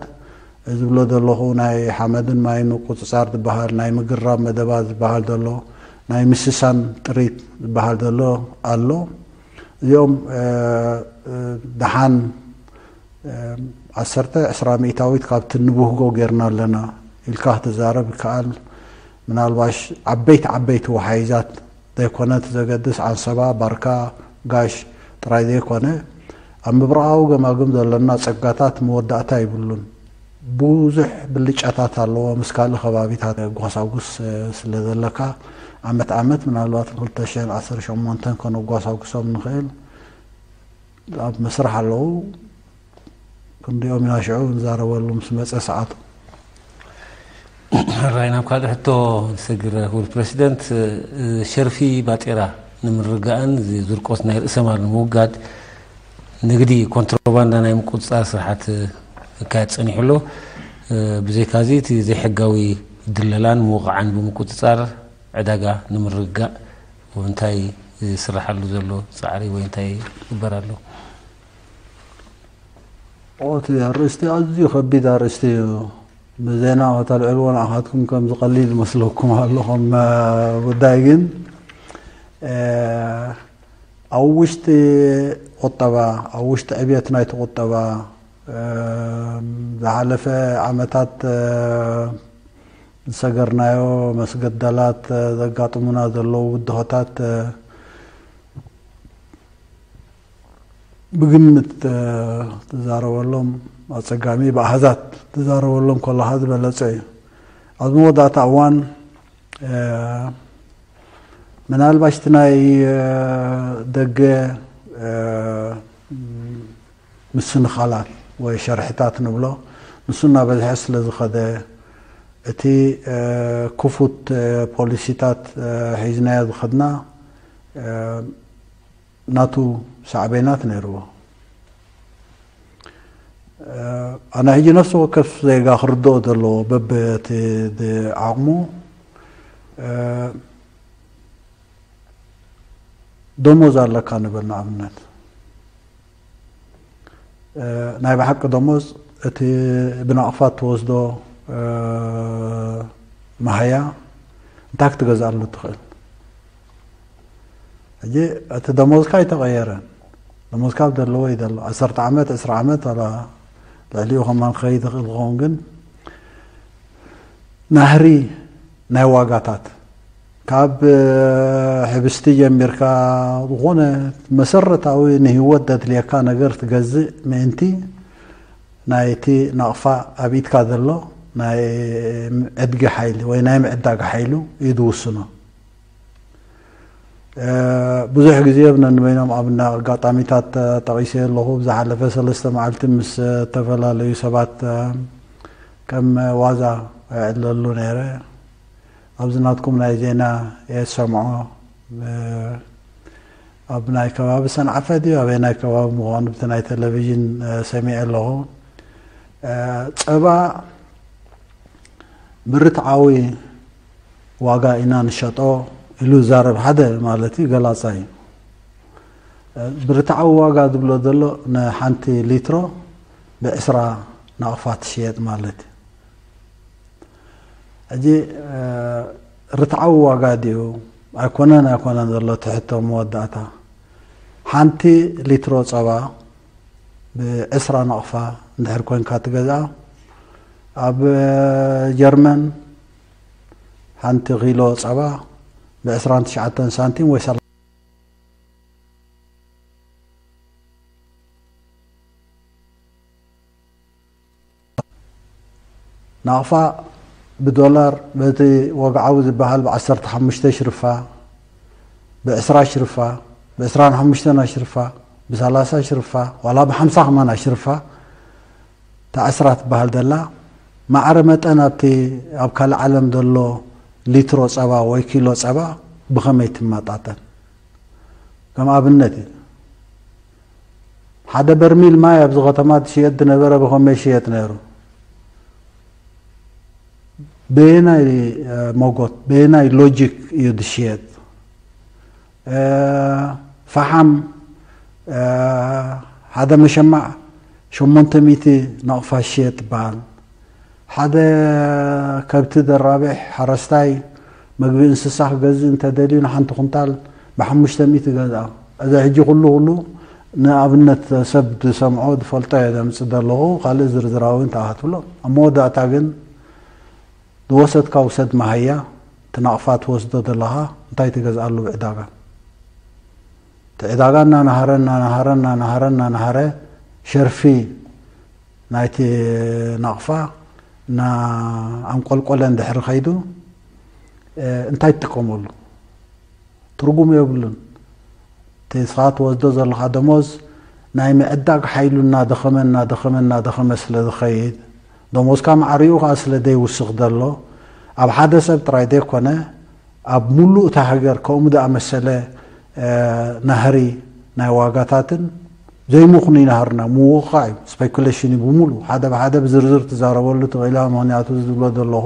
ዝብሎ ዘለኹ ናይ ሓመድን ማይን ምቁጽጻር ዝበሃል፣ ናይ ምግራብ መደባት ዝበሃል ዘሎ፣ ናይ ምስሳን ጥሪት ዝበሃል ዘሎ ኣሎ። እዚኦም ደሓን ዓሰርተ ዕስራ ሚእታዊት ካብቲ ንብህጎ ጌርና ኣለና ኢልካ ክትዛረብ ይከኣል። ምናልባሽ ዓበይቲ ዓበይቲ ወሓይዛት ዘይኮነ እቲ ዘገድስ፣ ዓንሰባ፣ ባርካ፣ ጋሽ ጥራይ ዘይኮነ፣ ኣብ ምብራቓዊ ገማግም ዘለና ጸጋታት መወዳእታ ይብሉን። ብዙሕ ብልጫታት ኣለዎ ምስ ካልእ ከባቢታት ጓሳጉስ ስለ ዘለካ፣ ዓመት ዓመት ምናልባት ን ክልተ ሽሕን ዓሰርተ ሸሞንተን ከነጓሳጉሶም ንኽእል። ኣብ መስርሕ ኣለዉ። ክንሪኦም ኢና ሽዑ ንዛረበሉ ምስ መጸ ሰዓቱ። ሕራይ፣ ናብ ካልእ ሕቶ ንሰግር። ክቡር ፕረሲደንት፣ ሸርፊ ባጤራ ንምርጋእን ዝርቆት ናይ ርእሰ ማል ንምውጋድ ንግዲ ኮንትሮባንዳ ናይ ምቁጽጻር ስራሓት ክካየድ ጸኒሑ ኣሎ። ብዘይካዚ እቲ ዘይሕጋዊ ድለላን ምውቕዓን ብምቁጽጻር ዕዳጋ ንምርግጋእ እንታይ ዝስራሓሉ ዘሎ ጻዕሪ ወይ እንታይ ይግበር ኣሎ? ኦቲ ኣርእስቲ ኣዝዩ ከቢድ ኣርእስቲ እዩ። ብዜና ከተልዕልዎ ንዓኻትኩም ከም ዝቐሊል መስለኩም ኣሎ ከም ጉዳይ፣ ግን ኣብ ውሽጢ ቁጠባ፣ ኣብ ውሽጢ ዕብየት ናይቲ ቁጠባ፣ ዝሓለፈ ዓመታት ዝሰገርናዮ መስገደላት፣ ዘጋጥሙና ዘለዉ ብድሆታት ብግምት ትዛረበሎም ኣጸጋሚ፣ ብኣሃዛት ትዛረበሎም ከለኻ ዝበለጸ እዩ። ኣብ መወዳእታ እዋን ምናልባሽ እቲ ናይ ደገ ምስንኻላት ወይ ሸርሕታት ንብሎ፣ ንሱ እናበዝሐ ስለ ዝኸደ፣ እቲ ክፉት ፖሊሲታት ሒዝናዮ ዝኸድና ናቱ ሳዕቤናት ነይርዎ። ኣነ ሕጂ ነፍሲ ወከፍ ዜጋ ክርድኦ ዘለዎ በብቲ ዓቕሙ፣ ደሞዝ ኣለካ ንበል ንኣብነት። ናይ ብሓቂ ደሞዝ እቲ ብናቕፋት ትወስዶ መሃያ እንታይ ክትገዝኣሉ ትኽእል? ሕጂ እቲ ደሞዝካ ኣይተቐየረን። ደሞዝካ ኣብ ዘለዎ እዩ ዘሎ። ዓሰርተ ዓመት፣ ዕስራ ዓመት ዋላ ልዕሊኡ ከማን ክኸይድ ይኽእል ክኸውን፣ ግን ናህሪ ናይ ዋጋታት ካብ ሕብስቲ ጀሚርካ ዝኾነ መሰረታዊ ንህይወት ዘድልየካ ነገር ትገዝእ ምእንቲ ናይቲ ናቕፋ ኣብ ኢድካ ዘሎ ናይ ዕድጊ ሓይሊ ወይ ናይ ምዕዳግ ሓይሉ እዩ ዝውስኖ። ብዙሕ ግዜ ኣብ ነንበይኖም ኣብ ኣጋጣሚታት ጠቒሰ ኣለኹ። ብዝሓለፈ ሰለስተ መዓልቲ ምስ ዝተፈላለዩ ሰባት ከም ዋዛ እዕለሉ ነይረ። ኣብዚ ናትኩም ናይ ዜና እየ ዝሰምዖ። ኣብ ናይ ከባቢ ሰንዓፈ ድዩ ኣበይ ናይ ከባቢ ምዃኑ ብቲ ናይ ቴሌቪዥን ሰሚዐ ኣለኹ። ጸባ ብርትዓዊ ዋጋ ኢና ንሸጦ ኢሉ ዝዛረብ ሓደ ማለት እዩ ገላጻ እዩ። ብርትዓዊ ዋጋ ዝብሎ ዘሎ ንሓንቲ ሊትሮ ብዕስራ ናቕፋ ትሽየጥ ማለት እዩ። ሕጂ ርትዓዊ ዋጋ ድዩ ኣይኮነን ኣይኮነን ዘሎ ትሕቶ መወዳእታ ሓንቲ ሊትሮ ጸባ ብዕስራ ናቕፋ እንድሕር ኮንካ ትገዝኣ ኣብ ጀርመን ሓንቲ ኪሎ ጸባ ብ29 ሳንቲም ወይ ናቕፋ ብዶላር በቲ ወግዓዊ ዝበሃል ብ15 ሽርፋ፣ ብ20 ሽርፋ፣ ብ25 ሽርፋ፣ ብ30 ሽርፋ፣ ዋላ ብ50 ከማን ሽርፋ እታ ዕስራ ትበሃል ዘላ ማዕረ መጠን ኣብቲ ኣብ ካልእ ዓለም ዘሎ ሊትሮ ጸባ ወይ ኪሎ ጸባ ብኸመይ ትመጣጠን? ከም ኣብነት እዩ። ሓደ በርሚል ማይ ኣብዚ ከተማ ትሽየጥ ዝነበረ ብኸመይ ይሽየጥ ነይሩ? በየናይ መጎት በየናይ ሎጂክ እዩ ዝሽየጥ? ፈሓም ሓደ መሸማዕ ሸሞንተ ሚእቲ ናቕፋ ይሽየጥ ይበሃል። ሓደ ከብቲ ዘራብሕ ሓረስታይ መግቢ እንስሳ ክገዝእ እንተደልዩ ንሓንቲ ኩንታል ብሓሙሽተ ሚእቲ ይገዝኣ። እዚ ሕጂ ኩሉ ኩሉ ንኣብነት ሰብ ዝሰምዖ ዝፈልጦ እየ ዘምፅእ ዘለኹ። ካልእ ዝርዝራዊ እንታይ ክትብሎ ኣብ መወዳእታ ግን ዝወሰድካ ውሰድ መሃያ እቲ ናቕፋ ትወስዶ ዘለኻ እንታይ ትገዝኣሉ ብዕዳጋ? እቲ ዕዳጋ እናናሃረ እናናሃረ እናናሃረ እናናሃረ ሸርፊ ናይቲ ናቕፋ እናኣንቆልቆለ እንድሕሪ ከይዱ እንታይ ትጥቀመሉ? ትርጉም የብሉን። እቲ ንስኻ ትወስዶ ዘለኻ ደሞዝ ናይ ምዕዳግ ሓይሉ እናደኸመ እናደኸመ እናደኸመ ስለ ዝኸይድ ደሞዝካ ማዕሪኡ ከዓ ስለ ዘይውስኽ ዘሎ ኣብ ሓደ ሰብ ጥራይ ዘይኮነ ኣብ ሙሉእ እታ ሃገር ከምኡ ዝኣመሰለ ናህሪ ናይ ዋጋታትን ዘይምኽኑይ ናህርና ምውቕቓዕ እዩ። ስፔኩሌሽን እዩ ብሙሉ ሓደ ብሓደ ብዝርዝር ትዛረበሉ ትኽእል ኢኻ። ምኽንያቱ ዝብሎ ዘለኹ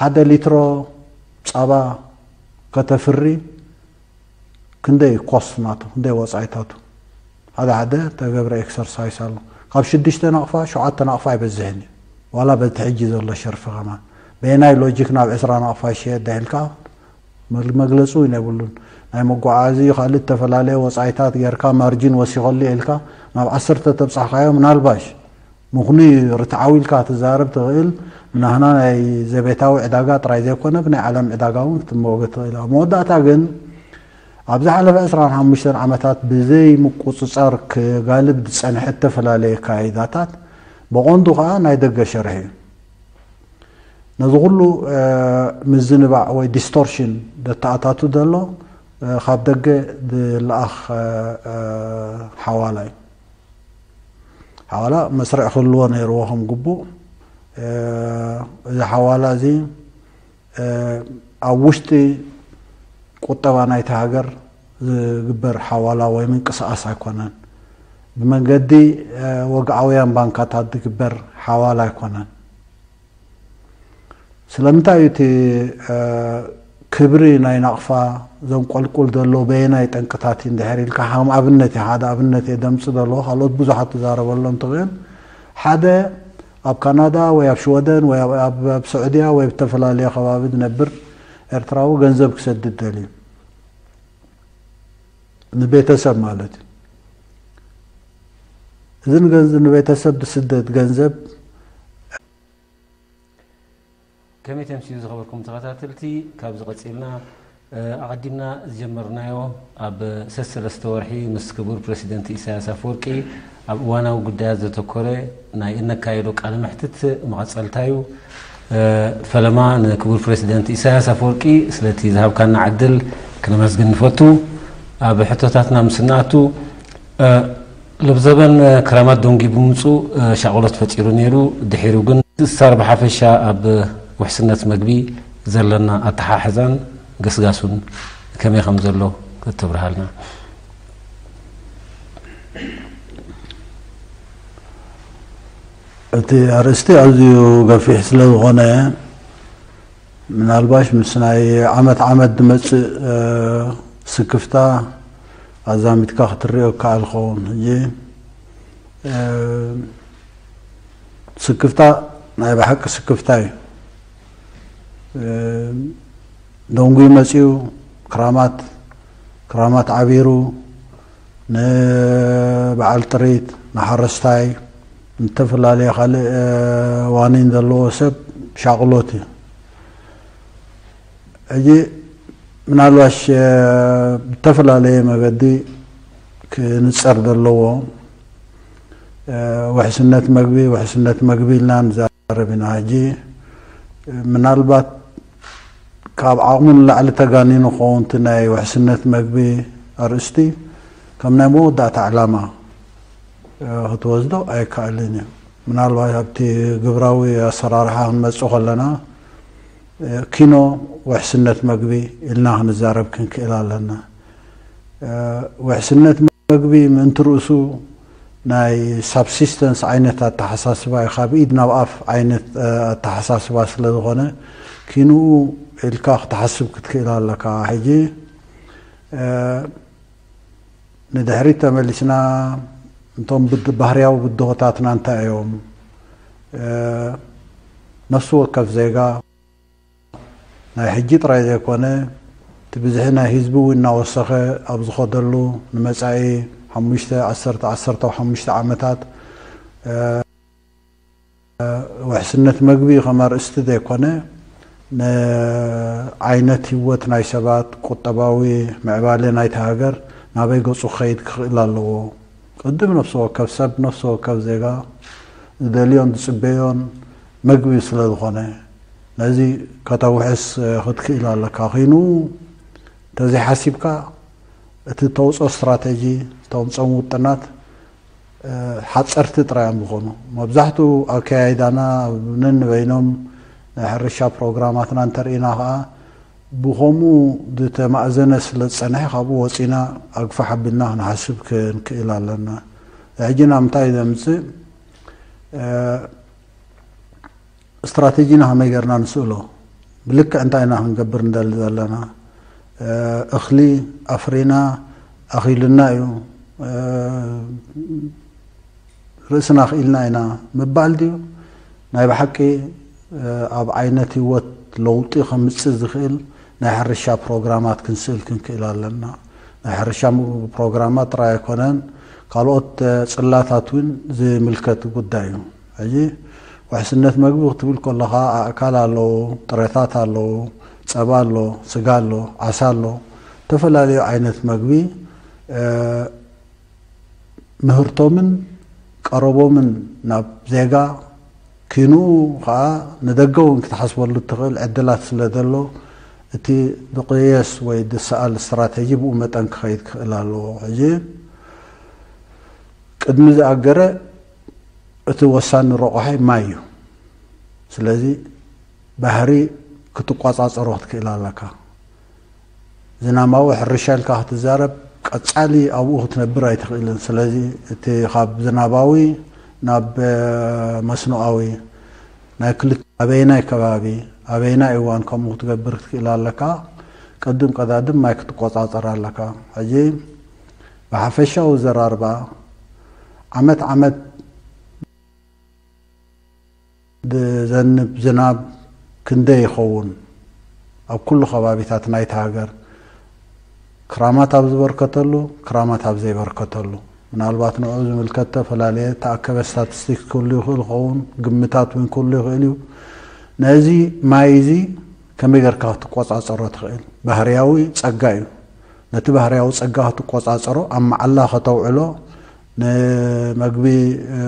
ሓደ ሊትሮ ጸባ ከተፍሪ ክንደይ ኮስት ናቱ ክንደይ ወጻኢታቱ ሓደ ሓደ ተገብረ ኤክሰርሳይስ ኣሎ። ካብ ሽዱሽተ ናቕፋ ሸውዓተ ናቕፋ ኣይበዝሕን እዩ። ዋላ በቲ ሕጂ ዘሎ ሸርፊ ከማን በየናይ ሎጂክ ናብ ዕስራ ናቕፋ ይሽየጥ ዳሂልካ መግለፂ እውን የብሉን። ናይ መጓዓዚ ካልእ ዝተፈላለየ ወፃኢታት ጌርካ ማርጂን ወሲኸሉ ኢልካ ናብ ዓሰርተ ተብፃሕካዮ ምናልባሽ ምኽኑይ ርትዓዊ ኢልካ ክትዛረብ ትኽእል። ናህና ናይ ዘቤታዊ ዕዳጋ ጥራይ ዘይኮነ ብናይ ዓለም ዕዳጋ እውን ክትመወገ ትኽእል። ኣብ መወዳእታ ግን ኣብ ዝሓለፈ ዕስራን ሓሙሽተን ዓመታት ብዘይ ምቁፅፃር ክጋልብ ዝፀንሐ ዝተፈላለየ ካይዳታት ብቐንዱ ከዓ ናይ ደገ ሸርሒ እዩ። ነዚ ኩሉ ምዝንባዕ ወይ ዲስቶርሽን ዘተኣታቱ ዘሎ ካብ ደገ ዝለኣኽ ሓዋላ እዩ። ሓዋላ መስርዕ ክህልዎ ነይርዎ ከም ግቡእ። እዚ ሓዋላ እዚ ኣብ ውሽጢ ቁጠባ ናይቲ ሃገር ዝግበር ሓዋላ ወይ ምንቅስቃስ ኣይኮነን። ብመንገዲ ወግዓውያን ባንካታት ዝግበር ሓዋላ ኣይኮነን። ስለምንታይ እዩ እቲ ክብሪ ናይ ናቕፋ ዘንቆልቁል ዘሎ በየናይ ጠንቅታት እዩ እንድሕር ኢልካ ከም ኣብነት እየ ሓደ ኣብነት እየ ደምፅ ዘለዎ ካልኦት ብዙሓት ትዛረበሎ እንትኽእል ሓደ ኣብ ካናዳ ወይ ኣብ ሽወደን ወይ ኣብ ስዑድያ ወይ ኣብ ዝተፈላለየ ከባቢ ዝነብር ኤርትራዊ ገንዘብ ክሰድድ ደልዩ ንቤተሰብ ማለት እዩ። እዚ ንገንዘብ ንቤተሰብ ዝስደድ ገንዘብ ከመይ ተምስዩ ዝኸበርኩም ተኸታተልቲ፣ ካብዚ ቀጺልና ኣቐዲምና ዝጀመርናዮ ኣብ ሰሰለስተ ወርሒ ምስ ክቡር ፕረሲደንት ኢሳያስ ኣፈወርቂ ኣብ እዋናዊ ጉዳያት ዘተኮረ ናይ እነካየዶ ቃለ መሕትት መቐጸልታ እዩ። ፈለማ ንክቡር ፕረሲደንት ኢሳያስ ኣፈወርቂ ስለቲ ዝሃብካና ዕድል ክነመስግን ንፈቱ። ኣብ ሕቶታትና ምስ እንኣቱ፣ ሎብ ዘበን ክራማት ደንጉዩ ብምምፅኡ ሻቕሎት ፈጢሩ ነይሩ። ድሒሩ ግን ስታር ብሓፈሻ ኣብ ውሕስነት መግቢ ዘለና ኣተሓሕዛን ገስጋሱን ከመይ ከም ዘሎ ክትብርሃልና። እቲ ኣርእስቲ ኣዝዩ ገፊሕ ስለ ዝኾነ፣ ምናልባሽ ምስ ናይ ዓመት ዓመት ዝመጽእ ስክፍታ ኣዛሚድካ ክትሪኦ ይከኣል ክኸውን። ሕጂ ስክፍታ ናይ ብሓቂ ስክፍታ እዩ። ደንጉዩ መጺኡ፣ ክራማት ክራማት ዓቢሩ፣ ንበዓል ጥሪት፣ ንሓረስታይ፣ ንተፈላለየ ካልእ ዋኒን ዘለዎ ሰብ ሻቕሎት እዩ። ሕጂ ምናልባሽ ብተፈላለየ መገዲ ክንጸር ዘለዎ፣ ውሕስነት መግቢ፣ ውሕስነት መግቢ ኢልና ንዛረብ ኢና። ሕጂ ምናልባት ካብ ዓቕሙ ንላዕሊ ተጋኒኑ ክኸውን እቲ ናይ ውሕስነት መግቢ ኣርእስቲ ከም ናይ መወዳእታ ዕላማ ክትወስዶ ኣይከኣልን እዩ። ምናልባት ኣብቲ ግብራዊ ኣሰራርሓ ክንመጽእ ከለና ኪኖ ውሕስነት መግቢ ኢልና ክንዛረብ ክንክእል ኣለና። ውሕስነት መግቢ ምእንቲ ርእሱ ናይ ሳብሲስተንስ ዓይነት ኣተሓሳስባ እዩ፣ ካብ ኢድ ናብ ኣፍ ዓይነት ኣተሓሳስባ ስለ ዝኾነ ኪንኡ ኢልካ ክትሓስብ ክትክእል ኣለካ። ሕጂ ንድሕሪት ተመሊስና እቶም ባህርያዊ ብድሆታትና እንታይ እዮም? ነፍሲ ወከፍ ዜጋ ናይ ሕጂ ጥራይ ዘይኮነ እቲ ብዝሒ ናይ ህዝቢ እውን እናወሰኸ ኣብ ዝኸደሉ ንመጻኢ ሓሙሽተ ዓሰርተ ዓሰርተ ሓሙሽተ ዓመታት ውሕስነት መግቢ ከም ኣርእስቲ ዘይኮነ ንዓይነት ህይወት ናይ ሰባት፣ ቁጠባዊ ምዕባለ ናይቲ ሃገር ናበይ ገጹ ክኸይድ ክኽእል ኣለዎ። ቅድም ነፍሲ ወከፍ ሰብ፣ ነፍሲ ወከፍ ዜጋ ዝደልዮን ዝጽበዮን መግቢ ስለ ዝኾነ ነዚ ከተውሕስ ክትክእል ኣለካ። ኮይኑ እንተዘይሓሲብካ እቲ ተውፅኦ ስትራተጂ፣ ተምፀም ውጥናት ሓፀርቲ ጥራይ እዮም ዝኾኑ። መብዛሕትኡ ኣከያይዳና ነንበይኖም ናይ ሕርሻ ፕሮግራማትና እንተርኢና ከዓ ብኸምኡ ዝተማእዘነ ስለ ዝፀንሐ ካብኡ ወፂና ኣግፋሕ ኣቢልና ክንሓስብ ክንክእል ኣለና። ሕጂ ናብ ምንታይ ዘምፅእ ስትራተጂና ከመይ ጌርና ንስእሎ? ብልክዕ እንታይ ኢና ክንገብር ንደሊ ዘለና? እኽሊ ኣፍሪና ኣኺሉና እዩ፣ ርእስና ኣኽኢልና ኢና ምባል ድዩ? ናይ ብሓቂ ኣብ ዓይነት ህይወት ለውጢ ከምጽእ ዝኽእል ናይ ሕርሻ ፕሮግራማት ክንስእል ክንክእል ኣለና። ናይ ሕርሻ ፕሮግራማት ጥራይ ኣይኮነን፣ ካልኦት ጽላታት እውን ዝምልከት ጉዳይ እዩ። ሕጂ ውሕስነት መግቢ ክትብል ከለኻ ኣእካል ኣለዉ፣ ጥረታት ኣለዉ፣ ጸባ ኣሎ፣ ስጋ ኣሎ፣ ዓሳ ኣሎ፣ ዝተፈላለዩ ዓይነት መግቢ ምህርቶምን ቀረቦምን ናብ ዜጋ ኪንኡ ከዓ ንደገ እውን ክትሓስበሉ እትኽእል ዕድላት ስለ ዘሎ እቲ ዝቕየስ ወይ ዝሰኣል ስትራተጂ ብኡ መጠን ክኸይድ ክኽእል ኣለዎ። ሕጂ ቅድሚ ዝኣገረ እቲ ወሳኒ ረቑሓይ ማይ እዩ። ስለዚ ባህሪ ክትቆፃፀሮ ክትክእል ኣለካ። ዝናማዊ ሕርሻ ኢልካ ክትዛረብ ቀፃሊ ኣብኡ ክትነብር ኣይትኽእልን። ስለዚ እቲ ካብ ዝናባዊ ናብ መስኖኣዊ ናይ ክልተ ኣበየናይ ከባቢ ኣበየናይ እዋን ከምኡ ክትገብር ክትክእል ኣለካ። ቅድም ቀዳድም ማይ ክትቆፃፀር ኣለካ። ሕጂ ብሓፈሻዊ ዘራርባ ዓመት ዓመት ዝዘንብ ዝናብ ክንደይ ይኸውን ኣብ ኩሉ ከባቢታት ናይቲ ሃገር? ክራማት ኣብ ዝበርከተሉ፣ ክራማት ኣብ ዘይበርከተሉ፣ ምናልባት ንዑ ዝምልከት ተፈላለየ ተኣከበ ስታቲስቲክስ ክህሉ ይኽእል ይኸውን፣ ግምታት እውን ክህሉ ይኽእል እዩ። ነዚ ማይ እዚ ከመይ ጌርካ ክትቆፃፀሮ ትኽእል? ባህርያዊ ፀጋ እዩ። ነቲ ባህርያዊ ፀጋ ክትቆፃፀሮ ኣብ መዓላ ከተውዕሎ ንመግቢ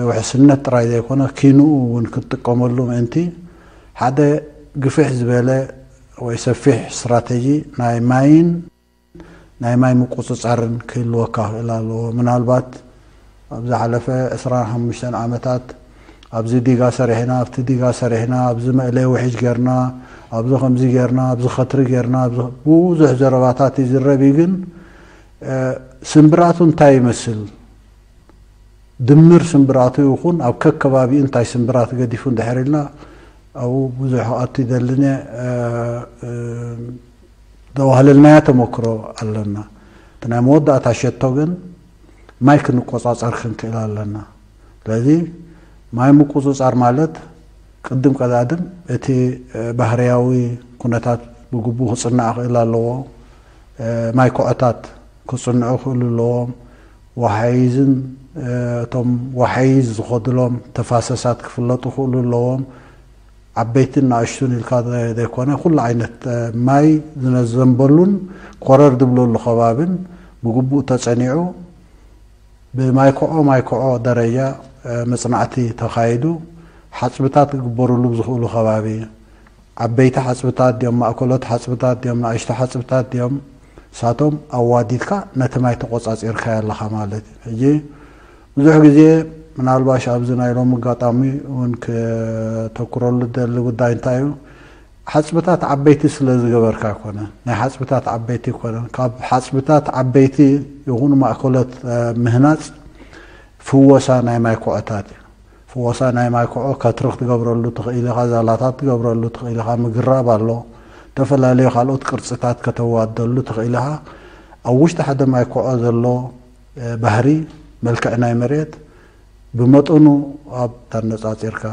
ውሕስነት ጥራይ ዘይኮነ ኪንኡ እውን ክትጥቀመሉ ምእንቲ ሓደ ግፍሕ ዝበለ ወይ ሰፊሕ ስትራተጂ ናይ ማይን ናይ ማይ ምቁፅፃርን ክህልወካ ክእል ኣለዎ። ምናልባት ኣብ ዝሓለፈ ዕስራን ሓሙሽተን ዓመታት ኣብዚ ዲጋ ሰሪሕና፣ ኣብቲ ዲጋ ሰሪሕና፣ ኣብዚ መእለይ ውሒጅ ጌርና፣ ኣብዚ ከምዚ ጌርና፣ ኣብዚ ኸትሪ ጌርና፣ ኣብዚ ብዙሕ ዘረባታት ይዝረብ እዩ። ግን ስምብራቱ እንታይ ይመስል? ድምር ስምብራቱ ይኹን ኣብ ከከባቢኡ እንታይ ስምብራት ገዲፉ እንድሕር ኢልና ኣብኡ ብዙሕ ክኣቱ ይደልን እየ። ዘዋህለልናያ ተመክሮ ኣለና። እቲ ናይ መወዳእታ ሸቶ ግን ማይ ክንቆጻጸር ክንክእል ኣለና። ስለዚ ማይ ምቁጽጻር ማለት ቅድም ቀዳድም እቲ ባህርያዊ ኩነታት ብግቡእ ክጽናዕ ክእል ኣለዎ። ማይ ኮዖታት ክጽንዑ ክእሉ ኣለዎም። ወሓይዝን እቶም ወሓይዝ ዝኸድሎም ተፋሰሳት ክፍለጡ ክእሉ ኣለዎም። ዓበይትን ንኣሽቱን ኢልካ ዘይኮነ ኩሉ ዓይነት ማይ ዝነዘንበሉን ኮረር ዝብለሉ ከባብን ብግቡእ ተጸኒዑ ብማይክዖ ማይክዖ ደረጃ መጽናዕቲ ተኻይዱ ሓጽብታት ክግበሩሉ ብዝኽእሉ ከባቢ ዓበይቲ ሓጽብታት ድዮም፣ ማእከሎት ሓጽብታት ድዮም፣ ንኣሽቱ ሓጽብታት ድዮም፣ ንሳቶም ኣዋዲድካ ነቲ ማይ ተቆጻጺርካዮ ኣለኻ ማለት እዩ። ሕጂ ብዙሕ ግዜ ምናልባሽ ኣብዚ ናይ ሎሚ ኣጋጣሚ እውን ከተኩረሉ ደሊ ጉዳይ እንታይ እዩ? ሓጽብታት ዓበይቲ ስለ ዝገበርካ ኣይኮነን፣ ናይ ሓጽብታት ዓበይቲ ኣይኮነን። ካብ ሓጽብታት ዓበይቲ ይኹኑ ማእከሎት ምህናጽ ፍወሳ ናይ ማይ ኮዖታት እዩ። ፍወሳ ናይ ማይ ኮዖ ከትሪ ክትገብረሉ ትኽእል ኢኻ፣ ዛላታት ክትገብረሉ ትኽእል ኢኻ፣ ምግራብ ኣሎ፣ ዝተፈላለዩ ካልኦት ቅርጽታት ከተዋደሉ ትኽእል ኢኻ። ኣብ ውሽጢ ሓደ ማይ ኮዖ ዘሎ ባህሪ መልክዕ ናይ መሬት ብመጠኑ ኣብ ተነጻጺርካ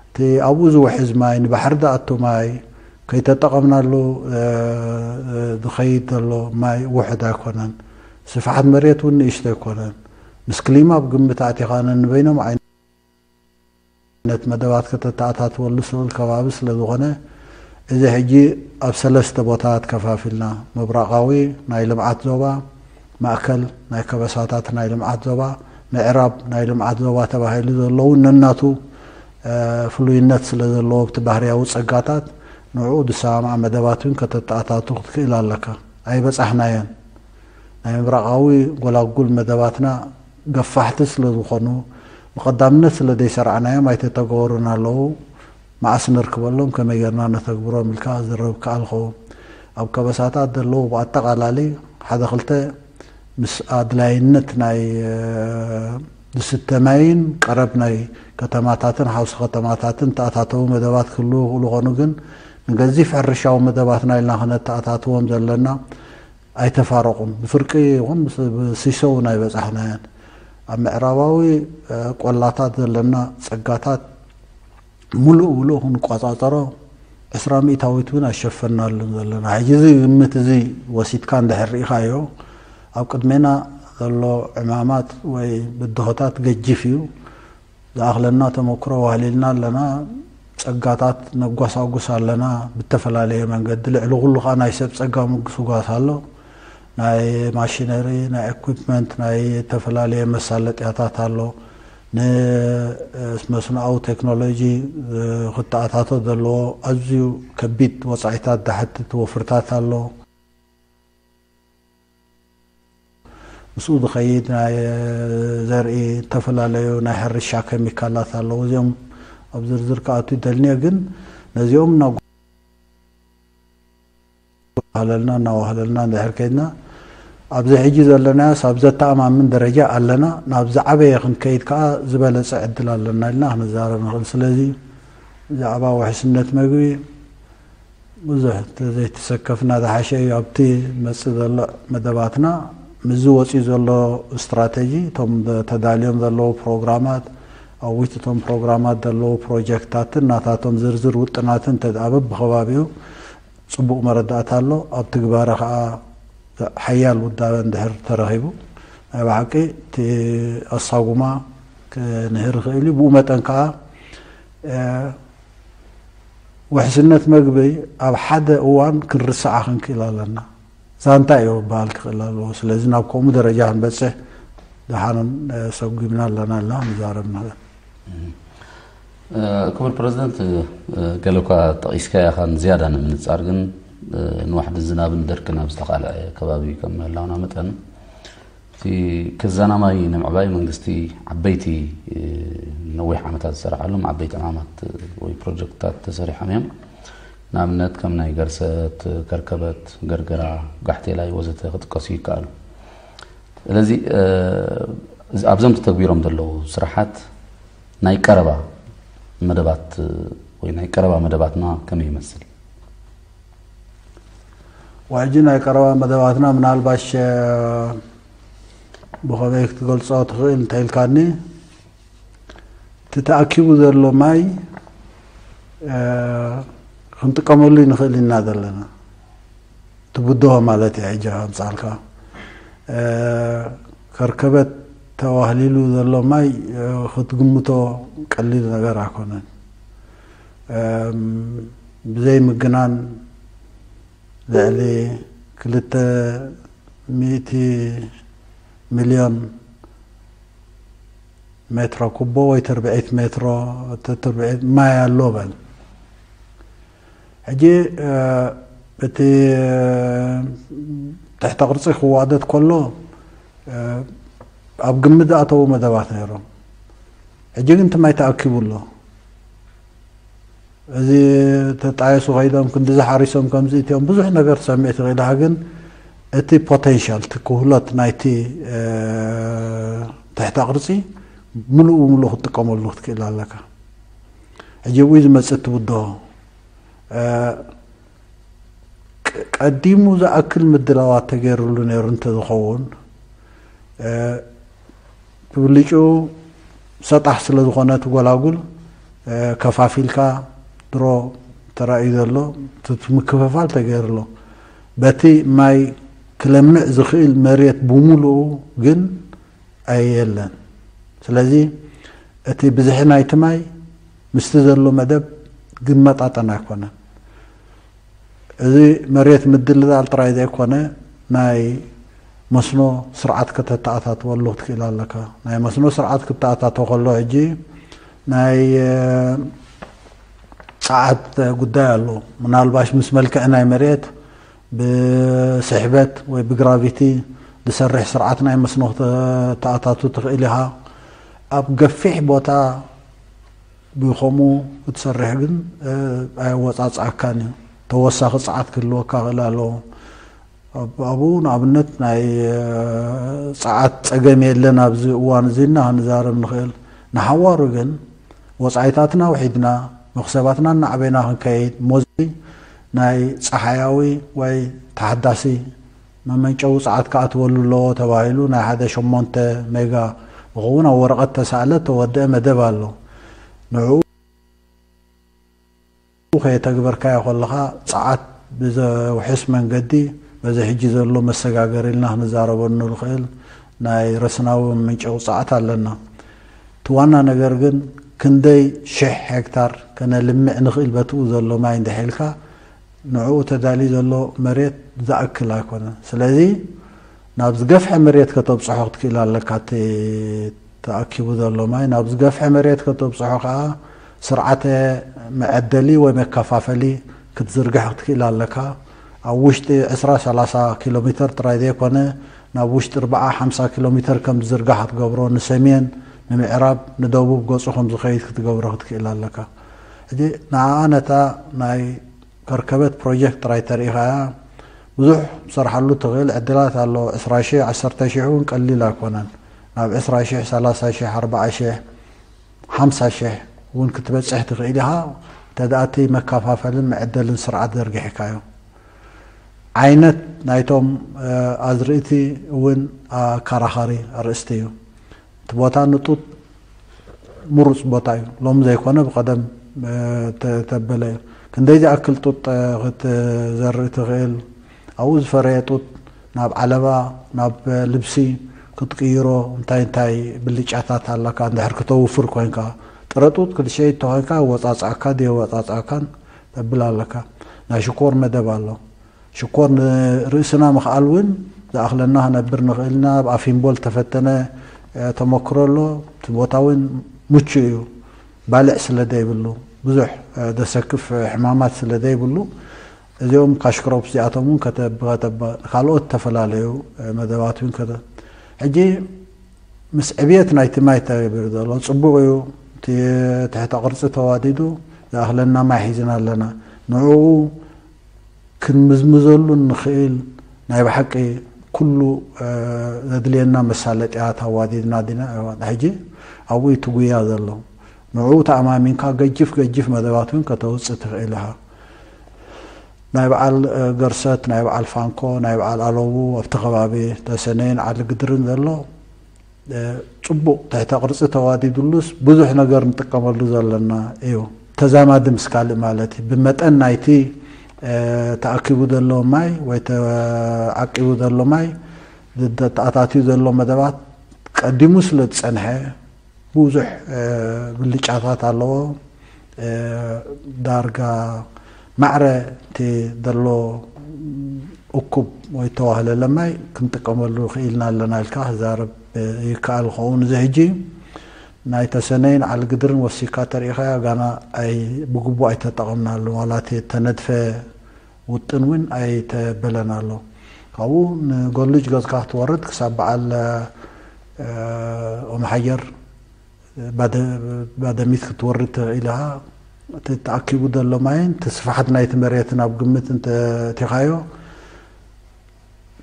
እቲ ኣብኡ ዝውሕዝ ማይ ንባሕሪ ዝኣቱ ማይ ከይተጠቐምናሉ ዝኸይድ ዘሎ ማይ ውሑድ ኣይኮነን። ስፍሓት መሬት እውን ንእሽቶ ኣይኮነን። ምስ ክሊማ ብግምት ኣእቲኻ ነንበይኖም ዓይነት መደባት ከተተኣታትወሉ ዝኽእል ከባቢ ስለ ዝኾነ እዚ ሕጂ ኣብ ሰለስተ ቦታት ከፋፊልና ምብራቓዊ ናይ ልምዓት ዞባ፣ ማእከል ናይ ከበሳታት ናይ ልምዓት ዞባ፣ ምዕራብ ናይ ልምዓት ዞባ ተባሂሉ ዘለዉ ነናቱ ፍሉይነት ስለ ዘለዎ ኣብቲ ባህርያዊ ጸጋታት ንዕኡ ዝሰማምዓ መደባት እውን ከተተኣታቱ ክትክእል ኣለካ። ኣይበጻሕናዮን። ናይ ምብራቓዊ ጎላጉል መደባትና ገፋሕቲ ስለ ዝኾኑ ብቐዳምነት ስለ ዘይሰራዕናዮም ኣይተተገበሩን ኣለዉ። መዓስ ንርክበሎም ከመይ ጌርና ነተግብሮም ኢልካ ዝርርብ ክኣልኸው ኣብ ከበሳታት ዘለዉ ብኣጠቓላሊ ሓደ ክልተ ምስ ኣድላይነት ናይ ዝስተ ማይን ቀረብ ናይ ከተማታትን ሓውሲ ከተማታትን ተኣታተዉ መደባት ክህልዉ ይኽእሉ ኾኑ ግን ንገዚፍ ሕርሻዊ መደባትና ኢልና ክነተኣታትዎም ዘለና ኣይተፋረቑን። ብፍርቂ ይኹን ብሲሶ እውን ኣይበጻሕናያን። ኣብ ምዕራባዊ ቆላታት ዘለና ጸጋታት ሙሉእ ሙሉእ ክንቆጻጸሮ ዕስራ ሚእታዊት እውን ኣይሸፈናሉን ዘለና። ሕጂ እዚ ግምት እዚ ወሲድካ እንድሕር ርኢኻዮ ኣብ ቅድሜና ዘሎ ዕማማት ወይ ብድሆታት ገጂፍ እዩ። ዝኣኽለና ተመክሮ ዋህሊልና ኣለና። ጸጋታት ነጓሳጉስ ኣለና። ብተፈላለየ መንገዲ ልዕሊ ኩሉ ከዓ ናይ ሰብ ጸጋ ምጉስጓስ ኣሎ። ናይ ማሽነሪ፣ ናይ ኤኩፕመንት፣ ናይ ዝተፈላለየ መሳለጥያታት ኣሎ። ንመስኖኣዊ ቴክኖሎጂ ክተኣታቶ ዘለዎ ኣዝዩ ከቢድ ወጻኢታት ዝሓትት ወፍርታት ኣሎ። ምስኡ ዝኸይድ ናይ ዘርኢ ዝተፈላለዩ ናይ ሕርሻ ኬሚካላት ኣለዉ። እዚኦም ኣብ ዝርዝር ክኣቱ ይደልንዮ ግን ነዚኦም እናዋህለልና እናዋህለልና እንድሕር ከይድና ኣብዚ ሕጂ ዘለናዮስ ኣብ ዘተኣማምን ደረጃ ኣለና፣ ናብ ዝዓበየ ክንከይድ ከዓ ዝበለፀ ዕድል ኣለና ኢልና ክንዛረብ ንኽእል። ስለዚ ብዛዕባ ውሕስነት መግቢ ብዙሕ ተዘይተሰከፍና ዝሓሸ እዩ። ኣብቲ መፅእ ዘሎ መደባትና ምስዚ ወፂኡ ዘሎ ስትራተጂ እቶም ተዳልዮም ዘለዉ ፕሮግራማት ኣብ ውሽጢ እቶም ፕሮግራማት ዘለዉ ፕሮጀክታትን ናታቶም ዝርዝር ውጥናትን ተድኣበብ ብከባቢኡ ፅቡቕ መረዳእታ ኣሎ። ኣብ ትግባረ ከዓ ሓያል ውዳበ እንድሕር ተረኺቡ ናይ ብሓቂ እቲ ኣሳጉማ ክንህር ይኽእል እዩ። ብኡ መጠን ከዓ ውሕስነት መግቢ ኣብ ሓደ እዋን ክንርስዓ ክንክእል ኣለና። ዛንታ እዩ ክበሃል ክኽእል ኣለዎ። ስለዚ ናብ ከምኡ ደረጃ ክንበፅሕ ደሓን ሰጉምና ኣለና ኢልና ክንዛረብ ንኽእል። ክቡር ፕረዚደንት፣ ገለ እኳ ጠቒስካዮ ኢኻ፣ ንዝያዳ ንምንጻር ግን ንዋሕዲ ዝናብን ደርቅን ኣብ ዝተቓልዐ ከባቢ ከም ምህላውና መጠን እቲ ክዛናማይ ንምዕባይ መንግስቲ ዓበይቲ ነዊሕ ዓመታት ዝሰራሓሎም ዓበይቲ ዕማማት ወይ ፕሮጀክትታት ተሰሪሖም እዮም። ንኣብነት ከም ናይ ገርሰት፣ ከርከበት፣ ገርገራ፣ ጋሕቴላይ ወዘተ ክጥቀሱ ይከኣሉ። ስለዚ ኣብዞም ተተግቢሮም ዘለዉ ስራሓት ናይ ቀረባ መደባት ወይ ናይ ቀረባ መደባትና ከመይ ይመስል? ዋጂ ናይ ቀረባ መደባትና ምናልባሽ ብኸመይ ክትገልጾ ትኽእል እንተኢልካኒ፣ እቲ ተኣኪቡ ዘሎ ማይ ክንጥቀመሉ ንኽእል ኢና ዘለና። ትብድሆ ማለት እያ። ሕጂ ኣምጻልካ ከርከበት ተዋህሊሉ ዘሎ ማይ ክትግምቶ ቀሊል ነገር ኣይኮነን። ብዘይ ምግናን ልዕሊ ክልተ ሚእቲ ሚልዮን ሜትሮ ኩቦ ወይ ትርብዒት ሜትሮ ትርብዒት ማይ ኣሎ በል። ሕጂ እቲ ትሕተ ቅርጺ ክዋደድ ከሎ ኣብ ግምት ዝኣተዉ መደባት ነይሮም። ሕጂ ግን እቲ ማይ ተኣኪቡ ኣሎ። እዚ ተጣየሱ ከይዶም ክንዲ ዝሓሪሶም ከምዚ እትዮም ብዙሕ ነገር ትሰምዕ ትኽእል ኢኻ። ግን እቲ ፖቴንሻል፣ እቲ ክህሎት ናይቲ ትሕተ ቅርጺ ምሉእ ብምሉእ ክትጥቀመሉ ክትክእል ኣለካ። ሕጂ ብኡ ዝመጽእ ትብድሆ ቀዲሙ ዝኣክል ምድላዋት ተገይሩሉ ነይሩ እንተዝኸውን፣ ብብልጭኡ ሰጣሕ ስለ ዝኾነ እቲ ጎላጉል ከፋፊልካ ድሮ ተራእዩ ዘሎ እቲ ምክፍፋል ተገይሩ ኣሎ። በቲ ማይ ክለምዕ ዝኽእል መሬት ብምሉኡ ግን ኣየለን። ስለዚ እቲ ብዝሒ ናይቲ ማይ ምስቲ ዘሎ መደብ ዝመጣጠን ኣይኮነን። እዚ መሬት ምድልዳል ጥራይ ዘይኮነ ናይ መስኖ ስርዓት ከተተኣታትወሉ ክትክእል ኣለካ። ናይ መስኖ ስርዓት ክተኣታቶ ከሎ ሕጂ ናይ ጸዓት ጉዳይ ኣሎ። ምናልባሽ ምስ መልክዕ ናይ መሬት ብስሕበት ወይ ብግራቪቲ ዝሰርሕ ስርዓት ናይ መስኖ ተኣታቱ ትኽእል ኢኻ። ኣብ ገፊሕ ቦታ ብኸምኡ ክትሰርሕ ግን ኣየወፃፅኣካን እዩ። ተወሳኺ ፀዓት ክህልወካ ክእል ኣለዎ። ኣብኡ ንኣብነት ናይ ፀዓት ፀገም የለን ኣብዚ እዋን እዚ እና ክንዛረብ ንኽእል። ንሓዋሩ ግን ወፃኢታትና ውሒድና መኽሰባትና እናዕበና ክንከይድ ሞዚ ናይ ፀሓያዊ ወይ ተሓዳሲ መመንጨዊ ፀዓት ክኣትወሉ ኣለዎ ተባሂሉ ናይ ሓደ ሸሞንተ ሜጋ ዝኸውን ኣብ ወረቐት ተሳእለ ተወደአ መደብ ኣሎ። ንዕኡ ከየተግበርካዮ ከለኻ ፀዓት ብዘውሕስ መንገዲ በዚ ሕጂ ዘሎ መሰጋገሪ ኢልና ክንዛረበሉ ንኽእል ናይ ረስናዊ መመንጨዊ ፀዓት ኣለና። እቲ ዋና ነገር ግን ክንደይ ሽሕ ሄክታር ከነልምዕ ንኽእል በትኡ ዘሎ ማይ እንድሕር ኢልካ ንዕኡ ተዳልዩ ዘሎ መሬት ዝኣክል ኣይኮነን። ስለዚ ናብ ዝገፍሐ መሬት ከተብፅሖ ክትክእል ኣለካ። እቲ ተኣኪቡ ዘሎ ማይ ናብ ዝገፍሐ መሬት ከተብፅሖ ከዓ ስርዓተ መዐደሊ ወይ መከፋፈሊ ክትዝርግሕ ክትክእል ኣለካ። ኣብ ውሽጢ ዕስራ ሰላሳ ኪሎ ሜተር ጥራይ ዘይኮነ ናብ ውሽጢ ኣርብዓ ሓምሳ ኪሎ ሜተር ከም ዝዝርጋሕ ክትገብሮ፣ ንሰሜን፣ ንምዕራብ፣ ንደቡብ ገፁ ከም ዝኸይድ ክትገብሮ ክትክእል ኣለካ። ሕጂ ንዓኣ ነታ ናይ ከርከበት ፕሮጀክት ጥራይ ተሪኢኻያ ብዙሕ ትሰርሓሉ ትኽእል ዕድላት ኣሎ። ዕስራ ሺሕ ዓሰርተ ሺሕ እውን ቀሊል ኣይኮነን። ናብ ዕስራ ሺሕ፣ ሰላሳ ሺሕ፣ ኣርብዓ ሺሕ፣ ሓምሳ ሺሕ እውን ክትበፅሕ ትኽእል ኢኻ። እንተደኣ እቲ መከፋፈልን መዐደልን ስርዓት ዘርጊሕካዮ። ዓይነት ናይቶም ኣዝርእቲ እውን ኣከራኻሪ ኣርእስቲ እዩ። እቲ ቦታ ንጡጥ ምሩፅ ቦታ እዩ። ሎም ዘይኮነ ብቐደም ተበለ እዩ። ክንደይ ዝኣክል ጡጥ ክትዘርእ ትኽእል? ኣብኡ ዝፈረየ ጡጥ ናብ ዓለባ ናብ ልብሲ ክትቅይሮ እንታይ እንታይ ብልጫታት ኣለካ? እንድሕር ክተውፍር ኮይንካ ጥረ ጡጥ ክትሸይድ ተኮይንካ ወፃፅኣካ ድየ ወፃፅኣካን ተብል ኣለካ። ናይ ሽኮር መደብ ኣሎ። ሽኮር ንርእስና ምኽኣል እውን ዝኣኽለና ክነብር ንኽእል ኢና። ኣብ ኣፊምቦል ተፈተነ ተመክሮ ኣሎ። እቲ ቦታ እውን ምቹ እዩ። ባልዕ ስለ ዘይብሉ ብዙሕ ደሰክፍ ሕማማት ስለ ዘይብሉ እዚኦም ካሽክሮፕ እዚኣቶም እውን ከተብ ከተባ ካልኦት ተፈላለዩ መደባት እውን ከተ ሕጂ ምስ ዕብየት ናይቲ ማይ ተገቢሩ ዘሎ ጽቡቕ እዩ። እቲ ትሕተ ቅርጺ ተዋዲዱ ዝኣኽለና ማይ ሒዝና ኣለና። ንዕኡ ክንምዝምዘሉ እንኽእል ናይ ብሓቂ ኩሉ ዘድልየና መሳለጥያት ኣዋዲድና ዲና? ሕጂ ኣብኡ እዩ ትጉያ ዘሎ። ንዕኡ ተኣማሚንካ ገጅፍ ገጅፍ መደባት እውን ከተውፅእ ትኽእል ኢኻ። ናይ በዓል ገርሰት፣ ናይ በዓል ፋንኮ፣ ናይ በዓል ኣለዉ ኣብቲ ከባቢ ተሰነይን ዓሊ ግድርን ዘሎ ጽቡቕ ትሕተ ቅርጺ ተዋዲዱሉስ ብዙሕ ነገር ንጥቀመሉ ዘለና እዩ። ተዛማዲ ምስ ካልእ ማለት እዩ። ብመጠን ናይቲ ተኣኪቡ ዘሎ ማይ ወይ ተዓቂቡ ዘሎ ማይ፣ ተኣታትዩ ዘሎ መደባት ቀዲሙ ስለ ዝጸንሐ ብዙሕ ብልጫታት ኣለዎ። ዳርጋ ማዕረ እቲ ዘሎ እኩብ ወይ ተዋህለለ ማይ ክንጥቀመሉ ክኢልና ኣለና ኢልካ ክዛረብ ይከኣል ክኸውን። እዚ ሕጂ ናይ ተሰነይን ዓሊ ግድርን ወሲካ ተሪኢኻያ ጋና ብግቡእ ኣይተጠቐምናሉ። ዋላ እቲ ተነድፈ ውጥን እውን ኣይተበለን ኣሎ። ካብኡ ንገሉጅ ገዝካ ክትወርድ ክሳብ በዓል ኦም ሓየር ባደሚት ክትወርድ ትኽእል ኢኻ። እቲ ተኣኪቡ ዘሎ ማይን እቲ ስፍሓት ናይቲ መሬትን ኣብ ግምት እንተእቲኻዮ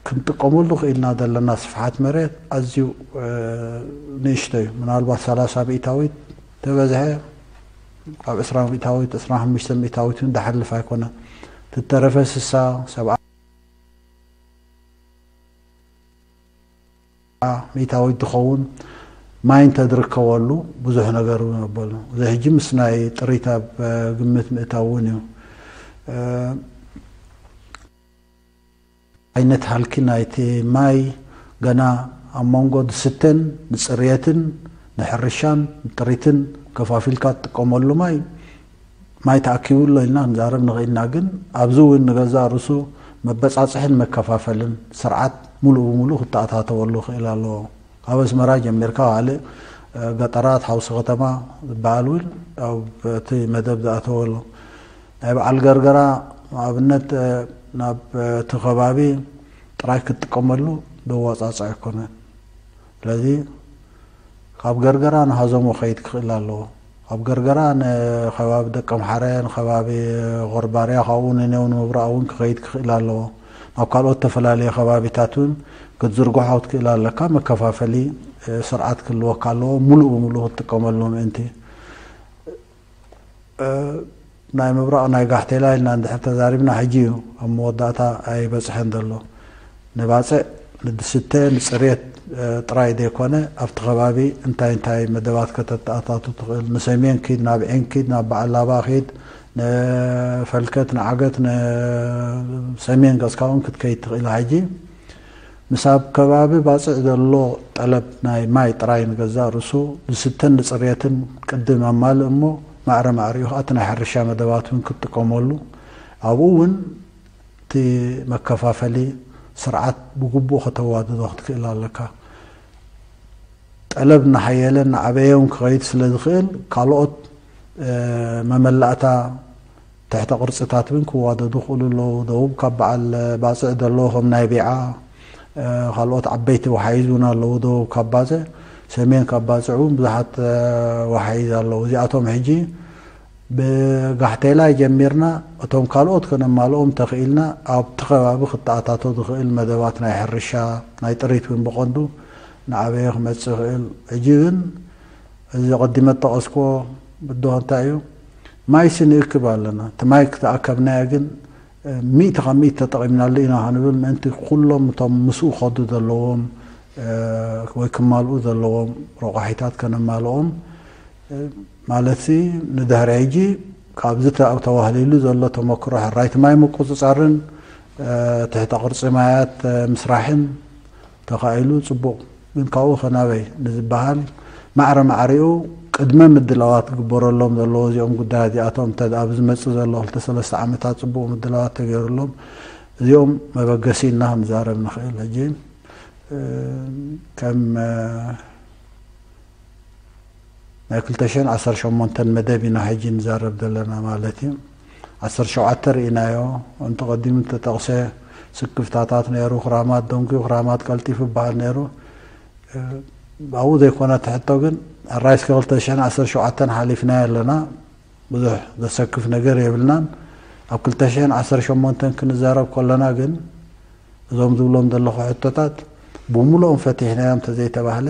ክንጥቀመሉ ክኢልና ዘለና ስፍሓት መሬት ኣዝዩ ንእሽቶ እዩ። ምናልባት ሰላሳ ሚእታዊት ተበዝሐ ካብ ዕስራ ሚእታዊት፣ ዕስራን ሓሙሽተ ሚእታዊት እውን ዝሓልፍ ኣይኮነን። ትተረፈ ስሳ፣ ሰብዓ ሚእታዊት ዝኸውን ማይ እንተዝርከበሉ ብዙሕ ነገር እውን ኣበሉ። እዚ ሕጂ ምስ ናይ ጥሪት ኣብ ግምት ምእታው እውን እዩ። ዓይነት ሃልኪ ናይቲ ማይ ገና ኣብ መንጎ ዝስተን ንፅርየትን ንሕርሻን ንጥሪትን ከፋፊልካ ትጥቀመሉ ማይ ማይ ተኣኪቡ ኣሎ ኢልና ክንዛረብ ንኽእልና፣ ግን ኣብዚ እውን ንገዛእ ርእሱ መበጻጽሕን መከፋፈልን ስርዓት ሙሉእ ብሙሉእ ክተኣታተወሉ ክእል ኣለዎ። ካብ ኣስመራ ጀሚርካ ካልእ ገጠራት ሓውሲ ከተማ ዝበሃል እውን ኣብ እቲ መደብ ዝኣተወ ኣሎ። ናይ በዓል ገርገራ ንኣብነት ናብ እቲ ከባቢ ጥራይ ክትጥቀመሉ ዘዋጻጽእ ኣይኮነን። ስለዚ ካብ ገርገራ ንሃዞሞ ክኸይድ ክኽእል ኣለዎ። ካብ ገርገራ ንከባቢ ደቀምሓረ፣ ንከባቢ ኾርባርያ፣ ካብኡ ንኔው ንምብራቕ እውን ክኸይድ ክኽእል ኣለዎ። ናብ ካልኦት ተፈላለየ ከባቢታት እውን ክትዝርግሖ ክትክእል ኣለካ። መከፋፈሊ ስርዓት ክህልወካ ኣለዎ፣ ሙሉእ ብሙሉእ ክትጥቀመሉ ምእንቲ። ናይ ምብራቕ ናይ ጋሕቴላ ኢልና እንድሕር ተዛሪብና ሕጂ እዩ ኣብ መወዳእታ ኣይበፅሐን ዘሎ። ንባፅዕ፣ ንድስተ፣ ንፅሬት ጥራይ ዘይኮነ ኣብቲ ከባቢ እንታይ እንታይ መደባት ከተተኣታቱ ትኽእል፣ ንሰሜን ኪድ፣ ናብ ዒን ኪድ፣ ናብ በዓላባ ኪድ፣ ንፈልከት፣ ንዓገት፣ ንሰሜን ገፅካ እውን ክትከይድ ትኽእል። ሕጂ ምስ ኣብ ከባቢ ባፅዕ ዘሎ ጠለብ ናይ ማይ ጥራይ ንገዛእ ርእሱ ዝስተን ንፅርየትን ቅድም ኣማልእ እሞ ማዕረ ማዕሪኡ ከዓ እቲ ናይ ሕርሻ መደባት እውን ክትጥቀመሉ ኣብኡ እውን እቲ መከፋፈሊ ስርዓት ብግቡእ ከተዋድዶ ክትክእል ኣለካ። ጠለብ እናሓየለ እናዓበየ እውን ክኸይድ ስለ ዝኽእል ካልኦት መመላእታ ትሕተ ቅርፅታት እውን ክዋደዱ ክእሉ ኣለዉ። ደቡብ ካብ በዓል ባፅዕ ዘለዉ ከም ናይ ቢዓ ካልኦት ዓበይቲ ወሓይዝ እውን ኣለዉ። ደቡብ ካብ ባፅዕ፣ ሰሜን ካብ ባፅዕ እውን ብዙሓት ወሓይዝ ኣለዉ። እዚኣቶም ሕጂ ብጋሕቴላይ ጀሚርና እቶም ካልኦት ከነማልኦም ተኽኢልና ኣብቲ ከባቢ ክተኣታቶ ዝኽእል መደባት ናይ ሕርሻ ናይ ጥሪት እውን ብቐንዱ ንዓበየ ክመፅእ ይኽእል። ሕጂ ግን እዚ ቀዲመ ጠቐስክዎ ብድሆ እንታይ እዩ? ማይሲ ንእክብ ኣለና። እቲ ማይ ክተኣከብናዮ ግን ሚእቲ ካብ ሚእቲ ተጠቒምናሉ ኢና ክንብል ምእንቲ ኩሎም እቶም ምስኡ ክኸዱ ዘለዎም ወይ ክማልኡ ዘለዎም ረቋሒታት ከነማልኦም ማለትሲ ንድሕሪ ሕጂ ካብዚ ተዋህሊሉ ዘሎ ተመክሮ ሕራይቲ ማይ ምቁፅፃርን ትሕተ ቅርፂ ማያት ምስራሕን ተኻኢሉ ጽቡቕ፣ ግን ካብኡ ከናበይ ንዝበሃል ማዕረ ማዕሪኡ ቅድመ ምድላዋት ክግበረሎም ዘለዎ እዚኦም ጉዳያት እዚኣቶም እንተ ደኣ ኣብዚ መጽእ ዘሎ ክልተ ሰለስተ ዓመታት ጽቡቕ ምድላዋት ተገይሩሎም እዚኦም መበገሲ ኢልና ክንዛረብ ንኽእል። ሕጂ ከም ናይ ክልተ ሽሕን ዓሰርተ ሸሞንተን መደብ ኢና ሕጂ ንዛረብ ዘለና ማለት እዩ። ዓሰርተ ሸውዓተ ርኢናዮ፣ ከምቲ ቀዲሙ ዝተጠቕሰ ስክፍታታት ነይሩ፣ ክራማት ደንጉዩ፣ ክራማት ቀልጢፉ ይበሃል ነይሩ። ኣብኡ ዘይኮነ ትሕቶ ግን ኣራይ እስከ ክልተ ሽሕን ዓሰርተ ሸውዓተን ሓሊፍናዮ ኣለና። ብዙሕ ዘሰክፍ ነገር የብልናን። ኣብ ክልተ ሽሕን ዓሰርተ ሸሞንተን ክንዛረብ ከለና ግን እዞም ዝብሎም ዘለኹ ሕቶታት ብምሉኦም ፈቲሕናዮም እንተዘይተባህለ፣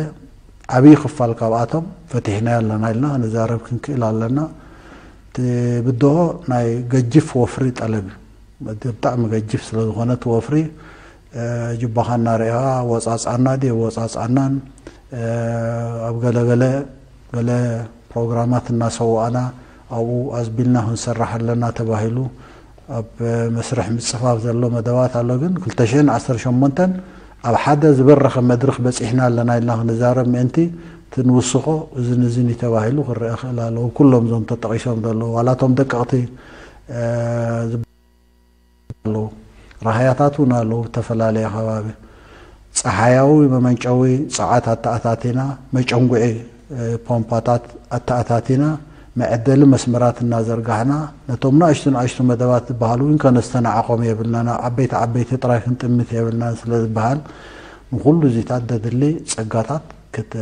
ዓብዪ ክፋል ካብኣቶም ፈቲሕናዮ ኣለና ኢልና ክንዛረብ ክንክእል ኣለና። እቲ ብድሆ ናይ ገጅፍ ወፍሪ ጠለብ እዩ። ብጣዕሚ ገጅፍ ስለ ዝኾነ እቲ ወፍሪ፣ እ፣ ጅባኻ እናረኣኻ ወጻጽኣና ድየ ወጻጽኣናን፣ እ፣ ኣብ ገለገለ ገለ ፕሮግራማት እናሰዋእና ኣብኡ ኣዝቢልና ክንሰርሕ ኣለና ተባሂሉ ኣብ መስርሕ ምጽፋፍ ዘሎ መደባት ኣሎ። ግን ክልተ ሽሕን ዓሰርተ ሸሞንተን ኣብ ሓደ ዝበረኸ መድረኽ በጺሕና ኣለና ኢልና ክንዛረብ ምእንቲ፣ እቲ ንውስኾ እዝን እዝን እዩ ተባሂሉ ክረአ ክእል ኣለዎ። ኩሎም እዞም ተጠቒሶም ዘለዉ፣ ዋላ እቶም ደቀቕቲ፣ እ፣ ኣለዉ። ራህያታት እውን ኣለዉ። ብተፈላለየ ከባቢ ጸሓያዊ መመንጨዊ ጸዓት ኣተኣታቲና፣ መጨንጉዒ፣ እ፣ ፖምፓታት ኣተኣታቲና፣ መዐደሊ መስመራት እናዘርጋሕና፣ ነቶም ንኣሽቱ ንኣሽቱ መደባት ዝበሃሉ እውን ከነስተናዕቖም የብልናን፣ ኣብ ዓበይቲ ዓበይቲ ጥራይ ክንጥምት የብልናን ስለ ዝበሃል፣ ንኹሉ እዚታት ደድሊ ጸጋታት ክተ-፣